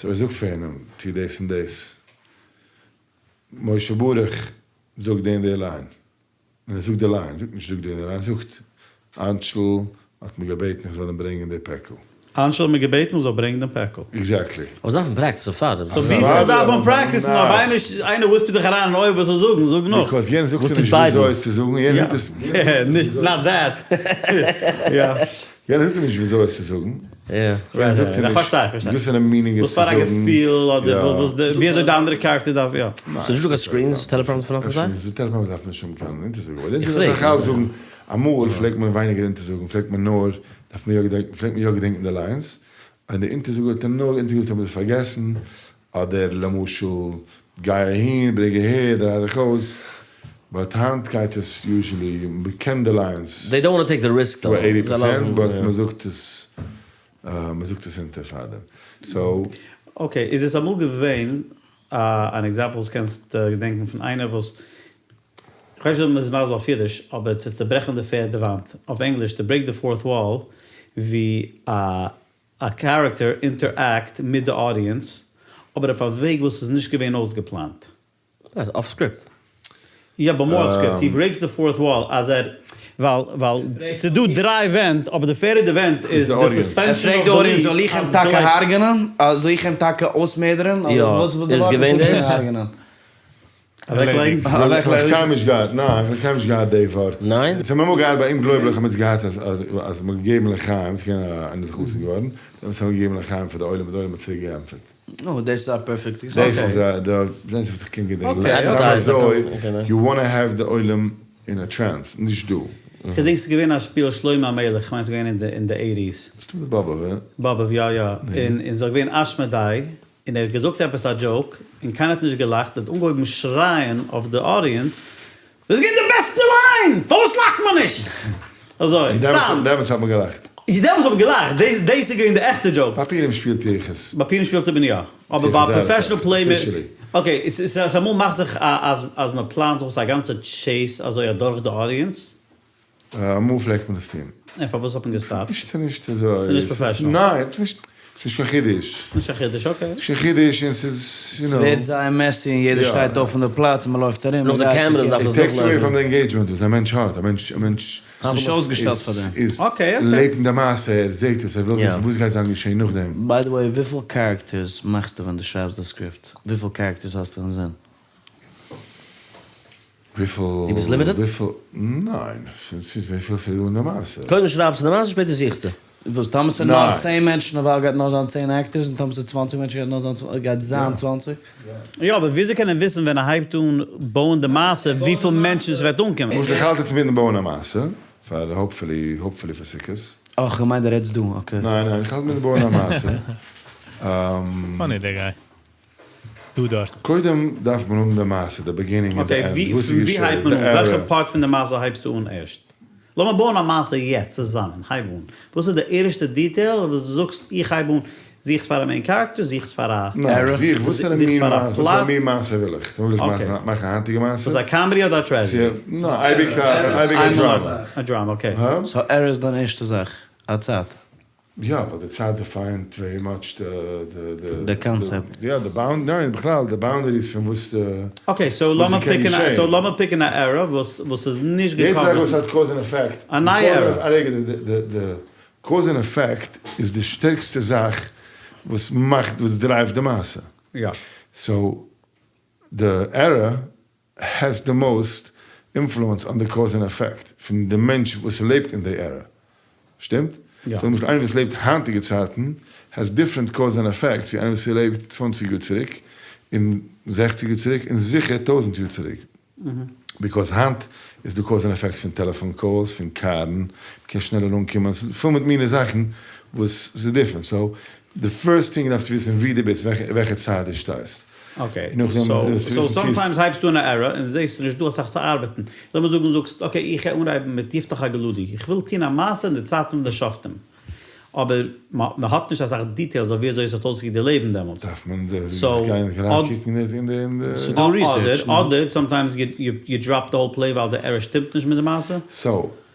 so ער זאגט פאר יענעם, טו דאס און דאס, משה ברוך זאגט די און די line, און ער זאגט די line, זאגט נישט זאגט די און די line, זאגט אנשל האט מיר געבעטן איך זאל אים ברענגען די פעקל. אנשל האט מיר געבעטן איך זאל ברענגען דעם פעקל. Exactly. אבער זיי דארפן practice אויף פאר דעם. So וויפיל דארף מען practice ן אויב איינער whisper ט דיך אריין אין אויער וואס זאל זאגן, זאג נאך. Because יענער זאגט וואס דיר טוט נישט ביידן? וויאזוי עס צו זאגן, יענער זאגט עס. נישט, not that. יא. יענער זאגט דיר נישט וויאזוי עס צו זאגן. יא. יענער זאגט דיר איך נישט פארשטיי, איך פארשטיי. וואס איז די meaning עס וואס צו פאר א זאגן. געפיל אדער וואס די, ווי אזוי די אנדערע character דארף, יא. ס'איז נישטא קיין screens, teleprompter פון אויף די זייט? די teleprompter דארף מען נישט האבן קיין אונטערזאגער, ווייל די איך אונטערזאגער פרעג. דארף איך אלץ זאגן, אמאל פלעגט מען ווייניגער אונטערזאגן, פלעגט מען נאר, דארף מען יא געדענקן, פלעגט מען יא געדענקן די lines, און די אונטערזאגער האט נאר אונטערגעזאגט האט מען עס פארגעסן, אדער למשל גיי אהין, ברענג אהער, דריי דיך אויס, but היינט גייט עס usually, מען קען די lines. They don't want to take the risk though. To 80 זיי לאזן, percent, but יא. מען זאגט עס, מען זאגט עס אונטער פאר דעם. So. Okay, איז עס אמאל געווען אן example וואס קענסט געדענקן פון איינער וואס, כ'ווייס נישט אויב מ'איז מסביר אויף אידיש, אבער צו צוברעכן די פערדע וואנט, אויף ענגליש to break the fourth wall, ווי א character interact מיט די audience, אבער אויף א וועג וואס איז נישט געווען אויסגעפלאנט. Off script. יא, but more off script, he breaks the fourth wall אז ער, ווייל ווייל ס'איז דא דריי ווענט, אבער די פערדע ווענט איז די suspension ער פרעגט די of audience, belief זאל איך אים אז טאקע גלייבט. הרג'נען? זאל איך אים טאקע אויסמערדערן? אדער יא, וואס וואס די איז ווארט געווען מ'טאר נישט דאס? הרג'נען? אוועקלייגן? אוועקלייגן. איך האב נישט געהאט, ניין, איך האב נישט געהאט די ווארט. ניין? עס האבן אמאל געהאט ביי אומגלויבליך האבן מיר עס געהאט אז אז אז מ'האט געגעבן לחיים, ס'איז געווען א איינער איז חתן געווארן, דעמאלטס האבן מיר געגעבן לחיים פאר די עולם און די עולם האט צוריק געענטפערט. נו, דאס איז א perfect example. דאס איז א די איינציגסטע וואס איך קען געדענקען. Okay, סתם okay. אזוי, Okay, you wanna have די עולם אין א trance, נישט דא. כ'געדענק ס'איז געווען א שפיל שלמה המלך, כ'מיין ס'איז געווען אין די אין די eighties. מסתמא די באבוב, הא? באבוב, יא יא. און און ס'איז געווען אשמדאי, און ער האט געזאגט עפעס א joke, און קיינער האט נישט געלאכט, ער האט אנגעהויבן שרייען אויף די audience, דאס איז געווען די בעסטע line! פארוואס לאכט מען נישט? אזוי, סתם. דעמאלטס האט מען געלאכט. דעמאלטס האט מען געלאכט, דאס דאס איז געווען די עכטע joke. ביי פורים שפילט איך עס. ביי פורים שפילט מען יא, אבער ביי א professional play מיט, okay, ס'איז אמאל מאכט זיך אז אז מען פלאנט אויס א גאנצע chase אזוי אדורך די audience? אמאל פלעגט מען עס טון. און פארוואס האט מען געסטאפט? נישט ס'איז נישט אזוי. ס'איז נישט professional. ניין, ס'איז נישט, ס'איז נישט קיין חידוש. נישט קיין חידוש, okay. ס'איז נישט קיין חידוש און ס'איז, יו נאו. ס'ווערט זייער messy און יעדער שטייט אויף פון די פלאץ און מ'לויפט ארום. נאך די cameras דארף עס It takes away נאכלויפן. from the engagement וואס א מענטש האט, א מענטש, א מענטש. ס'איז נישט אויסגעשטעלט פאר דעם. איז, okay, okay. לעבט אין די מעשה, ער זעט עס, ער וויל וויסן וואס גייט זיין געשען נאכדעם. By the way, וויפיל characters מאכסטו ווען דו שרייבסט די script? וויפיל characters האסטו אינזין? וויפיל? דו ביסט limited? וויפיל? ניין, ס'איז וויפיל ס'איז דא אין די מעשה. קודם שרייבסטו די מעשה שפעטער זוכסטו. וואס טאמער ס'איז נאר 10 מענטשן דערווייל גייט נאר זיין 10 actors און טאמער ס'איז 20 מענטשן גייט נאר זיין גייט זיין 20. יא אבער וויאזוי קען ער וויסן ווען ער הייבט אן בויען די מעשה וויפיל מענטשן ס'וועט אנקומען? למשל איך האלט יעצט אינמיטן בויען א מעשה פאר hopefully hopefully פאר סוכות. אה כ'מיין די רעדסט דא, okay. ניין ניין איך האלט אינמיטן בויען א מעשה. Funny דער guy. דא דארט. קודם דארף מען האבן די מעשה, די beginning און די end, וואס איז געשען, די era. וועלכע part פון די מעשה הייבסטו אן ערשט? לאמיר בויען א מעשה יעצט צוזאמען, הייב אן. וואס איז די ערשטע detail וואס דו זאגסט איך הייב אן, זוכסט פאר א main character, זוכסט פאר א. ניין, איך זוך וואסערע מין מעשה, וואסערע מין מעשה וויל איך? וויל איך מאכן א היינטיגע מעשה? וואס א comedy אדער א tragedy? ניין, אייביג א דראמא. א דראמא, okay. So era איז דיין ערשטע זאך, א צייט. יא, ווייל די צייט define ט very much די. די קאנצעפט. יא, די bound, ניין, בכלל די boundaries פון וואס די. Okay, so לאמיר pick ן, so לאמיר pick ן א era וואס וואס איז נישט גע cover ט. יעדע זאך וואס האט cause and effect. א נייע era. א רגע, די cause and effect איז די שטערקסטע זאך וואס מאכט, וואס drive ט די מעשה. יא. So די era has the most influence on the cause and effect פון די מענטש וואס לעבט אין די era. שטימט? יא. So למשל איינער וואס לעבט היינטיגע צייטן has different cause and effect ווי איינער וואס לעבט 20 יאר צוריק, און 60 יאר צוריק, און זיכער 1000 יאר צוריק. Because היינט איז די cause and effect פון telephone calls, פון קארן, מ'קען שנעלער אנקומען, ס'איז פול מיט מיני זאכן וואס איז different. So the first thing דארפסטו וויסן ווי דו ביסט, וועלכע צייט דו שטייסט. Okay, so sometimes הייבסטו אן א era און זעסט ס'איז נישט דא אסאך צו ארבעטן. לאמיר זאגן זאגסט okay איך גיי אנהייבן מיט יפתח הגלעדי, איך וויל טון א מעשה אין די צייטן פון די שופטים. אבער מ'האט נישט אסאך details אויף ווי אזוי עס האט אויסגעקוקט די לעבן דעמאלטס. דארף מען גיין אריינקוקן אין די. אדער אדער sometimes you drop the whole play ווייל די era שטימט נישט מיט די מעשה. So,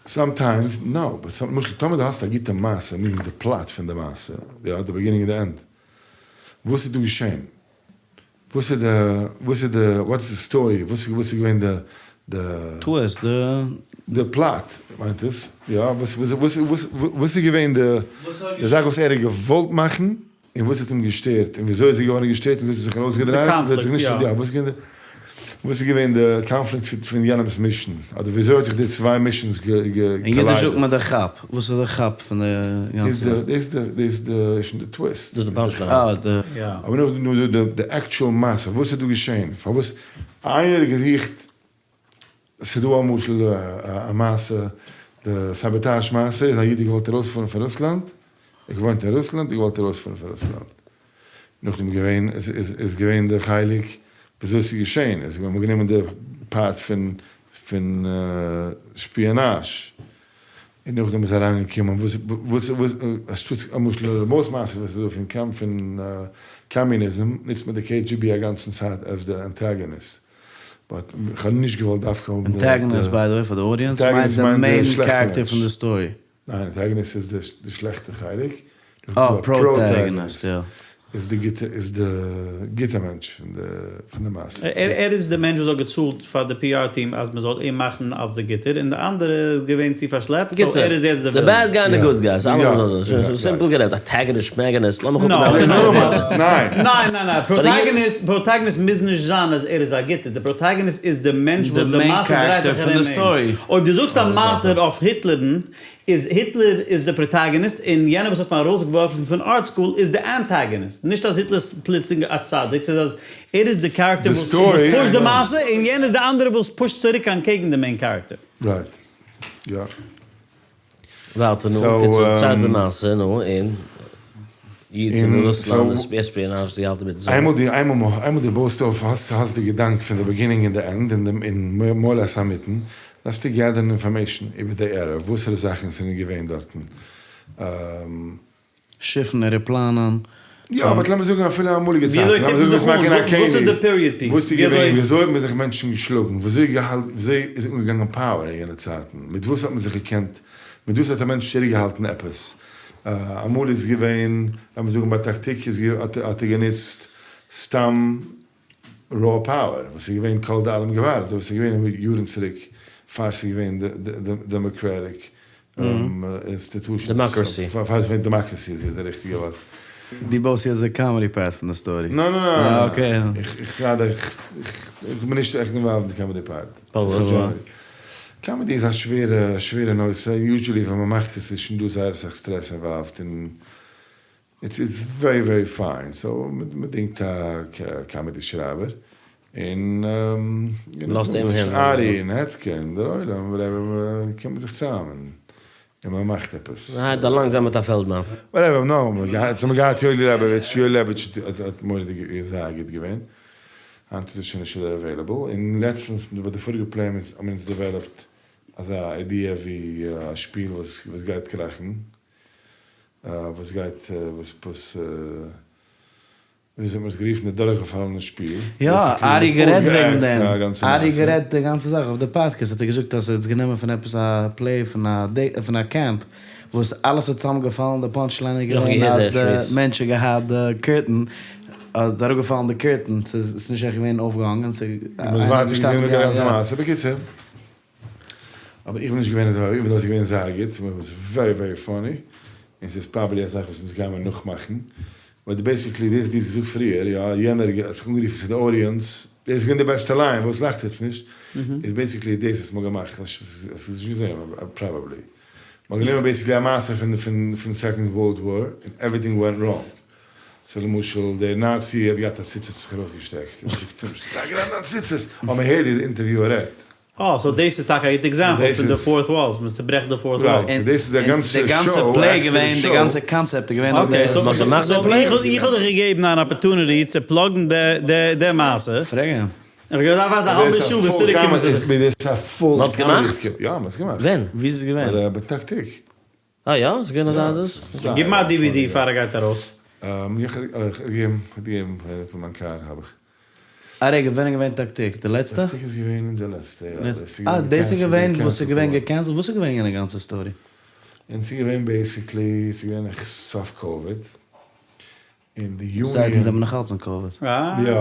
sometimes no, but למשל טאמער דו האסט א גוטע מעשה, meaning די plot פון די מעשה, יא, די beginning און די end. וואס איז דא געשען? וואס איז די, וואס איז די, what איז די story? וואס איז געווען די, די. Twist, די. די plot מיינט עס, יא, וואס וואס וואס וואס איז געווען די, די זאך וואס ער האט געוואלט מאכן, און וואס האט אים געשטערט, און וויאזוי איז ער געווארן געשטערט, און וויאזוי האט ער זיך ארויסגעדרייט, און וויאזוי האט זיך נישט, יא, וואס איז געווען די, וואס איז געווען די קאנפליקט פון יענעמ'ס mission, אדער וויאזוי האט זיך די צוויי missions אין אידיש זאגט מען די כאפ, וואס איז די כאפ פון די גאנצע זאך? דאס איז די שוין די twist. דאס איז די punchline. אה, די. אבער נאך די actual מעשה, וואס איז דא געשען? פארוואס איינער האט געזוכט, ס'איז דא א משל א מעשה, די סאבאטאזש מעשה איז א איד האט געוואלט ארויספארן פון רוסלאנד, ער געוואוינט אין רוסלאנד, ער געוואלט ארויספארן פון רוסלאנד. נאכדעם איז געווען, איז געווען די חלק וויאזוי ס'איז געשען, איז געווען, מ'האט גענומען די part פון פון שפיאנאזש, און נאכדעם איז אריינגעקומען וואס וואס וואס אנשטאטס למשל די most מעשה וואס איז דא פון קאמף פון קאמיוניזם נוצט מען די KGB א גאנצן צייט as די antagonist, but כ'האב נישט געוואלט דווקא האבן די. Antagonist by the way פאר די audience מיינט די main character פון די story. ניין, antagonist איז די שלעכטע חלק. אה, protagonist, יא. איז די גוטע, איז די גוטע מענטש פון די מעשה. ער איז די מענטש וואס האט געצאלט פאר די PR team אז מען זאל אים מאכן אלס די גוטער, און די אנדערע איז געווען צו פארשלעפט, so ער איז יעצט די villain. די bad guy און די good guys, אלעמאל אזוי, simple גערעדט, antagonist שמעגעניסט, לאמיך אפ. ניין ניין ניין, protagonist, protagonist מוז נישט זיין אז ער איז א גוטער, די protagonist איז די מענטש וואס די מעשה דרייט זיך ארום אים. אויב דו זאגסט א מעשה אויף היטלער'ן, איז היטלער איז די protagonist און יענער וואס האט אים ארויסגעווארפן פון art school איז די antagonist. נישט אז היטלער איז פלוצלינג א צדיק, ס'איז אז ער איז די character וואס push ט די מעשה און יענער איז די אנדערע וואס push ט צוריק אנטקעגן די main character. Right. יא. ווייטער נו, קיצור, סאיז די מעשה נו, און איד פון רוסלאנד איז espionage די אלטע מיט זאגן. איינמאל די איינמאל די בויסט אויף האסט האסט די געדאנק פון די beginning און די end און די און more or less אינמיטן דארפסטו gather ן information איבער די era וואסערע זאכן ס'זענען געווען דארטן. שיפן עראפלאנען. יא but לאמיר זאגן אפילו אמאליגע צייטן, וויאזוי לאמיר טוט זאגן מען וואס זיך אן? מאכן א וואס איז קעניג, די period piece? וואס איז געווען, וויאזוי. וויאזוי האט מען זיך מענטשן געשלאגן, וויאזוי געהאלטן, וויאזוי איז אנגעגאנגען power אין יענע צייטן, מיט וואס האט מען זיך געקענט, מיט וואס האט א מענטש צוריקגעהאלטן עפעס, אמאל איז געווען, לאמיר זאגן ביי טאקטיק איז האט ער גענוצט סתם raw power, וואס איז געווען כל דאלים גבר, אזוי ווי ס'איז געווען יארן צוריק פאר ס'איז געווען די democratic institutions, Democracy. פאר ס'איז געווען democracy איז די ריכטיגע ווארט. דו בויסט יעצט די comedy part פון די story? No, no, no. Okay. איך גראדע, איך בין נישט עכט involved אין די comedy part. פארוואס? Comedy איז א שווערע, שווערע נושא. Usually ווען מען מאכט עס איז שוין דא זייער אסאך stress involved און it's very very fine. So מען דינגט א comedy שרייבער און לאזט אים צווישן handle ן. ארי און העצקע און דער עולם whatever קומט מען זיך צוזאם און מען מאכט עפעס. ניין, דא לאנגזאם מיט א פעלדמאן. Whatever, no, מ'האט געהאט יואלי לעבאוויטש, יואלי לעבאוויטש האט מורא'דיג זייער גוט געווען. היינט איז ער שוין נישט available. און לעצטנס ביי די פאריגע play האבן אונז developed אזא idea ווי א שפיל וואס גייט קראכן, וואס גייט, וואס וואס ווי האט מען עס גערופן, די דורכגעפאלענע שפיל. יא, Basically, ארי מ'האט גערעדט וועגן אויסגעאקט דעם. א גאנצע ארי מעשה. גערעדט די גאנצע זאך אויף די פאדקעסט האט ער געזאגט אז ער האט עס גענומען פון עפעס א play פון א camp וואס אלעס האט צוזאמגעפאלן, די punchline איז איך האב געווען געהערט אז די די שמועס. מענטש האט געהאט די curtain, אז אראפגעפאלן די curtain, ס'איז נישט עכט געווען אויפגעהאנגען, ס'איז מ'איז ווייטער געשטאנען, געווען מיט די יא, גאנצע יא. מעשה. בקיצור, אבער איך בין נישט געווען אזוי, איך בין דאס געווען זייער גוט, it was very very funny, און ס'איז probably א זאך וואס אונז גיימיר נאכמאכן, but basically דאס וואס דו האסט געזאגט פריער, יא, יענער האט זיך אנגערופן צו די audience, דאס איז געווען די בעסטע line, וואס לאכט יעצט נישט, איז basically דאס וואס מ'האט געמאכט, האסט עס נישט געזען, אבער probably. מ'האט גענומען basically א מעשה פון Second World War, און everything went wrong. So למשל, דער נאצי האט געהאט א ציצית זיך ארויסגעשטעקט, און זאגט אים, שטעק אריין דיין ציצית! אבער מ'הערט ווי די interviewer רעדט. אה, so דאס איז טאקע א גוט example דאס פון די איז- fourth walls, מען צוברעכט די fourth Right. wall. So דאס איז די און גאנצע די גאנצע show, play actually געווען, די show. גאנצע concept איז געווען אויף Okay, די- so מ'האט געמאכט די so play? איך האב דיך געגעבן אן opportunity צו plug ן די מעשה. פרעג אים. איך האב געדארפט ווארטן א האלבע דאס איז א שעה ביז full צוריקקומען comedy, צו דאס איז א full מ'האט'ס געמאכט? comedy script. יא, מ'האט'ס געמאכט. ווען? ווי איז עס געווען? ביי טאקטיק. אה יא, ס'איז געווען אזא דאס? גיב מיר א DVD פאר ער גייט ארויס. איך האב געגעבן פון מיין קאר האב איך. א רגע, ווען איז געווען טאקטיק? די לעצטע? טאקטיק איז געווען אין די לעצטע, יא. דאס איז אה, געווען דאס איז גע cancel ט געווען געווארן. וואס איז געווען גע cancel ט? וואס איז געווען יענע גאנצע story? און ס'איז געווען basically, ס'איז געווען עכט סוף COVID. אין די וואס הייסט, אונז union. זעמיר נאך אלץ אין COVID? אה. יא, יא.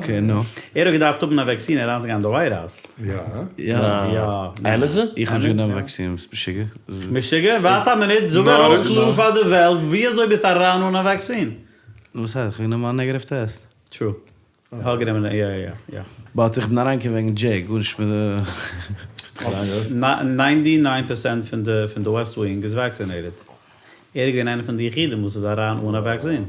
Okay, נו. ער האט געדארפט האבן א vaccine אריינצוגיין אין די White House. יא. יא. יא. אמת'ע? איך האב נישט גענומען vaccine, ביסט משוגע? משוגע? ווארט א מינוט, זאג נאר ארויס נישט. קלאר פאר די וועלט, ווי אזוי ביסטו אריין אן א vaccine? וואס הייסט? איך האב גענומען א negative test. True. איך האב גענומען, יא יא יא. But איך בין אריינגעקומען וועגן Jake, גארנישט מיט די... 99% פון די West Wing איז vaccinated. ער איז געווען איינער פון די יחידים וואס איז אריין אן א vaccine.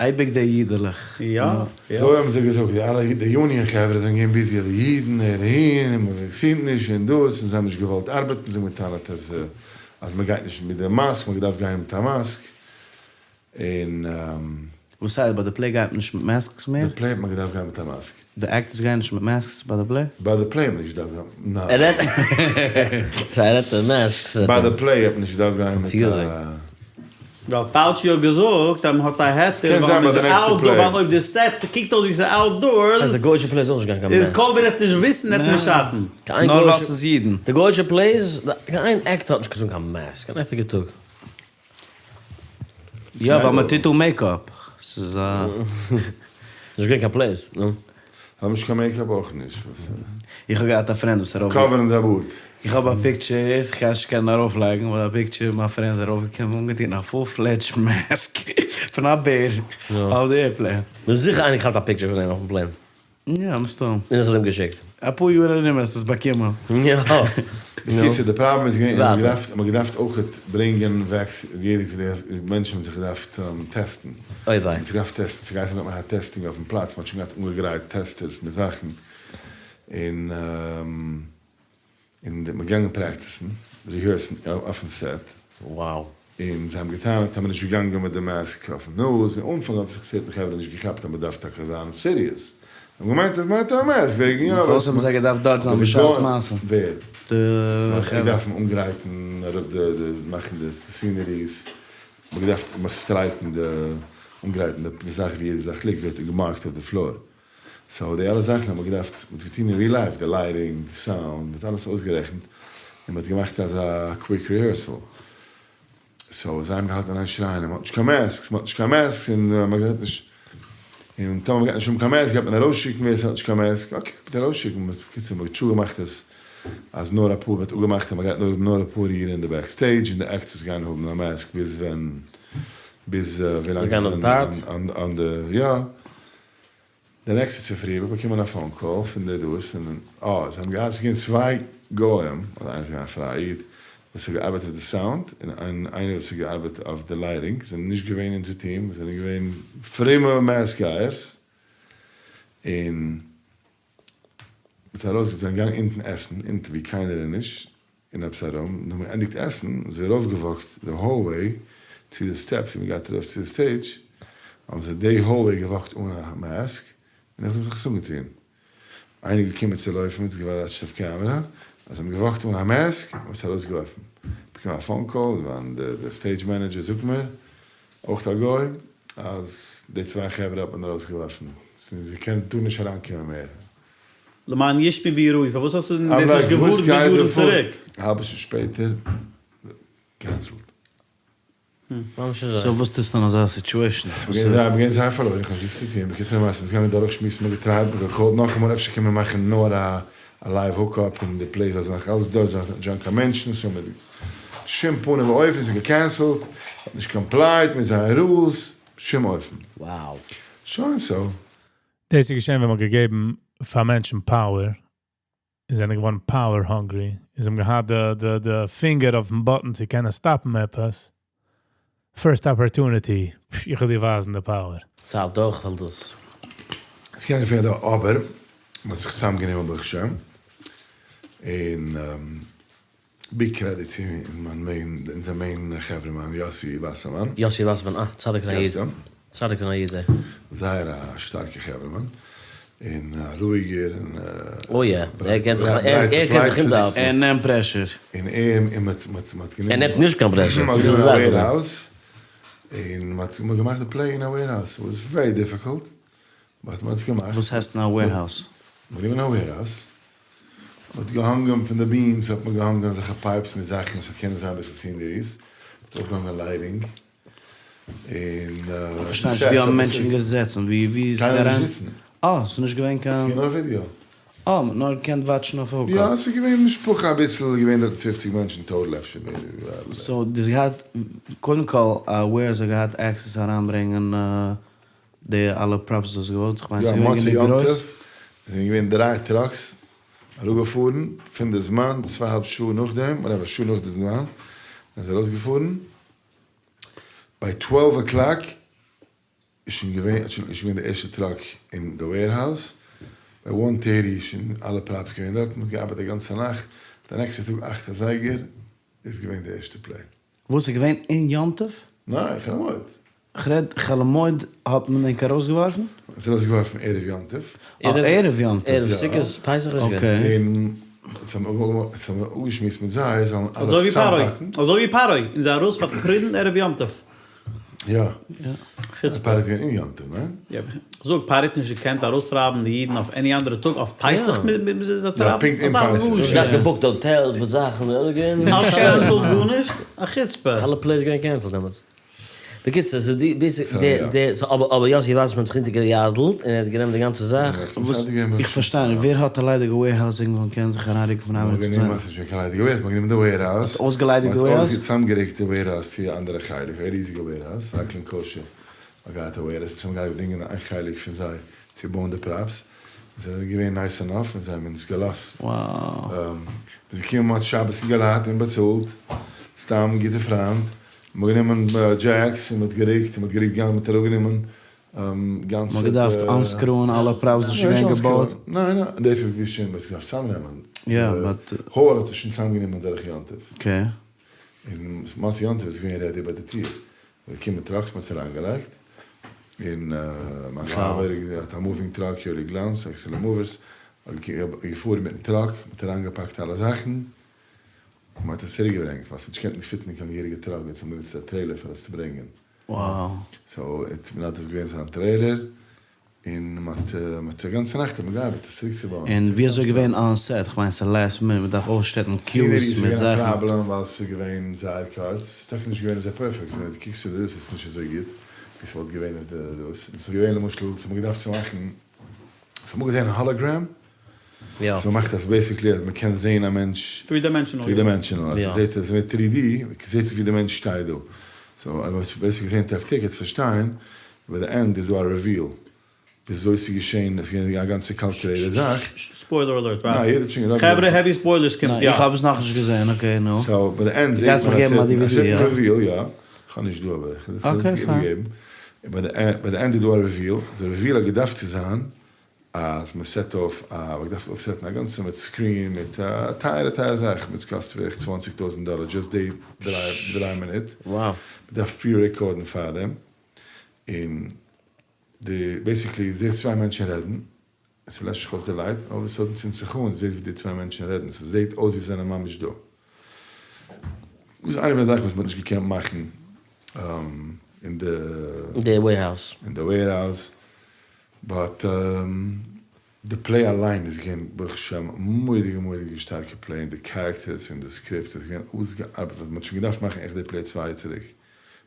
אייביג די אידעלעך. יא, יא. אזוי האבן זיי געזאגט, די אלע די union חברה זענען געווען busy, די אידן, ער אהין, און מען vaccine ט נישט, און דאס, און זיי האבן נישט געוואלט ארבעטן, זיי האבן געטענה'ט אז מען גייט נישט מיט די mask, מען האט געדארפט גיין מיט א mask, און וואס הייסט, ביי די play גייט מען נישט מיט masks מער? די play האט מען געדארפט גיין מיט א mask. די actors גייען נישט מיט masks ביי די play? ביי די play האט מען נישט געדארפט גיין, ניין. ער רעדט, ער רעדט פון masks. ביי די play האט מען נישט געדארפט גיין מיט א... Confusing. ווייל Fauci האט געזאגט אז מען האט א היתר קען ווייל זיין מען ביי די איז נעקסטע outdoor, play. ווייל אויב די set קוקט אויס ווי ס'איז outdoor, אז די גוי'שע plays זאל נישט גיין קיין איז mask. COVID וועט נישט וויסן, וועט נישט שאטן. קיין נאר גוי'שע- ווייל ס'איז אידן. די גוי'שע plays, קיין actor האט נישט געטראגן קיין mask, קיין עכטע געטאג. יא, ווייל מען טוט אן makeup. ס'איז א... נישט געווען קיין plays, נו. האב נישט קיין makeup אויך נישט. וואס, איך האב געהאט א friend וואס ארויף... Cover ן די בארד. איך האב א picture, איך קען נישט קענען ארויפלייגן, ווייל א picture, מיין friend איז ארויפגעקומען אנגעטון א full-fledged mask פון א בער אויף די airplane. מ'איז זיכער איינער געכאפט א picture פון אים אויפן plane. יא, מסתם. און עס האט אים געשיקט. אפאר יאר ארום האסטו עס באקומען. יא. בקיצור, די פראבלעם איז געווען, ווארט. מ'האט געדארפט אויך ברענגען vac, יעדע פון די מענטשן האבן זיך געדארפט test ן. אוי וויי. מ'האט זיך געדארפט test ן, ס'איז געהייסן מ'האט געמאכט א testing אויפן פלאץ, מ'האט שוין געהאט אנגעגרייט testers מיט זאכן. און און מ'איז געגאנגען practice ן, rehearse ן אויפן set. Wow. און זיי האבן געטענה'ט אז מ'איז נישט געגאנגען מיט די mask אויפן נאז, און אנפאנג האבן זיך די חברה נישט געכאפט אז מ'דארף טאקע זיין serious. זיי האבן געמיינט אז מ'האט א mask וועגן יא. פארוואס האבן זיי געדארפט דארט זיין בשעת מעשה? ווער? די חברה. געדארפט אנגרייטן, אראפ די, די, מאכן די sceneries. מ'האט געדארפט סטרייטן די, אנגרייטן די זאך ווי יעדע זאך ליגט, ווערט געמארקט אויף די floor. So די אלע זאכן האבן מיר געדארפט, מ'האט געטון אין real life, די lighting, די sound, מ'האט אלעס אויסגערעכנט, און מ'האט געמאכט אזא quick rehearsal. So זיי האבן געהאלטן אריין שרייען, מ'האט נישט קיין masks, מ'האט נישט קיין masks, און מ'האט נישט, און טאמער מ'גייט נישט האבן קיין mask, גייט מען ארויסשיקן ווער ס'האט נישט קיין mask. Okay, מ'וועט ארויסשיקן, מ'האט בקיצור, מ'האט שור געמאכט אז, אז נאר אפאר, מ'האט אפגעמאכט אז מ'גייט נאר האבן נאר אפאר אידן אין די backstage, און די actors גייען האבן א mask ביז ווען. ביז ווילאנג געגאנגען אויף פארט? אן די יא. די נעקסטע צופרי האב איך באקומען א phone call פון די דאס און אה זיי האבן געהאט ס'איז געווען צוויי גוים אדער איינער איז געווען א פרייע איד וואס האט געארבעט אויף די סאונד און איינער וואס האט געארבעט אויף די lighting זענען נישט געווען אונזער טיעם זענען געווען פרומע mask גייערס און מ'איז ארויס זיי זענען געגאנגען אונטן עסן אונטן ווי קיינער איז נישט אין עפעס א room נאך מ'געענדיגט עסן זענען זיי ארויפגעוואקט די hallway צו די steps ווי מ'גייט ארויף צו די stage האבן זיי די hallway געוואקט אן א mask און נאכדעם זיך עס אנגעטון איינער געקומען צו לויפן האט געוואטשט אויף קעמערע אז זיי האבן געוואקט אן א mask און מ'האט ארויסגעווארפן באקומען א phone call ווען די stage manager זאגט מיר אויך א גוי אז די צוויי חברה האט מען ארויסגעווארפן זיי קענען דא נישט אריינקומען מער. למען ישמעו ויראו, פארוואס האסטו דאס נישט געווארנט מיט יארן צוריק? א האלבע שעה שפעטער cancelled. so וואס טוסטו אין אזא situation? כ'בין געווען זייער פארלוירן, כ'האב נישט געוואוסט וואס צו טון, בקיצור למעשה מ'איז געגאנגען דורכשמועסן, מ'האט געטרייט, מ'האט געקאלט נאכאמאל אפשר קען מען מאכן נאר א live hookup אין די place אז נאך אלץ דארט זענען נישט קיין מענטשן, so מיט שום פנים ואופן ס'איז געקענסלט, האט נישט complied מיט זייער rules, בשום אופן. Wow. שוין so. דאס איז געשען ווען מ'האט געגעבן פאר מענטשן power, און זענען געווארן power hungry, און זיי האבן געהאט די די די פינגער אויפן button צו קענען סטאפן עפעס, first opportunity, איך וועל דיר ווייזן די power. ס'האלט אויך ווייל דאס. עס קען געפערליך דא אבער מ'האט זיך צוזאמגענומען ברוך השם און big credit צו מיין main אונזער main חברה מאן יאסי וואסערמאן. יאסי וואסערמאן אה צדיק און א איד צדיק און א איד ער. זייער א שטארקע חברה מאן און א רואיגער און אוי יא ער קען זיך ער קען זיך אונטערהאלטן. ער נעמט pressure. און ער און מ'האט מ'האט מ'האט גענומען. ער נעמט נישט קיין pressure. מ'האט גענומען א warehouse און מ'האט געמאכט די play אין א warehouse it was very difficult but מ'האט עס געמאכט. וואס הייסט אין א warehouse? מ'האט גענומען א warehouse מ'האט געהאנגען פון די beams האט מען געהאנגען אזעלכע pipes מיט זאכן ס'זאל קענען זיין אביסל sceneries, מ'האט אויך געהאנגען lighting און איך פארשטיי נישט ווי האבן מענטשן געזעצן ווי ווי איז קיינער אריין? נישט זיצן. אה ס'איז נישט געווען קיין. ס'איז געווען נאר ווידיאו. אה מ'האט נאר געקענט וואטשן אויף hookup. יא ס'איז געווען משפחה אביסל געווען דארט פופציג מענטשן total אפשר מער. so דו האסט געהאט קודם כל א warehouse האט געהאט access אריינברענגען די אלע props וואס האסט געוואלט, כ'מיין יא ס'איז געווען מוצאי גענוג יום גרויס. טוב זענען געווען דריי trucks אראפגעפארן פון די זמן צוויי האלב שעה נאכדעם אדער א שעה נאך די זמן זענען זיי ארויסגעפארן ביי 12 o'clock איז שוין געווען איז שוין געווען די ערשטע truck אין די warehouse ביי one thirty איז שוין אלע props געווען דארט מ'האט געארבעט די גאנצע נאכט די נעקסטע טאג אכט אזייגער איז געווען די ערשטע play. וואס איז געווען אין יום טוב? ניין, חול המועד. כ'רעד חול המועד האט מען ענק ארויסגעווארפן? מען האט ארויסגעווארפן ערב יום טוב. אה ערב יום טוב. ערב סוכות פסח איז געווען. okay. און אונז האבן אפגעשמועסט מיט זיי זאלן אלעס אזוי ווי פרעה, צאמפאקן. אזוי ווי פרעה, און זיי ארויס פארטריבן ערב יום טוב. יא. חוצפה. פרעה איז געווען אין יום טוב, ניין? יא, כ'זאג, פרעה האט נישט געקענט ארויסטרייבן די אידן אויף any אנדערע טאג, אויף פסח מוז ער זיי טרייבן? יא, פונקט אין אזא פסח. רשע. געהאט געבוקט hotels מיט זאכן, אלעס געווען. אלעס cancelled גארנישט? א חוצפה. אלע plays געווען cancelled דעמאלטס. בקיצור, ס'איז די basic די די so אבער אבער יאסי וואסערמאן האט זיך אונטערגעיאדלט און ער האט גענומען די גאנצע זאך. וואס? איך פארשטיי נישט, ווער האט א ליידיגע warehouse און קען זיך אריינרוקן פון איין מינוט צום צווייטן? ס'איז נישט קיין ליידיגע warehouse, מ'האט גענומען די warehouse, האט אויסגעליידיגט די warehouse? מ'האט צוזאמגערוקט די warehouse צו א אנדערע חלק, א ריזיגע warehouse, Zaklan Kosher האט געהאט א warehouse, אונז האבן געהאט געדינגען איין חלק פון זיי צו בויען די props, און זיי זענען געווען nice enough און זיי האבן אונז געלאזט, מ'איז געקומען מ'האט שבת געלאט און באצאלט, סתם גוטע פריינד, מ'האט גענומען jacks און מ'האט גערוקט און מ'האט גערוקט גאנץ מ'האט אראפגענומען גאנצע. מ'האט געדארפט unscrew ען אלע props וואס איז שוין געווען געבויט? ניין ניין, דאס איז ווי שוין מ'האט געדארפט צוזאמנעמען. יא but. hall האט עס שוין צוזאמגענומען דורך יום טוב. okay. און מוצאי יום טוב איז געווען ready ביי די טיר. מ'איז געקומען מיט trucks מ'האט עס אריינגעלייגט. און מיין חבר האט א moving truck יואלי גלאנץ, Excellent Movers, האט געפארן מיטן truck, מ'האט אריינגעפאקט אלע זאכן. און מ'האט עס צוריק געברענגט, ווייל ס'האט נישט געקענט פיטן אין קיין געהעריגע truck, יעצט האבן מיר גענוצט א trailer פאר עס צו ברענגען. so האט מנדב געווען זיין trailer, און מ'האט מ'האט א גאנצע נאכט האט מען געארבעט עס צוריק צו בויען. און ווי אזוי געווען on set? כ'מיין ס'איז last minute, מ'דארף אויסשטעלן cues מיט scenery איז געווען א זאכן. פראבלעם ווייל ס'איז געווען זייער קורץ, ס'איז טאקע נישט געווען אזוי perfect, ווען דו קוקסט אויף די דאס איז עס נישט אזוי גוט ווי ס'וואלט געווען אויף די דאס, און ס'איז געווען למשל ס'האט מען געדארפט צו מאכן, האסט אמאל געזען א hologram? יא. so מ'מאכט אז basically אז מ'קען זעהן א מענטש three dimensional. three dimensional, אז מ'זעהט עס מיט three D, זעהט עס ווי די מענטש שטייט דא. So, ווער ס'האט געזען טאקטיק וועט פארשטיין, ביי די end איז דא א reveal וויאזוי ס'איז געשען, עס איז געווען א גאנצע calculated זאך. Spoiler alert, right? יעדער האט שוין גערעדט. חברה heavy spoilers קומט יא. איך האב עס נאכנישט געזען, okay נו. So ביי די end זעט מען א certain reveal, יא. כ'האב נישט דא אבער איך וועל עס איבערגעבן. ביי די end איז דא א reveal, די reveal האט געדארפט צו זיין אז מען set אויף א, מען האט געדארפט אויפסעטן א גאנצע מיט screen מיט א טייערע טייערע זאך, מיט קאסט בערך 20,000 דאלער just די 3 מינוט. מען דארף pre-recordן פארדעם, און די basically זעסט צוויי מענטשן רעדן, עס לעשט זיך אויס די light, און all of a sudden צינדט זיך אן, זעסט ווי די צוויי מענטשן רעדן, ס'זעט אויס ווי זיי זענען ממש דא. דאס איז איינע פון די זאכן וואס מען האט נישט געקענט מאכן אין די די warehouse. אין די warehouse, but די play אליין איז געווען ברוך השם מורא'דיגע מורא'דיגע שטארקע play, און די characters און די script איז געווען אויסגעארבעט, וואס מען האט שוין געדארפט מאכן עכט די play 2 יאר צוריק,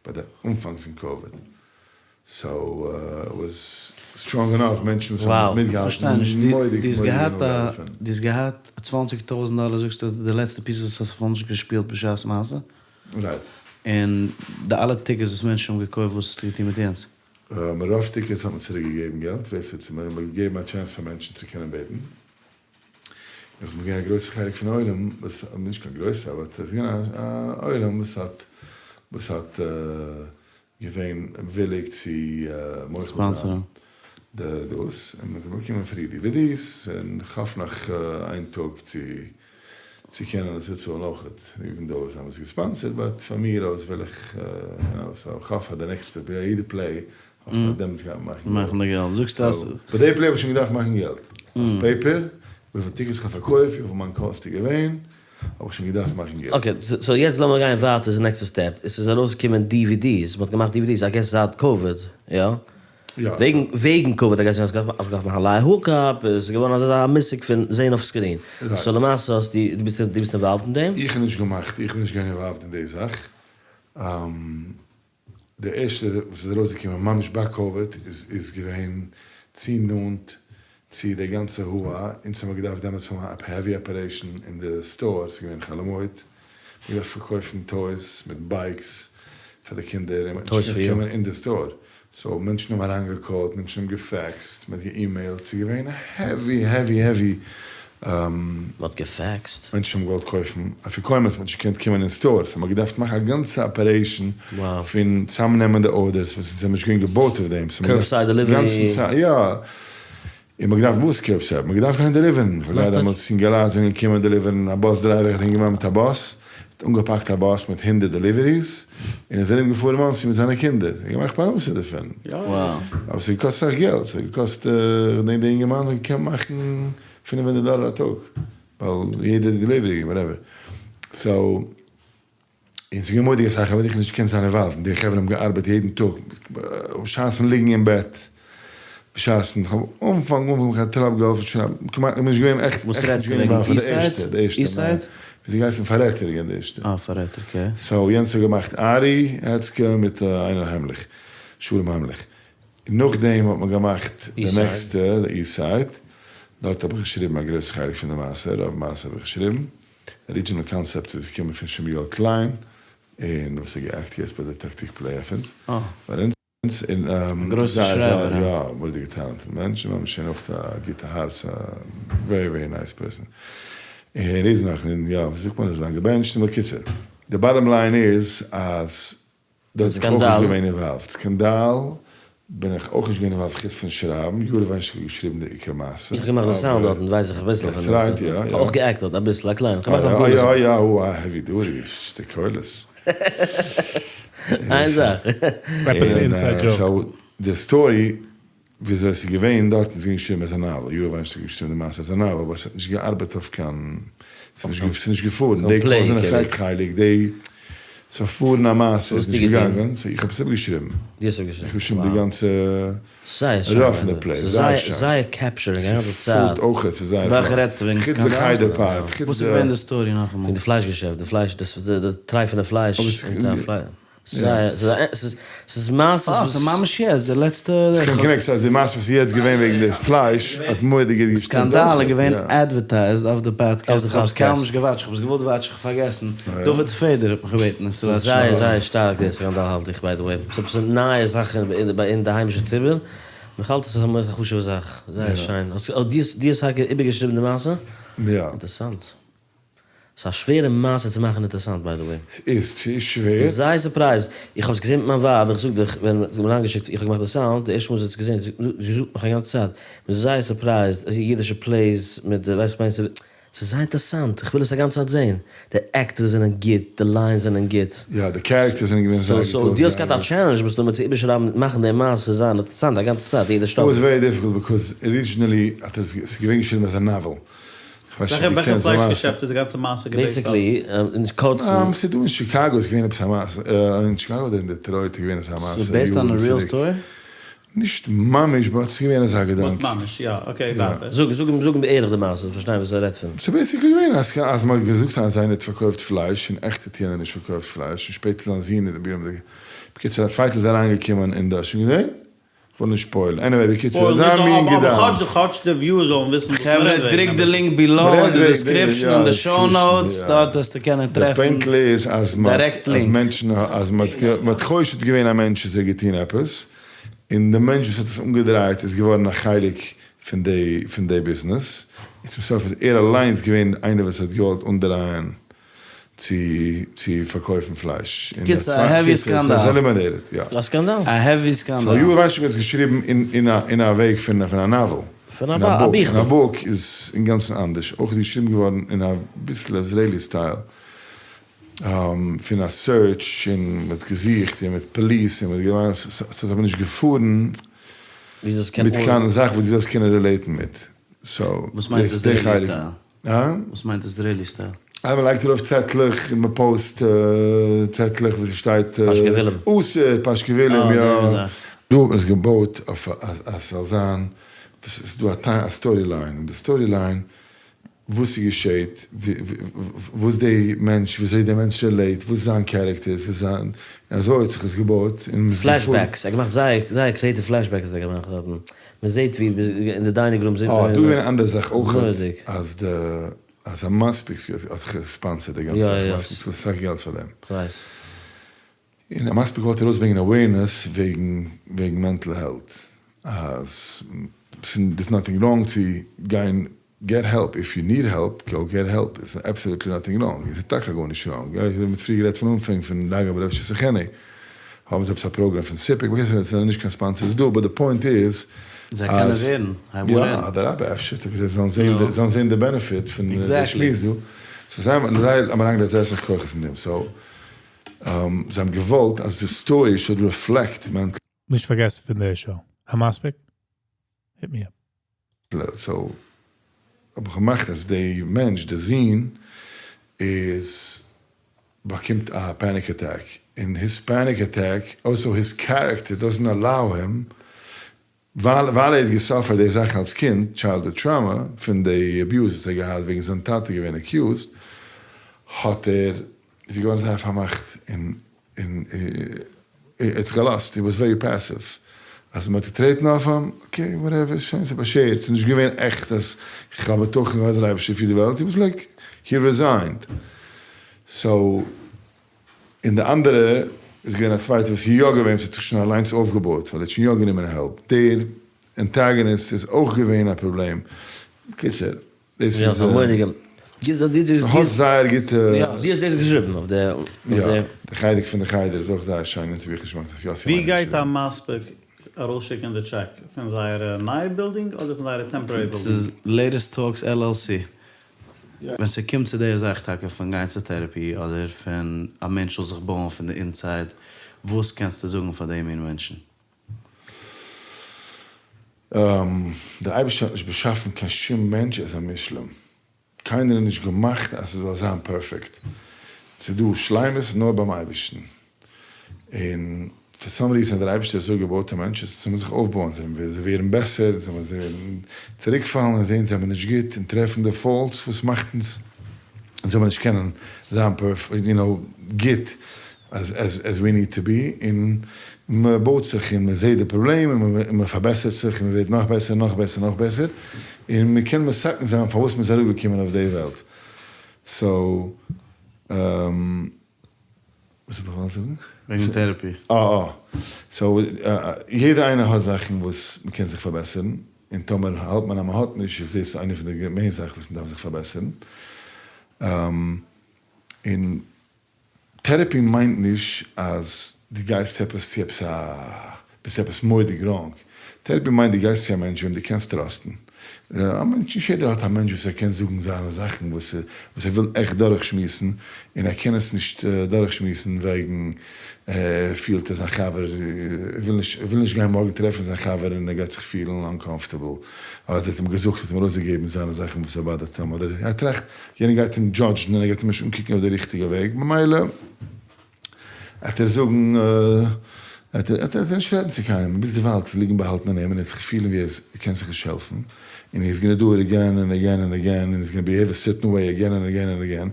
ביי די אנפאנג פון COVID. So, it was strong enough, מענטשן וואס האבן עס מיטגעהאלטן, מורא'דיג מורא'דיג הנאה דערפון. דו האסט געהאט 20,000 דאלער זאגסטו די לעצטע piece וואס האסט נישט געשפילט בשעת מעשה? Right. און די אלע tickets וואס מענטשן האבן געקויפט, וואס האסטו געטון מיט יענץ? רוב tickets האט מען צוריקגעגעבן געלט, ווער ס'האט, מען האט געגעבן א chance פאר מענטשן צו קענען בעטן. נאך דעם געווען א גרויסע חלק פון עולם, וואס, נישט קיין גרויסע, אבער עס איז געווען א עולם וואס האט געווען וויליג צו מוחל זיין די דאס, און מ'האט באקומען free DVDs, און כ'האף נאך איין טאג צו קענען עס צאלן אויכעט, even though זיי האבן עס געספאנסערט, but פאר מיר אויס וויל איך, so כ'האף פאר די נעקסטע, ביי יעדע play, האף איך אז דעמאלטס גייט מען מאכן געלט. מאכן די געלט, זאגסטו אז. ביי די play האב איך שוין געדארפט מאכן געלט, אויף paper, וויפיל tickets כ'האב פארקויפט, וויפיל מיין cost איז געווען, האב איך שוין געדארפט מאכן געלט. Okay, so יעצט לאמיר גיין ווייטער צו next step. עס איז ארויסגעקומען DVDs, מ'האט געמאכט DVDs, I guess זייט COVID, יא? יא. וועגן COVID, I guess, האסט געדארפט מאכן א live hookup, עס איז געווארן אזא מושג פון זען אויף screen. So למעשה האסטו, דו ביסט דו ביסט involved אין דעם? איך האב נישט געמאכט, איך בין נישט געווען involved אין די זאך. די ערשטע וואס איז ארויסגעקומען ממש ביי COVID איז געווען צו נאנט צו די גאנצע הוה, אונז האבן געדארפט דעמאלטס האבן א heavy operation אין די store, ס'איז געווען חול המועד, מ'האט געדארפט פארקויפן toys מיט bikes פאר די קינדער, און מ'האט נישט געקענט קומען אין די store, so מענטשן האבן אריינגעקאלט, מענטשן האבן געפעקסט, מ'האט געאימעילט, ס'איז געווען heavy heavy heavy. מ'האט געפעקסט? מענטשן האבן געוואלט קויפן אפיקומן, מ'האט נישט געקענט קומען אין store, so מ'האט געדארפט מאכן א גאנצע operation פון צאמנעמען די orders, וואס אונז האבן נישט געווען געבויט אויף דעם, so מ'האט געדארפט גאנצן יא, און מ'האט געדארפט וואס curbside? מ'האט געדארפט גיין דעליווערן, כ'האב געהאט דעמאלטס אינגעלייט זענען געקומען דעליווערן, א bus driver האט אינגערמאן מיט א באס, האט אנגעפאקט א באס מיט 100 deliveries, און איז ארום געפארן מאנסי מיט זיינע קינדער, און געמאכט פרנסה דערפון. אבער ס'האט געקאסט אסאך געלט, ס'האט געקאסט, כ'דענק די אינגערמאן האט געקענט מאכן 500 דאלער א טאג, ווייל יעדע delivery whatever. So, און ס'איז געווען מורא'דיגע זאכן, אבער איך האב נישט געקענט זיין involved, די חברה האבן געארבעט יעדן טאג, בשעת'ן ליגן אין בעט, בשעת'ן, כ'האב אנפאנג אנפאנג מיך א טראפ געהאלפן שרייבן, כמעט, כ'בין נישט געווען עכט, וואס עכט נישט רעדסטו געווען וועגן involved פאר די East Side? ערשטע, די ערשטע, East ניין, Side? ווי זיי געהייסן פאררעטער געווען די ערשטע. אה, פאררעטער, okay. So יענץ האט געמאכט ארי העצקע מיט איינער היימליך, שלום היימליך. נאכדעם האט מען געמאכט די נעקסטע, די East Side, דארט האב איך געשריבן א גרויס חלק פון די מעשה, רוב מעשה האב איך געשריבן. די original concept איז געקומען פון שמואל קליין, און וואס האט גע'עקט יעצט ביי די טאקטיק play עפענס. א גרויסע זייער שרייבער, זייער יא, מורא'דיגע talented מענטש, און ממש שוין אויך א גוטע הארץ, א very very nice person. און ער איז נאך, און יא, ווי זאגט מען, איז לאנג געבענטשט, און בקיצור. די bottom line איז אז דארט בין איך אויך נישט געווען involved. סקאנדאל בין איך אויך נישט געווען involved חוץ פון שרייבן, יאיר וויינשטאק האט געשריבן די עיקר מעשה. איך האב געמאכט די sound דארטן, ווייס איך אביסל פון דעם. That's right, יא יא. איך האב אויך גע'עקט דארט אביסל, א קליין. איך האב געמאכט אויף יא יא, יא, יא, heavy duty, שטיקל קולות. איין זאך. עפעס א inside joke. So די story וויאזוי עס איז געווען דארטן איז געווען געשריבן as א novel, יאיר וויינשטאק האט געשריבן די מעשה as א novel, אבער עס האט נישט געארבעט אויף קיין, ס'איז נישט געפארן, די cause and effect חלק, די צופארן א מעשה איז נישט געגאנגען, so איך האב עס איבערגעשריבן. דו האסט איבערגעשריבן? איך האב געשריבן די גאנצע רוב פון די play, זייער שיין. זייער capturing, א גאנצע צייט. ס'פארט אויך, ס'איז זייער וועלכע רעדסטו וועגן חוץ די חדר part, וואס איז געווען די story נאכאמאל? פון די פלייש געשעפט, די פלייש, די טרייפענע פלייש. ס'איז מעשות אה, וואס. ס'איז ממש יעצט, די לעצטע. ס'קען connect, ס'הייסט די מעשה וואס איז יעצט געווען וועגן די פלייש האט מורא'דיג גוט געשטימט. סקאנדאל איז געווען advertised אויף די פאדקעסט, איך האב עס קיינמאל נישט גע watch ט, איך האב עס געוואלט watch ן, איך האב פארגעסן, דוד פעדער האט מיך געבעטן עס צו watch ן. ס'איז זייער זייער שטארק די סקאנדאל האלט איך by the way, ס'איז עפעס א נייע זאך אין די היימישע ציבור, און איך האלט עס איז א חשוב'ע זאך, זייער שיין. דו האסט טאקע איבערגעשריבן די מעשה? יא. אינטערעסאנט. ס'איז א שווערע מעשה צו מאכן אינטערעסאנט by the way. ס'איז צו שווער. זייער surprised, איך האב עס געזען מיט מיין ווייב, איך זאג דיך, ווען זי האט מיר אריינגעשיקט, איך האב געמאכט די sound, די ערשטע מאל זי האט עס געזען, זי זאגט מיך א גאנצע צייט, מ'איז זייער surprised, אז אידישע plays מיט די, ווייסט איך מיין, ס'איז זייער אינטערעסאנט, איך וויל עס א גאנצע צייט זען, די actors זענען גוט, די lines זענען גוט. יא, די characters זענען געווען זייער גוט so דו האסט געהאט א challenge מסתמא צו איבערשרייבן, מאכן די מעשה זיין אינטערעסאנט א גאנצע צייט, יעדע שטאפל. It was very difficult because originally האט ער עס, ס'איז געווען געשריבן as a novel. וועלכע פלייש געשעפט איז די גאנצע מעשה גע based אויף? Basically, אין קורצן. ס'איז דא אין שיקאגא איז געווען עפעס א מעשה, אין שיקאגא אדער אין דעטרויט איז געווען אזא מעשה ס'איז based on a real story? נישט ממש but ס'איז געווען אזא געדאנק. But ממש, יא, okay ווייטער. זאג זאג אים זאג אים בערך די מעשה, זאל פארשטיין וואס ער רעדט פון. ס'איז basically געווען אז אז מ'האט געזאגט אז איינער האט פארקויפט פלייש און עכט האט יענער נישט פארקויפט פלייש און שפעטער זיין זון איז בקיצור א צווייטער איז אריינגעקומען אין די, האסט שוין געזען? כ'וויל נישט spoil ן. Anyway, בקיצור, אזא מין געדאנק. אבער כאטש די viewers זאלן וויסן וואס מ'רעדט חברה, וועגן. דריקט די link below אין די description און די show notes, דארט וועסטו קענען די טרעפן פוינט איז אז מ'האט Direct אז לינק. מענטשן אז מ'האט חושד געווען א מענטש אז ער האט געטון עפעס, און די מענטש וואס האט עס אנגעדרייט איז געווארן א חלק פון די פון די ביזנעס, און צום סוף איז ער אליינס געווען איינער וואס האט געוואלט אנדרייען צו צו פארקויפן פלייש. קיצור, א heavy סקאנדאל. ס'איז eliminated, יא. א סקאנדאל? א heavy סקאנדאל. So יואל ווייסשטיק האט עס געשריבן אין א אין א וועג פון פון א novel. פון א ביכל. אין א book איז אינגאנצן אנדערש. אויך איז געשריבן געווארן אין א ביסל Israeli style. פון א search און מ'האט געזוכט און מיט police און מ'האט געמיינט ס'האט אבער נישט געפארן מיט קיין זאך וואס דו זאלסט קענען relate ן מיט. So וואס מיינט דאס איז די Israeli חלק. Style? הא? וואס מיינט Israeli style? אז מען לייגט ארויף צעטלעך און מען post צעטלעך וואס עס שטייט פאשקעווילן. אסור פאשקעווילן יא. אה, די זאך. דא האט מען עס געבויט אויף אז עס זאל זיין, עס איז דא א story line, און די story line וואס ס'געשעט, וואס די מענטש, וויאזוי די מענטש relate, וואס זיין character איז, וואס זיין, און אזוי האט זיך עס געבויט, און מ'איז געפארן. Flashbacks, ער האט געמאכט זייער זייער creative flashbacks האט ער געמאכט דארטן, מען זעט ווי אין די dining room זעט מען. אה, ס'דא געווען א אנדערע זאך אויך, אז די, אז המספיק האט גע sponsored די גאנצע זאך, המספיק צאלט אסאך געלט פאר דעם. כ'ווייס. און המספיק וואלט ארויסברענגען awareness וועגן וועגן mental health, אז ס'איז nothing wrong צו גיין get help, if you need help, go get help, it's absolutely nothing wrong, עס איז טאקע גארנישט wrong, יא, איך האב מיט פריער גערעדט פון אנפאנג פון דאגה בלב שסכני, האבן זיי עפעס א program פון סיפוק, בקיצור עס זענען נישט קיין sponsors דא, but די point איז זיי קענען אז ווערן, הייב אן יא, רעדן. אדרבה אפשר, זיי זאלן זען די, זאלן זען די benefit פון די שמועס דא, so זיי האבן אריינגעלייגט זייער אסאך כוחות אין דעם, so זיי האבן געוואלט אז די story should reflect mental. נישט פארגעסן פון די show. המספיק? Hit me up. So האב איך געמאכט אז די מענטש די זון איז באקומט א panic attack און his panic attack also his character doesn't allow him ווייל ווייל ער האט גע suffered די זאכן אלס קינד childhood trauma פון די abuse וואס ער האט געהאט וועגן זיין טאטע געווען accused האט ער איז געווארן זייער פארמאכט און און ער האט זיך געלאזט, he was very passive, אז מען האט געטרעטן אויף אים, okay whatever, שוין ס'איז באשערט, ס'איז נישט געווען עכט אז איך האב בטחון אז דער אייבערשטער פירט די וועלט, he was like, he resigned. So, און די אנדערע איז געווען א צווייטער וואס איז יא געווען וואס האט זיך שוין אליינס אויפגעבויט, ווייל ער האט שוין יא גענומען help, דער antagonist איז אויך געווען א פראבלעם, בקיצור. דאס יא, איז ס'איז א מורא'דיגע. ס'האט זייער גוטע. יא, דו האסט דאס געשריבן אויף די. יא, די חלק פון די חדר איז אויך זייער שיין און ס'וויכטיג שמעקט עס יאסי ווי גייט המספיק ארויסשיקן די טשעק? פון זייערע נייע בילדינג אדער פון זייערע temporary building? ס'איז Latest Talks LLC. ווען ס'קומט צו די זאך טאקע פון גיין צו therapy אדער פון א מענטש זאל זיך בויען פון די inside, וואס קענסטו זאגן פאר די מין מענטשן? דער אייבערשטער האט נישט באשאפן קיין שום מענטש as א מושלם, קיינער איז נישט געמאכט אז ס'זאל זיין perfect, ס'איז דא שלימות נאר ביים אייבערשטן, און for some reason האט דער אייבערשטער אזוי געבויט א מענטש אז זאל מען זיך אויפבויען, זאל ווערן בעסער, זאל מען צוריקפאלן און זען זיי האבן נישט גוט און טרעפן די faults וואס מאכט אונז זאל מען נישט קענען זיין perfect, you know, גוט. as we need to be, און מען בויט זיך און מען זעט די פראבלעם און מען פארבעסערט זיך און מען ווערט נאך בעסער נאך בעסער נאך בעסער, און מען קען מתקן זיין פארוואס מען איז אראפגעקומען אויף די וועלט. So, וואס האב איך געוואלט זאגן? וועגן therapy. אה אה. So, יעדער איינער האט זאכן וואס מען קען זיך פארבעסערן, און טאמער האלט מען אז מען האט נישט, איז דאס איינע פון די main זאכן וואס מען דארף זיך פארבעסערן. און therapy מיינט נישט אז דו גייסט עפעס צו עפעס א, ביסט עפעס מורא'דיג wrong. Therapy מיינט דו גייסט צו א מענטש וועם דו קענסט trust ן. א מענטש, נישט יעדער האט א מענטש וואס ער קען זאגן זיינע זאכן וואס ער וויל עכט דורכשמועסן, און ער קען עס נישט דורכשמועסן וועגן ער פילט אז זיין חבר וויל נישט, ער וויל נישט גיין מארגן טרעפן זיין חבר און ער גייט זיך פילן uncomfortable אז ער האט אים געזאגט, האט אים ארויסגעגעבן זיינע זאכן וואס ער bother ט אים, אדער ער טראכט יענער גייט אים judge ן און ער גייט אים נישט אנקוקן אויף די ריכטיגע וועג, ממילא וועט ער זאגן, וועט ער נישט רעדן צו קיינעם, ביז דערווייל וועט עס ליגן באהאלטן אין אים און ער וועט זיך פילן ווי ער קען זיך נישט העלפן, און he's gonna do it again and again and again, און he's gonna behave a certain way again and again and again,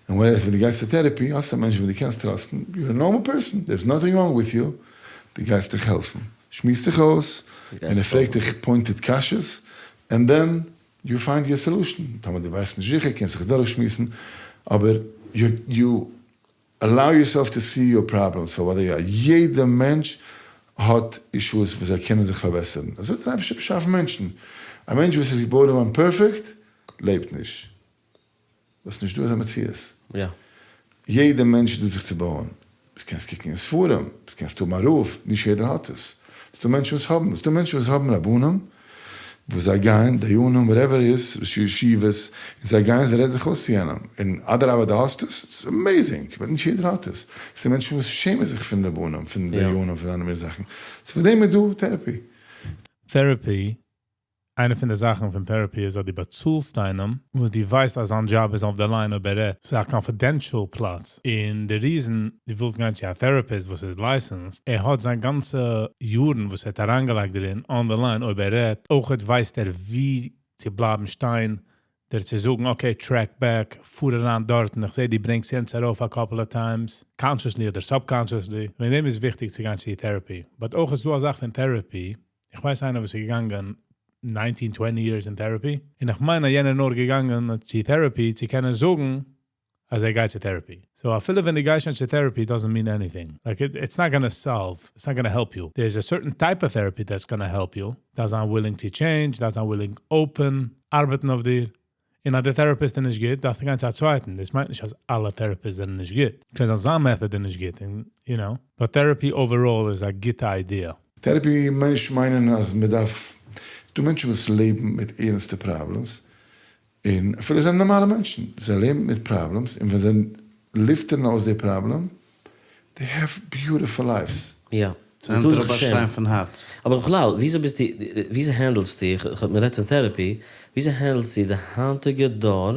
און whereas ווען דו גייסט צו therapy האסטו א מענטש וועם דו קענסט trust ן, you're a normal person, there is nothing wrong with you, דו גייסט דיך העלפן, שמועסט דיך אויס, און ער פרעגט דיך pointed קשיות, and then you find your solution, טאמער דו ווייסט נישט זיכער קענסט זיך דורכשמועסן, אבער you allow yourself to see your problems for what they are, יעדע מענטש האט issues וואס זיי קענען זיך פארבעסערן, אזוי האט דער אייבערשטער באשאפן מענטשן, א מענטש וואס איז געבוירן געווארן perfect לעבט נישט, וואס נישט דא איז א מציאות. יעדע מענטש איז דא זיך צו בויען. דו קענסט קוקן אין ספרים, דו קענסט האבן א רב, נישט יעדער האט עס. ס'איז דא מענטשן וואס האבן, ס'איז דא מענטשן וואס האבן רבנים, וואס זיי גייען, דיינים, whatever איז, ראשי ישיבות, און זיי גייען, זיי רעדן זיך אויס צו יענעם, און אדרבה דו האסט עס, it's amazing, but נישט יעדער האט עס. ס'איז דא מענטשן וואס שעמען זיך פון רבנים, פון דיינים, פון אנדערע מינע זאכן. So פאר דעם איז דא therapy. Therapy איינע פון די זאכן פון therapy איז אז דו באצאלסט איינעם וואס דו ווייסט אז זיין דזשאב איז אויף די line אויב ער רעדט. ס'איז א confidential פלאץ. און די reason דו ווילסט גיין צו א therapist וואס איז licensed, ער האט זיין גאנצע יארן וואס ער האט אריינגעלייגט דערין on the line אויב ער רעדט. אויכעט ווייסט ער ווי צו בלייבן שטיין, דיר צו זאגן okay track back, פאר אריין דארטן, איך זע דו ברענגסט יענץ ארויף א couple of times, consciously אדער subconsciously. וועגן דעם איז וויכטיג צו גיין צו therapy. But אויך איז דא א זאך פון therapy, איך ווייס איינער וואס איז געגאנגען 19 20 years אין therapy, און איך מיין אז יענער נאר געגאנגען צו therapy צו קענען זאגן אז ער גייט צו therapy. So אפילו ווען דו גייסט שוין צו therapy doesn't mean anything. Like it, it's not gonna solve, it's not gonna help you. There's a certain type of therapy that's gonna help you. דארפסט זיין willing to change, דארפסט זיין willing open, ארבעטן אויף דיר. און אז דער therapist איז נישט גוט, דארפסטו גיין צו א צווייטן. דאס מיינט נישט אז אלע therapists זענען נישט גוט. קען זיין זיין method איז נישט גוט, און, you know. But therapy overall איז א גוטע idea. Therapy מיינט נישט מיינען אז מען דארף, ס'דא מענטשן וואס לעבן מיט ערנסטע problems, און אפילו זענען נארמאלע מענטשן, זיי לעבן מיט problems, און ווען זיי לופטערן אויס די problem, they have beautiful lives. יא. ס'נעמט אראפ א שטיין פון הארץ. אבער בכלל, וויאזוי ביסטו, וויאזוי handle סטו, איך האב מ'רעדט פון therapy, וויאזוי handle סטו די היינטיגע דור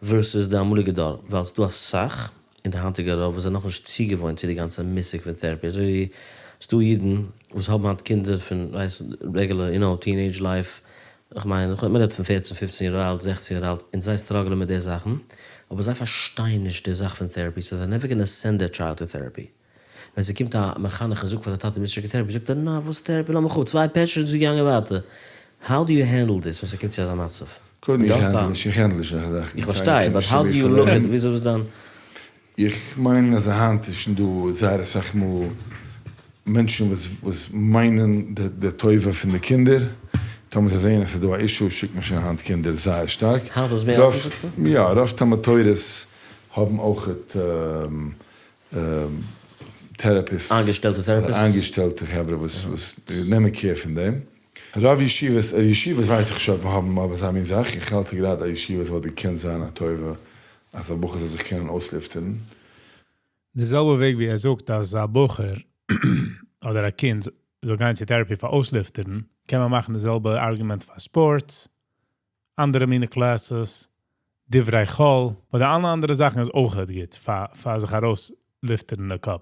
versus די אמאליגע דור, ווייל ס'דא אסאך אין די היינטיגע דור וואס זענען נאכנישט צוגעוואוינט צו די גאנצע מושג פון therapy, אזוי ווי ס'דא אידן וואס האבן היינט קינדער פון ווייסט regular you know teenage life, איך מיין מ'רעדט פון פערצן פופצן יאר אלט זעכצן יאר אלט און זיי struggle ען מיט די זאכן, אבער זיי פארשטייען נישט די זאך פון therapy so they're never gonna send their child to therapy. ווען ס'קומט א מחנך און זאגט פאר די טאטע ביסט שוין therapy זאגט ער נא וואס therapy לאמיך אפ צוויי פעטשעס און ס'איז געגאנגען ווייטער, how do you handle this ווען ס'קומט צו אזא מצב? קודם איך handle נישט, איך handle נישט אזעלכע זאכן. איך פארשטיי, but how do you look at וויאזוי וואס דיין. איך מיין אז היינט איז שוין דא זייער אסאך מאל מענטשן וואס וואס מיינען די טובה פון די קינדער, טאמער זיי זעען אז ס'איז דא א issue שיקט מען שוין היינט קינדער זייער שטארק. היינט איז מער אפן זאגסטו? יא, רוב תלמוד תורה'ס האבן אויכעט therapists, איינגעשטעלטע therapists? איינגעשטעלטע חברה וואס וואס נעמען care פון דעם. רוב ישיבות, ישיבות ווייס איך נישט אויב האבן אבער אזא מין זאך, איך האלט גראדע אז ישיבות וואלט געקענט זיין א טובה אז א בחור זאל זיך קענען אויסלופטערן. די זעלבע וועג ווי ער זאגט אז א בחור אדער א קינד זאל גיין צו therapy פאר אויסלופטערן, קען מען מאכן די זעלבע argument פאר sports, אנדערע מיני classes, דברי חול, אדער אלע אנדערע זאכן איז אויך גוט פאר פאר זיך ארויסלופטערן די קאפ.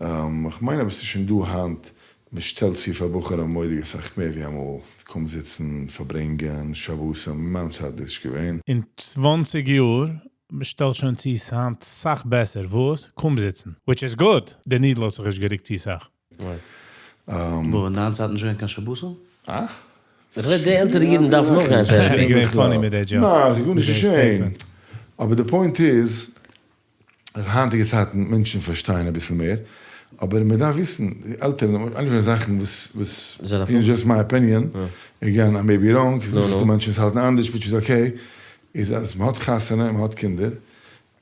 איך מיין אבער ס'איז שוין דא היינט, מען שטעלט צו פאר בחורים מורא'דיג אסאך מער ווי אמאל, קום זיצן, פארברענגען, שבתים, אין מיין צייט איז דאס נישט געווען. אין צוואנציג יאר. מ'שטעלט שוין צו היינט סאך בעסער, וואס? קומזיצן. Which is good. די needle האט זיך נישט גערוקט צו סאך. וואו, אין דיין צייט נישט געווען קיין שבתים? אה? איך רעד די עלטערע אידן דארפן אויך גיין therapy. געווען funny מיט די joke. ניין, ס'איז גארנישט געשען. אבער די point איז, אז היינטיגע צייטן מענטשן פארשטייען אביסל מער, אבער מען דארף וויסן, די עלטערן, איינע פון די זאכן וואס, וואס, in just my opinion, again I may be wrong, ס'איז דא מענטשן וואס האלטן אנדערש which is okay, איז אז מען האט חתונה און מען האט קינדער,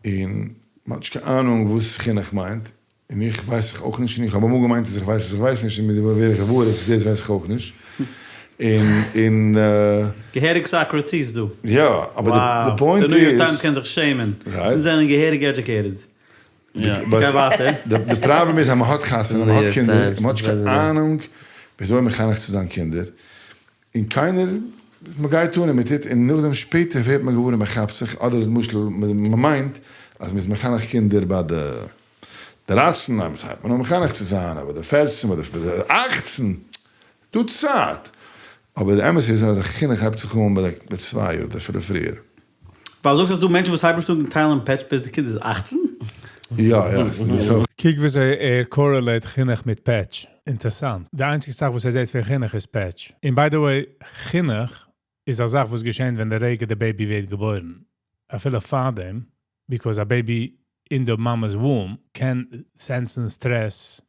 און מען האט נישט קיין אהנונג וואס חינוך מיינט, און איך ווייס איך אויך נישט, און איך האב אמאל געמיינט אז איך ווייס אז איך ווייס נישט, און מיט די ווער איך געוואר אז דאס ווייס איך אויך נישט, און און. געהעריג סאקראטיס דא. יא, אבער די point איז. די ניו יארק טיימס קען זיך שעמען. אונז זענען געהעריג educated. גיי ווייטער. די פראבלעם איז אז מען האט חתונה, מען האט קינדער, און מען האט נישט קיין אהנונג וויאזוי מחנך צו זיין קינדער, און קיינער, מען גייט אן און מען טוט, און נאכדעם שפעטער ווערט מען געוואר און מען כאפט זיך, אדער למשל מען מיינט אז מען איז מחנך קינדער ביי די 13, ניין וואס הייבט מען אן מחנך צו זיין, אבער די 14 אדער די 18, דא צייט, אבער די אמת איז אז חינוך הייבט זיך אן ביי די 2 יאר אדער אפילו פריער. ווייל זאגסט אז דא מענטשן וואס הייבן נישט אן טיילן פעטש ביז די קינד איז 18? יא יא, ס'איז אויך. קוק וויאזוי ער correlate חינוך מיט פעטש. אינטערסאנט. די איינציגסטע זאך וואס ער זעט פון חינוך איז פעטש. און by the way, חינוך איז א זאך וואס געשען ווען די רגע די baby ווערט געבוירן. אפילו פאר דעם, because א baby אין די מאמע'ס womb קען sense ן stress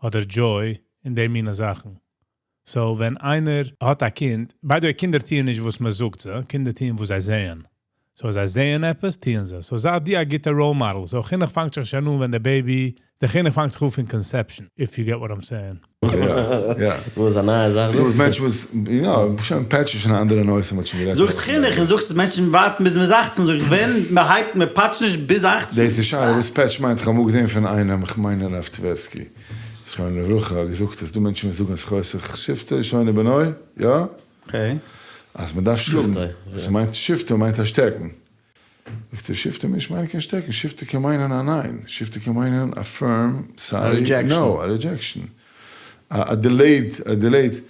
אדער joy און די מינע זאכן. So, ווען איינער האט א קינד, by the way, קינדער טוען נישט וואס מען זאגט זיי, קינדער טוען וואס זיי זעען. So, זיי זעען עפעס, טוען זיי. So, זיי די א גוטע role model. So, חינוך פאנגט זיך שוין אן ווען די baby, די חינוך פאנגט זיך אן פון conception, if you get what I'm saying. יא, יא. וואס איז א נייע זאך דאס? ס'דא מענטשן וואס, יא, שוין פעטש איז שוין א אנדערע נושא, מ'האט שוין גערעדט. זאגסט חינוך און זאגסט אז מענטשן ווארטן ביז מ'איז 18, זאג איך ווען מ'הייבט מ'פאטשט נישט ביז 18. דאס איז שאלה וואס פעטש מיינט, איך האב אמאל געזען פון איינעם, איך מיין הרב טווערסקי, זכרונו לברכה, האט געזאגט אז דא מענטשן וואס זאגן אז חוסך שבטו שונא בנו, יא? okay. אז מ'דארף שלאגן, ס'מיינט שבטו מיינט א שטעקן. זאגט ער שבטו מיינט נישט קיין שטעקן, שבטו קען מיינען א ניין, שבטו קען מיינען א firm sorry no, א rejection, א delayed, א delayed,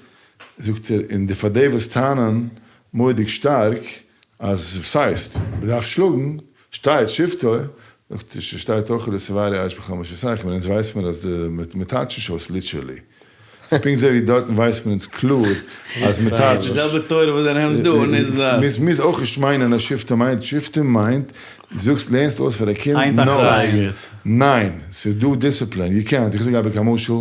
זאגט ער, און די פאר די וואס טענה'ן מורא'דיג שטארק אז ס'הייסט מ'דארף שלאגן, שטייט שבטו, זאגט ער שטייט אויך לא תבערו אש בכל מושבותיכם, און אונז ווייסט מיר אז די מ'טייטשט נישט אויס literally. ס'איז פונקט אזוי ווי דארטן ווייסט מען אונז קלאר אז מ'טייטשט די זעלבע תורה וואס דו נעמסט דא און איז דארט. מוז אויך נישט מיינען אז שבטו מיינט, שבטו מיינט זאגסט לערנסט אויס פאר א קינד no, ניין, ס'איז דא דיסציפלין, יו קענט, איך זאג אייביג א משל,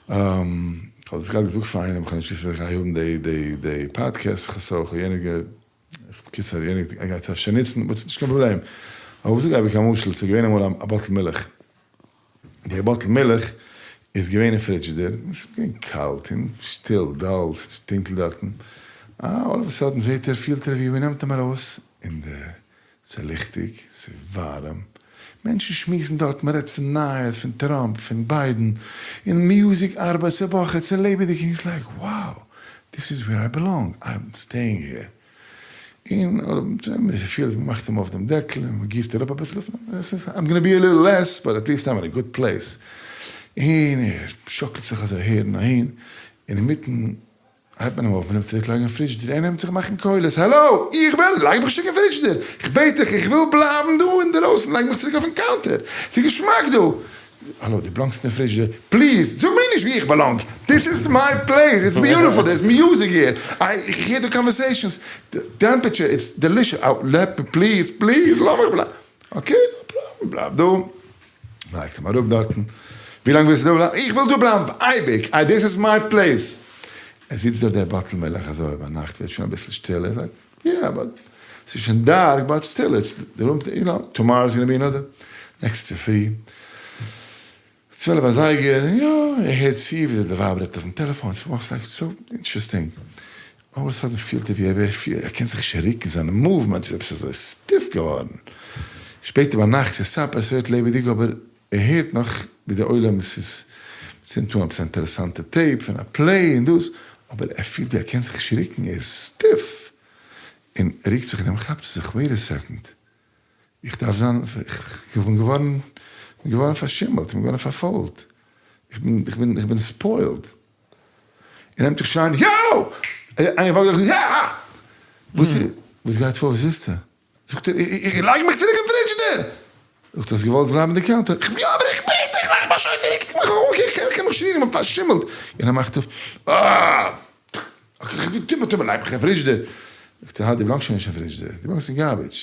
כ'האב דאס גראדע געזאגט פאר איינעם, כ'האב נישט געוואוסט אז איך גיי האבן די פאדקעסט, כ'האב סך הכל יענער בקיצור יענער גייט עס אפשר נוצן, but ס'נישט קיין פראבלעם, אבער איך זאג אייביג א משל, ס'איז געווען אמאל א bottle מילך, די bottle מילך איז געווען אין פרידזשידער, עס איז געווען קאלט און שטיל, dull, ס'איז טונקל דארטן, אה, all of a sudden זעט ער, פילט ער ווי מען נעמט אים ארויס, און די, ס'איז ליכטיג, ס'איז ווארעם, מענטשן שמועסן דארט, מען רעדט פון נייעס, פון טראמפ, פון ביידן, און music ארבייט, ס'באכעט, ס'איז לעבעדיג, און he's like, wow, this is where I belong, I'm staying here. און מ'פילט מ'מאכט אים אויף דעם דעקל און מ'גיסט אראפ אביסל I'm gonna be a little less but at least I'm in a good place. און ער שאקלט זיך אזוי אהער און אהין, און אינמיטן הייבט מען אים אויף מ'נעמט צוריק לייגן אין פרידזשידער, ער נעמט זיך מאכן קולות, האלא! איך וויל! לייג מיך צוריק אין פרידזשידער! איך בעט דיך איך וויל בלייבן דא אינדערויסן לייג מיך צוריק אויפן counter! ס'איז געשמאק דא! האלא, דו belong סט אין פרידזשידער, please זאג מיר נישט ווי איך belong, this is my place, it's beautiful, there is music here, איך הער דא conversations, די temperature it's delicious, let me please, please לאמיך בלייבן, okay no problem, בלייב דא, מען לייגט אים אראפ דארטן, ווי לאנג ווילסטו דא בלייבן, איך וויל דא בלייבן אייביג, this is my place, עס זיצט דארט דער bottle מילך אזוי ביינאכט ווערט שוין אביסל שטיל, ער זאגט, יא but ס'איז שוין dark but still it's the room you know tomorrow is gonna be another next צופרי 12 אזייגער יא ער הערט צו ווי די ווייב רעדט אויפן טעלעפאן ס'וואס like so interesting all of a sudden פילט ער ווי ער ווערט ער קען זיך נישט ריקן זיינע movements איז עפעס אזוי stiff געווארן שפעטער ביינאכט ס'איז supper ס'ווערט לעבעדיג אבער ער הערט נאך ווי די עולם איז צינדט אן עפעס א אינטערעסאנטע tape פון א play און דאס, אבער ער פילט ווי ער קען זיך נישט ריקן, ער איז stiff, און ער ריקט זיך און אים כאפט זיך, wait a second, איך דארף זיין, איך בין געווארן, איך בין געווארן פארשימלט, איך בין געווארן פארפוילט, איך בין, איך בין, איך בין spoiled, און נעמט זיך שרייען, יאו! איינער וואקט דורך, יא! וואס איז, וואס גייט פאר, וואס ווילסטו? זאגט ער, איך לייג מיך צוריק אין פרידזשידער! זאגט ער, האסט געוואלט בלייבן אין די counter? איך יא אבער איך בעט דיך לייג מיך שוין צוריק איך מיך אן איך קען מיך שוין רירן איך בין פארשימלט! און ער מאכט אויף אה! טו מיר טו מיר לייג מיך אין פרידזשידער! זאגט ער, הא דו באלאנגסט שוין נישט אין פרידזשידער, דו באלאנגסט אין garbage,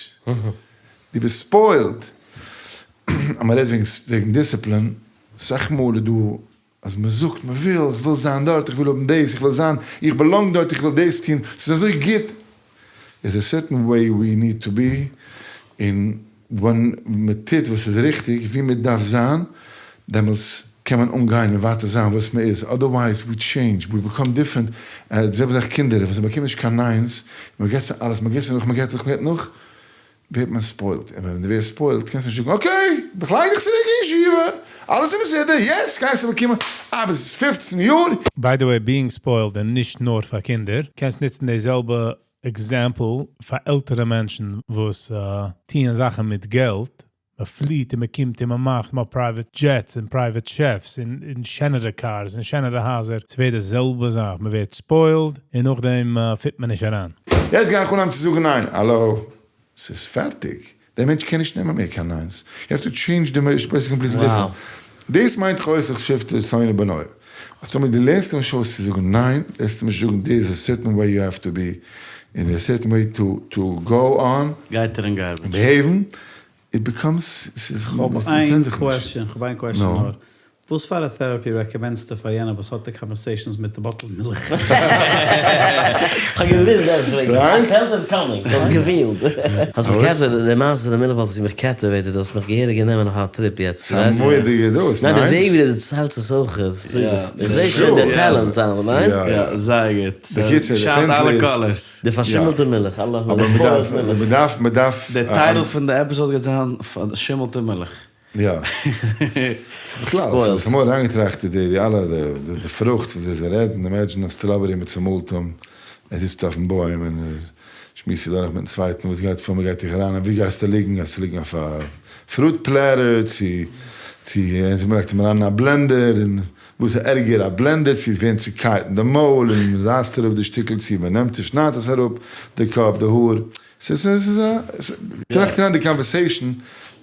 דו ביסט spoiled! אז מען רעדט וועגן דיסציפלין, סאך מאל איז דא אז מען זאגט מען וויל, איך וויל זיין דארט, איך וויל האבן דאס, איך וויל זיין, איך belong דארט, איך וויל דאס טון, ס'איז אזוי גוט, there's a certain way we need to be, און ווען מען טוט וואס איז ריכטיג, ווי מען דארף זיין, דעמאלטס קען מען אנגיין און ווייטער זיין וואס מען איז, otherwise we change, we become different, די זעלבע זאך קינדער, ווען זיי באקומען נישט קיין ניין'ס, מען געבט זיי אלעס, מען געבט זיי נאך, מען געבט נאך, מען געבט נאך, ווערט מען spoiled, און ווען דו ווערסט spoiled קענסטו נישט זאגן okay, איך לייג דיך צוריק אין ישיבה, אלעס איז בסדר, יעצט גייסטו באקומען א ביז 15 יאר. By the way, being spoiled איז נישט נאר פאר קינדער, קענסט נוצן די זעלבע example פאר עלטערע מענטשן וואס טוען זאכן מיט געלט, מען פליעט און מען קומט און מען מאכט, מען האט private jets און private chefs און שענערע cars און שענערע הייזער, ס'ווערט די זעלבע זאך, מען ווערט spoiled און נאכדעם fit מען נישט אריין. יעצט גיי איך אנהייבן צו זאגן ניין, האלא, ס'איז פערטיג, דער מענטש קען נישט נעמען מער קיין ניין'ס, you have to change the person completely different, דאס מיינט חושך שבטו שונא בנו, אז טאמער דו לערנסט אים נישט אויס צו זאגן ניין, לערנסטו אים נישט זאגן there is a certain way you have to be, און a certain way to go on, גייט ער אין garbage. behave ן, it becomes, ס'איז, כ'האב איין question, כ'האב איין question נאר. וואס פאר א therapy recommend סטו פאר יענער וואס האט די conversations מיט די bottle מילך? כ'האב געוויסט גייסט פרעגן, I felt it coming, כ'האב עס געפילט. האסט מיך captivated, די מעשה פון די מילך bottle האט מיך captivated, האסט מיך געהעריג גענומען אויף א trip יעצט, ס'איז א מורא'דיגע דאס, ניין? ניין, די וועג ווי דו דערציילסט עס אויך, איך זעה שוין די talent, ניין? יא, זייער גוט. בקיצור, די שאט פינטל אלע איז. colors. די פארשימלטע מילך, אלע אבער מ'דארף, מ'דארף, מ'דארף. די title פון די episode גייט זיין פארשימלטע מילך. יא. בכלל, ס'איז אמאל אריינגעטראכט די די אלע די פרוכט וואס זיי רעדן, imagine א strawberry מיט צומאלטעם, ער זיצט אויפן בוים און ער שמועסט זיך דורך מיטן צווייטן וואס גייט פאר, מ'גייט דיך אריין, און ווי גייסטו ליגן, גייסטו ליגן אויף א fruit platter צו צו מ'לייגט אים אריין אין א blender, און וואס איז ערגער א blender צו עס ווערן צוקייט אין די מויל און מ'רייסט אראפ די שטיקל צו מ'נעמט צושניידט עס אראפ די קאפ די האר. ס'איז א, טראכט אריין די conversation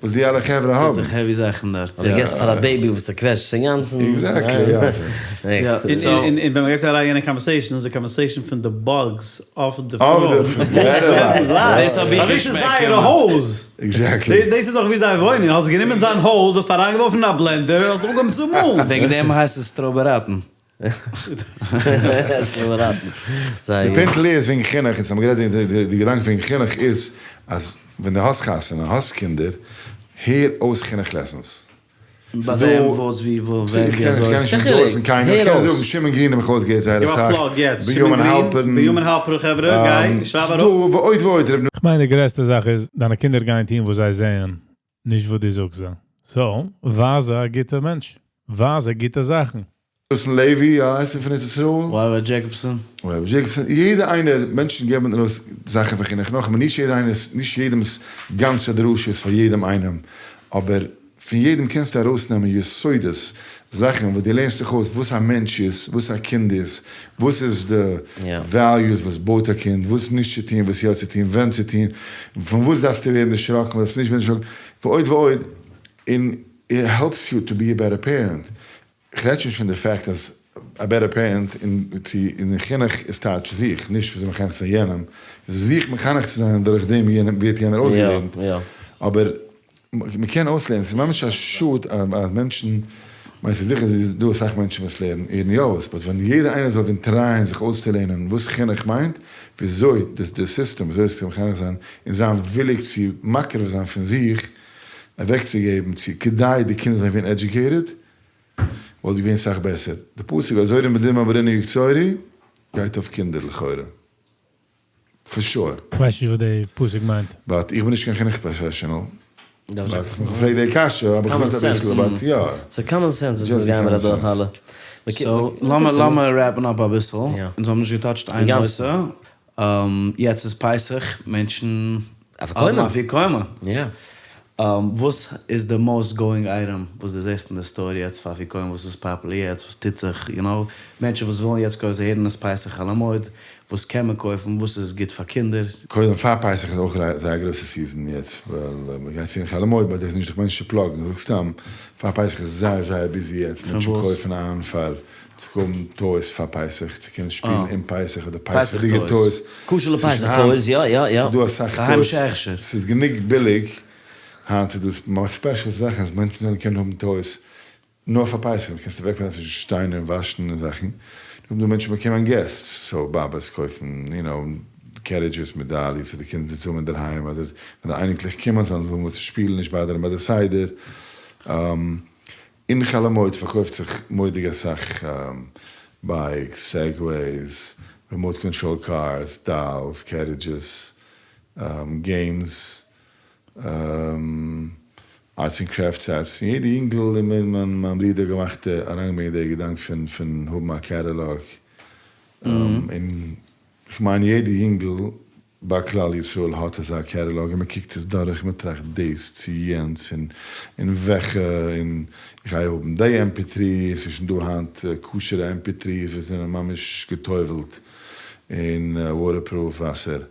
וואס די אלע חברה האבן. טוט זיך heavy זאכן דארט. אדער געסט פאר א baby וואס צעקוועטשט עס אינגאנצן. Exactly, יא. און ווען מ'גייט אריין יענע conversation איז די conversation פון די bugs אויף די פרוכט. דאס האב איך דאס איז געשמעקט. זייער הויז. Exactly. דאס איז דאך ווי זיי וואוינען. האסט גענומען זיין הויז, האסט אריינגעווארפן אין א blender, האסט אנגעהויבן צו מאלן. וועגן דעם הייסט עס סטראבעראטן. די פינטל איז וועגן חינוך, אונז האבן גערעדט וועגן די געדאנק וועגן חינוך איז אז ווען דו האסט חתונה, האסט קינדער, הער אויס חינוך lessons. ביי וועם, וואס, ווי, וואו, ווען, ווי אזוי. איך קען נישט endorse ן קיינעם, איך קען זאגן שמעון גרין האב איך אויסגעהערט זייער אסאך, בנימין האלפערן, בנימין האלפערן חברה, גיי, שרייב אראפ. ועוד ועוד. כ'מיין די גרעסטע זאך איז, דיינע קינדער גייען טון וואס זיי זעען, נישט וואס דו זאגסט זיי. So, ווייז זיי א גוטע מענטש. ווייז זיי גוטע זאכן. נתן לעווי, יא, הייסט ער פון ארץ ישראל? וויי וויי דזשעיקאבסאן. וויי וויי דזשעיקאבסאן, יעדע איינער, מענטשן געבן ארויס זאכן פון חינוך, נאכאמאל, נישט יעדע איינער, נישט יעדעמ'ס גאנצע דרשה איז פאר יעדעם איינעם, אבער פון יעדעם קענסטו ארויסנעמען יסודות, זאכן וואס דו לערנסט דיך אויס וואס א מענטש איז, וואס א קינד איז, וואס איז די values וואס בויט א קינד, וואס נישט צו טון, וואס יא צו טון, ווען צו טון, פון וואס דארפסטו ווערן דערשראקן, וואס דארפסטו נישט ווערן דערשראקן, ועוד ועוד, און it helps you to be a better parent. כ'רעד שוין נישט פון די fact אז א better parent אין חינוך איז טייטש זיך, נישט וויאזוי מחנך צו זיין יענעם, זיך מחנך צו זיין און דורך דעם יענעם ווערט יענער אויסגעלערנט, אבער מ'קען אויסלערנען, ס'איז ממש א שאד אז מענטשן, כ'מיין ס'איז זיכער דא אסאך מענטשן וואס לערנען הערן יא אויס, but ווען יעדער איינער זאל ווען try ען זיך אויסצולערנען וואס חינוך מיינט, וויאזוי די סיסטעם וויאזוי עס צו מחנך זיין, און זיין וויליג צו מקריב זיין פון זיך, אוועקצוגעבן צו כדי די קינדער זאלן ווערן educated, וואלט געווען סאך בעסער. די פסוק הזורעים בדמעה ברינה יקצורו גייט אויף קינדער לכאורה. For sure. כ'ווייס נישט וואס די פסוק מיינט. But איך בין נישט קיין חינוך professional. But איך האב געפרעגט די קשיא האב איך געזאגט אביסל but יא. סאו common sense איז עס גייען מיר אדורך אלע. So לאמיר wrap ן up אביסל. אונז האבן נישט גע touch ט איין נושא. יעצט איז פסח, מענטשן האבן אפיקומן. וואס איז די most going item וואס דו זעסט אין די store יעצט פאר אפיקומן וואס איז popular יעצט וואס טוט זיך you know מענטשן וואס ווילן יעצט קויפן זיי הערן עס פסח חול המועד וואס קען מען קויפן וואס איז גוט פאר קינדער? קודם פאר פסח איז אויך זייער גרויסע season יעצט ווייל מ'גייט צו אין חול המועד but דאס איז נישט איך מיין נישט צו plug ן איך זאג סתם פאר פסח איז זייער זייער busy יעצט פון מענטשן וואס? קויפן איין פאר צו האבן toys פאר פסח צו קענען שפילן אה. אום פסח אדער פסח פסח'דיגע toys. toys כשר'ע ס'איז פסח שוין toys, היינט יא יא יא. ס'איז דא אסאך די היימישע toys הכשר. ס'איז גענוג ביליג היינט איז דא מ'מאכט special זאכן אז מענטשן זאלן קענען האבן toys נאר פאר פסח, קענסטו אוועקלייגן צווישן שטיינער און וואשן און זאכן, נאכדעם דא מענטשן באקומען guests, so באבעס קויפן you know carriages מיט dollies פאר די קינדער צו האבן אינדערהיים, אדער ווען די אייניקלעך קומען זאלן זיי האבן וואס צו שפילן נישט bother ן ביי די סדר. אין חול המועד פארקויפט זיך מורא'דיג אסאך bikes, Segways, remote control cars, dolls, carriages, games, arts and craft sets, און יעדע יונגל און מיין מיין ברודער געמאכט אריינגעברענגט די געדאנק פון פון האבן א catalog, און כ'מיין יעדע יונגל ביי כלל ישראל האט אזא catalog און מ'קוקט עס דורך, מ'טראכט דאס צו יענץ און און וועלכע און איך גיי האבן די MP3, עס איז שוין דא היינט כשר'ע MP3 ס וואס זענען ממש גע'טובל'ט אין waterproof וואסער,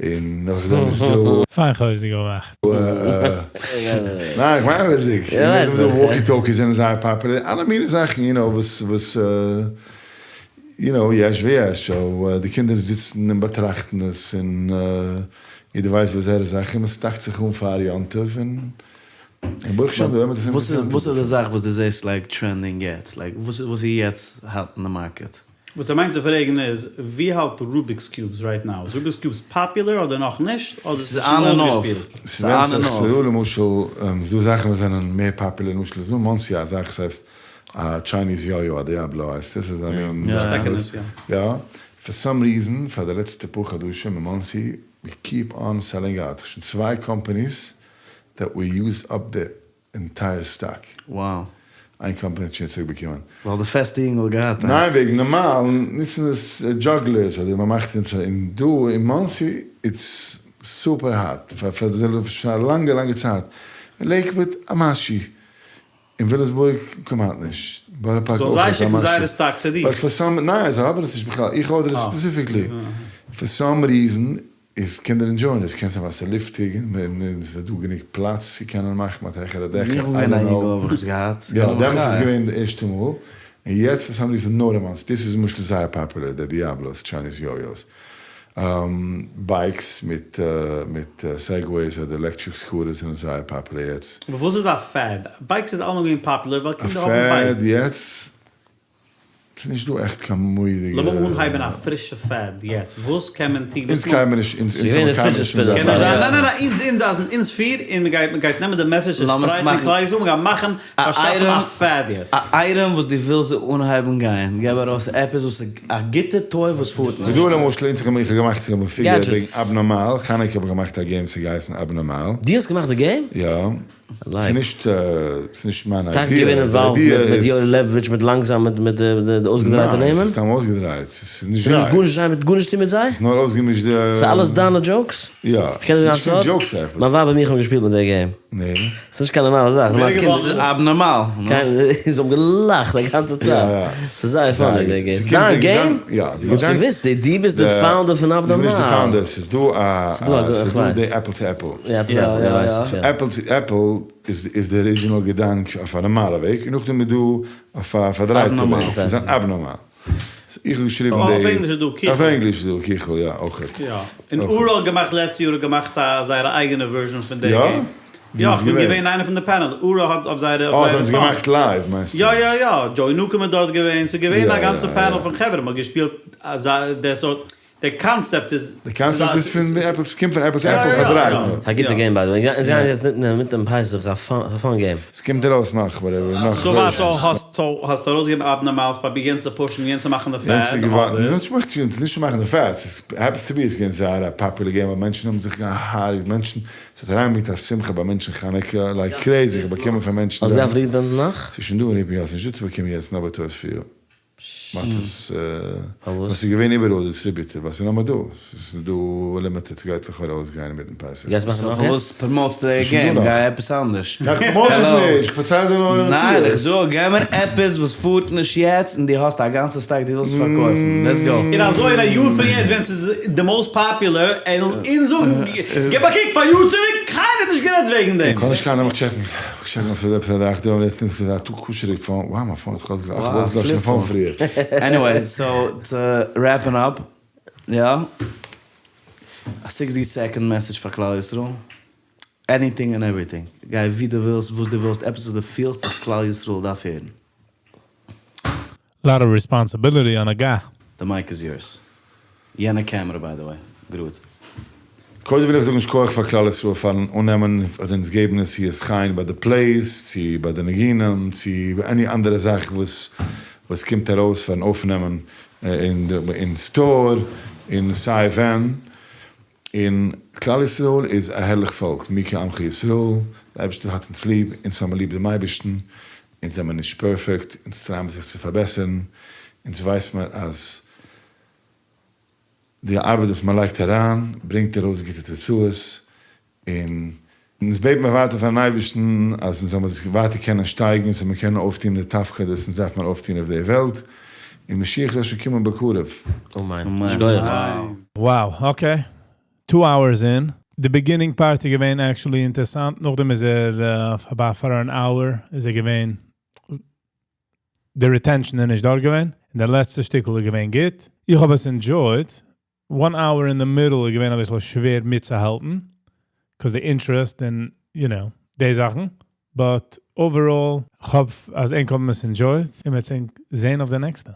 און נאכדעם איז דא. פיין חוזק געמאכט. ניין איך מיין וויציג, און נאכדעם איז דא walkie talkies זענען זייער פאפולער, אלע מיני זאכן you know וואס וואס you know יש ויש, so די קינדער זיצן און באטראכטן עס און יעדער ווייסט וואס זייערע זאכן, מען stock ט זיך אן פאר יום טוב און ברוך השם די באמת איז וואס איז די זאך וואס דו זעסט like trending יעצט? like וואס איז יעצט hot אין די market? וואס ער מיינט צו פרעגן איז, ווי האלט Rubik's Cubes right now? איז Rubik's Cubes פאפולער אדער נאך נישט? אדער ס'איז ס'איז שוין on and off. אויסגעשפילט? ס'איז ס'ווענדט on and זיך, off. ס'איז דא למשל, ס'איז דא זאכן וואס זענען מער פאפולער, למשל איז דא אין מאנסי א זאך וואס הייסט א Chinese yo-yo, א Diablo הייסט עס, איז א מין שטעקענעס, יא. יא, for some reason פאר די לעצטע פאר חדשים אין מאנסי, we keep on selling out, שוין צוויי companies that we used up their entire stock. Wow. איין קאמפאני האט שוין צוריק באקומען. ווייל די פעסטע יונגל האט געהאט ניין איינס. וועגן נארמאל נוצן עס jugglers אדער מען מאכט און און דא אין מאנסי it's super hot פאר פאר שוין א לאנגע לאנגע צייט. אין לעיקוואד א משהו. אין וויליאמסבורג כמעט נישט. בארא פארק זאל אויך זיי א שיקן משהו. זייערע stock צו דיר. But for some, ניין זיי האבן עס נישט בכלל. איך order עס specifically. For some reason איז קינדער enjoy ען עס, קען זיין ווייל ס'איז לופטיג און ס'איז דא גענוג פלאץ צו קענען מאכן מיט העכערע דעכער, איך בין I געווען א don't יונגל know. האב איך עס געהאט, ס'איז יא, געווען א דעמאלטס איז מחיה. געווען די ערשטע מאל, און יעצט for some reason נאר אין מאנסי, דאס איז למשל זייער פאפולער, די Diablos, Chinese yo-yos, bikes מיט מיט Segways אדער electric scooters זענען זייער פאפולער יעצט. אבער וואס איז א fad? Bikes איז אלעמאל געווען פאפולער ווייל א קינדער האבן fad bikes. יעצט? ס'איז נישט דא עכט קיין מורא'דיגע. לאמיר אנהייבן א פרישע fad יעצט, וואס קען מען טון? אונז קיימער נישט, אונז ס'איז געווען האבן די קיינמאל fidget נישט spinner. אונזער קען נישט fad. זיין, ניין ניין ניין, אונז אונז אונז פיר און מ'גייט מ'גייט נעמען די message און לאמיר עס שפרייטן אין מאכן. כלל ישראל, מ'גייט מאכן א פארשאפן א item fad יעצט. א item וואס דו ווילסט אנהייבן גיין, געב ארויס עפעס וואס איז א גוטע toy וואס פארט ס'איז נישט. דא למשל אונז האבן איך האב געמאכט איך האב figure וועגן Gadgets. אבנארמאל, חנוכה האב איך געמאכט א game ס'האט געהייסן אבנארמאל. דו האסט געמאכט די game? יא. לייק. ס'נישט ס'נישט מיין טאקע איידיע, געווען די involved איידיע מיט מיט איז. יואל לעבאוויטש מיט לאנגזאם מיט מיט די אויסגעדרייטע ניין, נעמען? ס'איז סתם אויסגעדרייט, ס'איז נישט ס'איז זיי. גארנישט זיי מיט גארנישט טון מיט זיי? ס'איז נאר אויסגעמישט די. ס'איז אלעס דיינע jokes? יא, איך קען ס'איז דיר נישט זאגן א קיין סוד? jokes עפעס. מיין ווייב און מיך האבן געשפילט מיט די game. ניין. ס'איז נישט קיין נארמאלע זאך. ווער מיין קינד געוואלט? ס'איז אבנארמאל. קיין, זיי האבן געלאכט די גאנצע צייט. יא יא. ס'איז זייער funny די game. ס'איז ס'קומט דיין די game? געדאנק, יא, די האסט געדאנק. געוואוסט, דו ביסט די founder פון איך בין נישט די אבנארמאל. founder, ס'איז דא א, ס'איז דא א, ס'איז איך דא די ווייס. Apple to Apple. יא, Apple to Apple, יא, ווייס איך, יא. Apple to Apple איז די original געדאנק אויף א נארמאלע וועג, און נאכדעם איז דא אויף א פארדרייטע וועג, ס'איז אן אבנארמאל. איך האב געשריבן די. אויף ענגליש איז דא קיכל. אויף ענגליש איז דא קיכל, יא, אויכעט. יא, און אוראל האט געמאכט לעצטע יאר האט געמאכט א זייערע אייגענע version פון די game. יא? יא, איך בין געווען איינער פון די panel, אוראל האט אויף זייערע אה, זיי האבן עס געמאכט live מיינסטו? יא יא יא, דזשוי נוקום איז דארט געווען, ס'איז געווען א גאנצע panel פון חברה, מ'האט געשפילט אזא די סארט. די קאנסעפט איז. די קאנסעפט איז פון די Apple, ס'קומט פון Apple to Apple פארדרייט נאר. א גוטע game by the way, אונז גייען יעצט מיט דעם פסח, ס'איז א fun game. ס'קומט ארויס נאך whatever, נאך so וואס, versions. so האסט ארויסגעגעבן אבנארמאל, פראביר יענץ צו push ן, יענץ צו מאכן די fad, יענץ איז געווארן, אדער? נישט מאכט יענץ, נישט מאכן די fad, ס'איז happens to be איז געווען זייער א popular game ווייל מענטשן האבן זיך געהארגעט, מענטשן, ס'האט אריינגעברענגט א שמחה ביי מענטשן חנוכה like crazy, איך האב באקומען פון מענטשן. האסט געדארפט reprint נאך? ס'איז שוין דא אין reprint, יא, ס'איז נישטא צו באקומען יעצט נאר ביי Toys for You. מאכט עס וואס איז געווען איבעראל distributed, וואס איז נאר דא, ס'איז דא limited, ס'גייט לכאורה אויסגיין אינמיטן פסח. גייסט מאכן So נאך פארוואס יעצט? promote סטו די ס'איז שוין again? דא נאך. גיי עפעס אנדערש. איך promote עס נישט, איך פארצייל דיר נאר די ניין, איך מציאות. זאג, געב מיר עפעס וואס פארט נישט יעצט און דו האסט א גאנצע stack דו ווילסט פארקויפן. Let's go. און אזוי אין א יאר פון יעצט ווען ס'איז the most popular, און אונז זאגן, גיב א קוק פאר א יאר צוריק, קיינער האט נישט גערעדט וועגן דעם. קען נישט קיינער מיך check ן. איך check אויף די עפעס א דאך דא, און יעצט איז א טו כשר'ע phone. Wow, מיין phone האט געהאט גלייך, איך וואלט גלייך שוין phone פריער. Anyway, so to wrapping up, yeah, a 60 second message פאר כלל ישראל. Anything and everything. גיי ווי דו ווילסט, וואס דו ווילסט, עפעס וואס דו פילסט, אז כלל ישראל דארף הערן. Lot of responsibility on a guy. The mic is yours. יענע camera, by the way. גוט. קודם וויל איך זאגן, שכוח פאר כלל ישראל פארן אננעמען, פאר אונז געבן עס here חן ביי די plays, צו ביי די ניגונים, צו any אנדערע זאך וואס קומט ארויס פארן אויפנעמען אין store, אין סיי ווען. אין כלל ישראל איז א הערליך פאלק, מי כעמך ישראל, דער אייבערשטער האט אונז ליב, אונז האבן ליב דעם אייבערשטן, אונז זעמיר נישט perfect, אונז try ען מיר זיך צו פארבעסערן, אונז ווייסט מען אז די ארבעט וואס מען לייגט אריין, ברענגט ארויס גוטע תוצאות, און אונז בעטן מיר ווייטער פארן אייבערשטן, אז אונז זאל מיר זיך ווייטער קענען שטייגן, אונז זאל מיר קענען אויפטון די תפקיד וואס אונז דארף מען אויפטון אויף דער וועלט, און משיח זאל שוין קומען בקרוב. אמן. אמן. שכוח. Wow, okay. 2 hours in. The beginning part איז געווען actually אינטערעסאנט. נאכדעם איז ער about for an hour איז ער געווען the retention איז נישט דארט געווען. און דער לעצטע שטיקל איז געווען גוט. איך האב עס enjoyed. One hour in the middle איז געווען א ביסל שווער מיטצוהאלטן. Because the interest and, די זאכן. But overall, איך האף אז ענק האבן עס enjoyed. און מיר זען אויף די נעקסטע.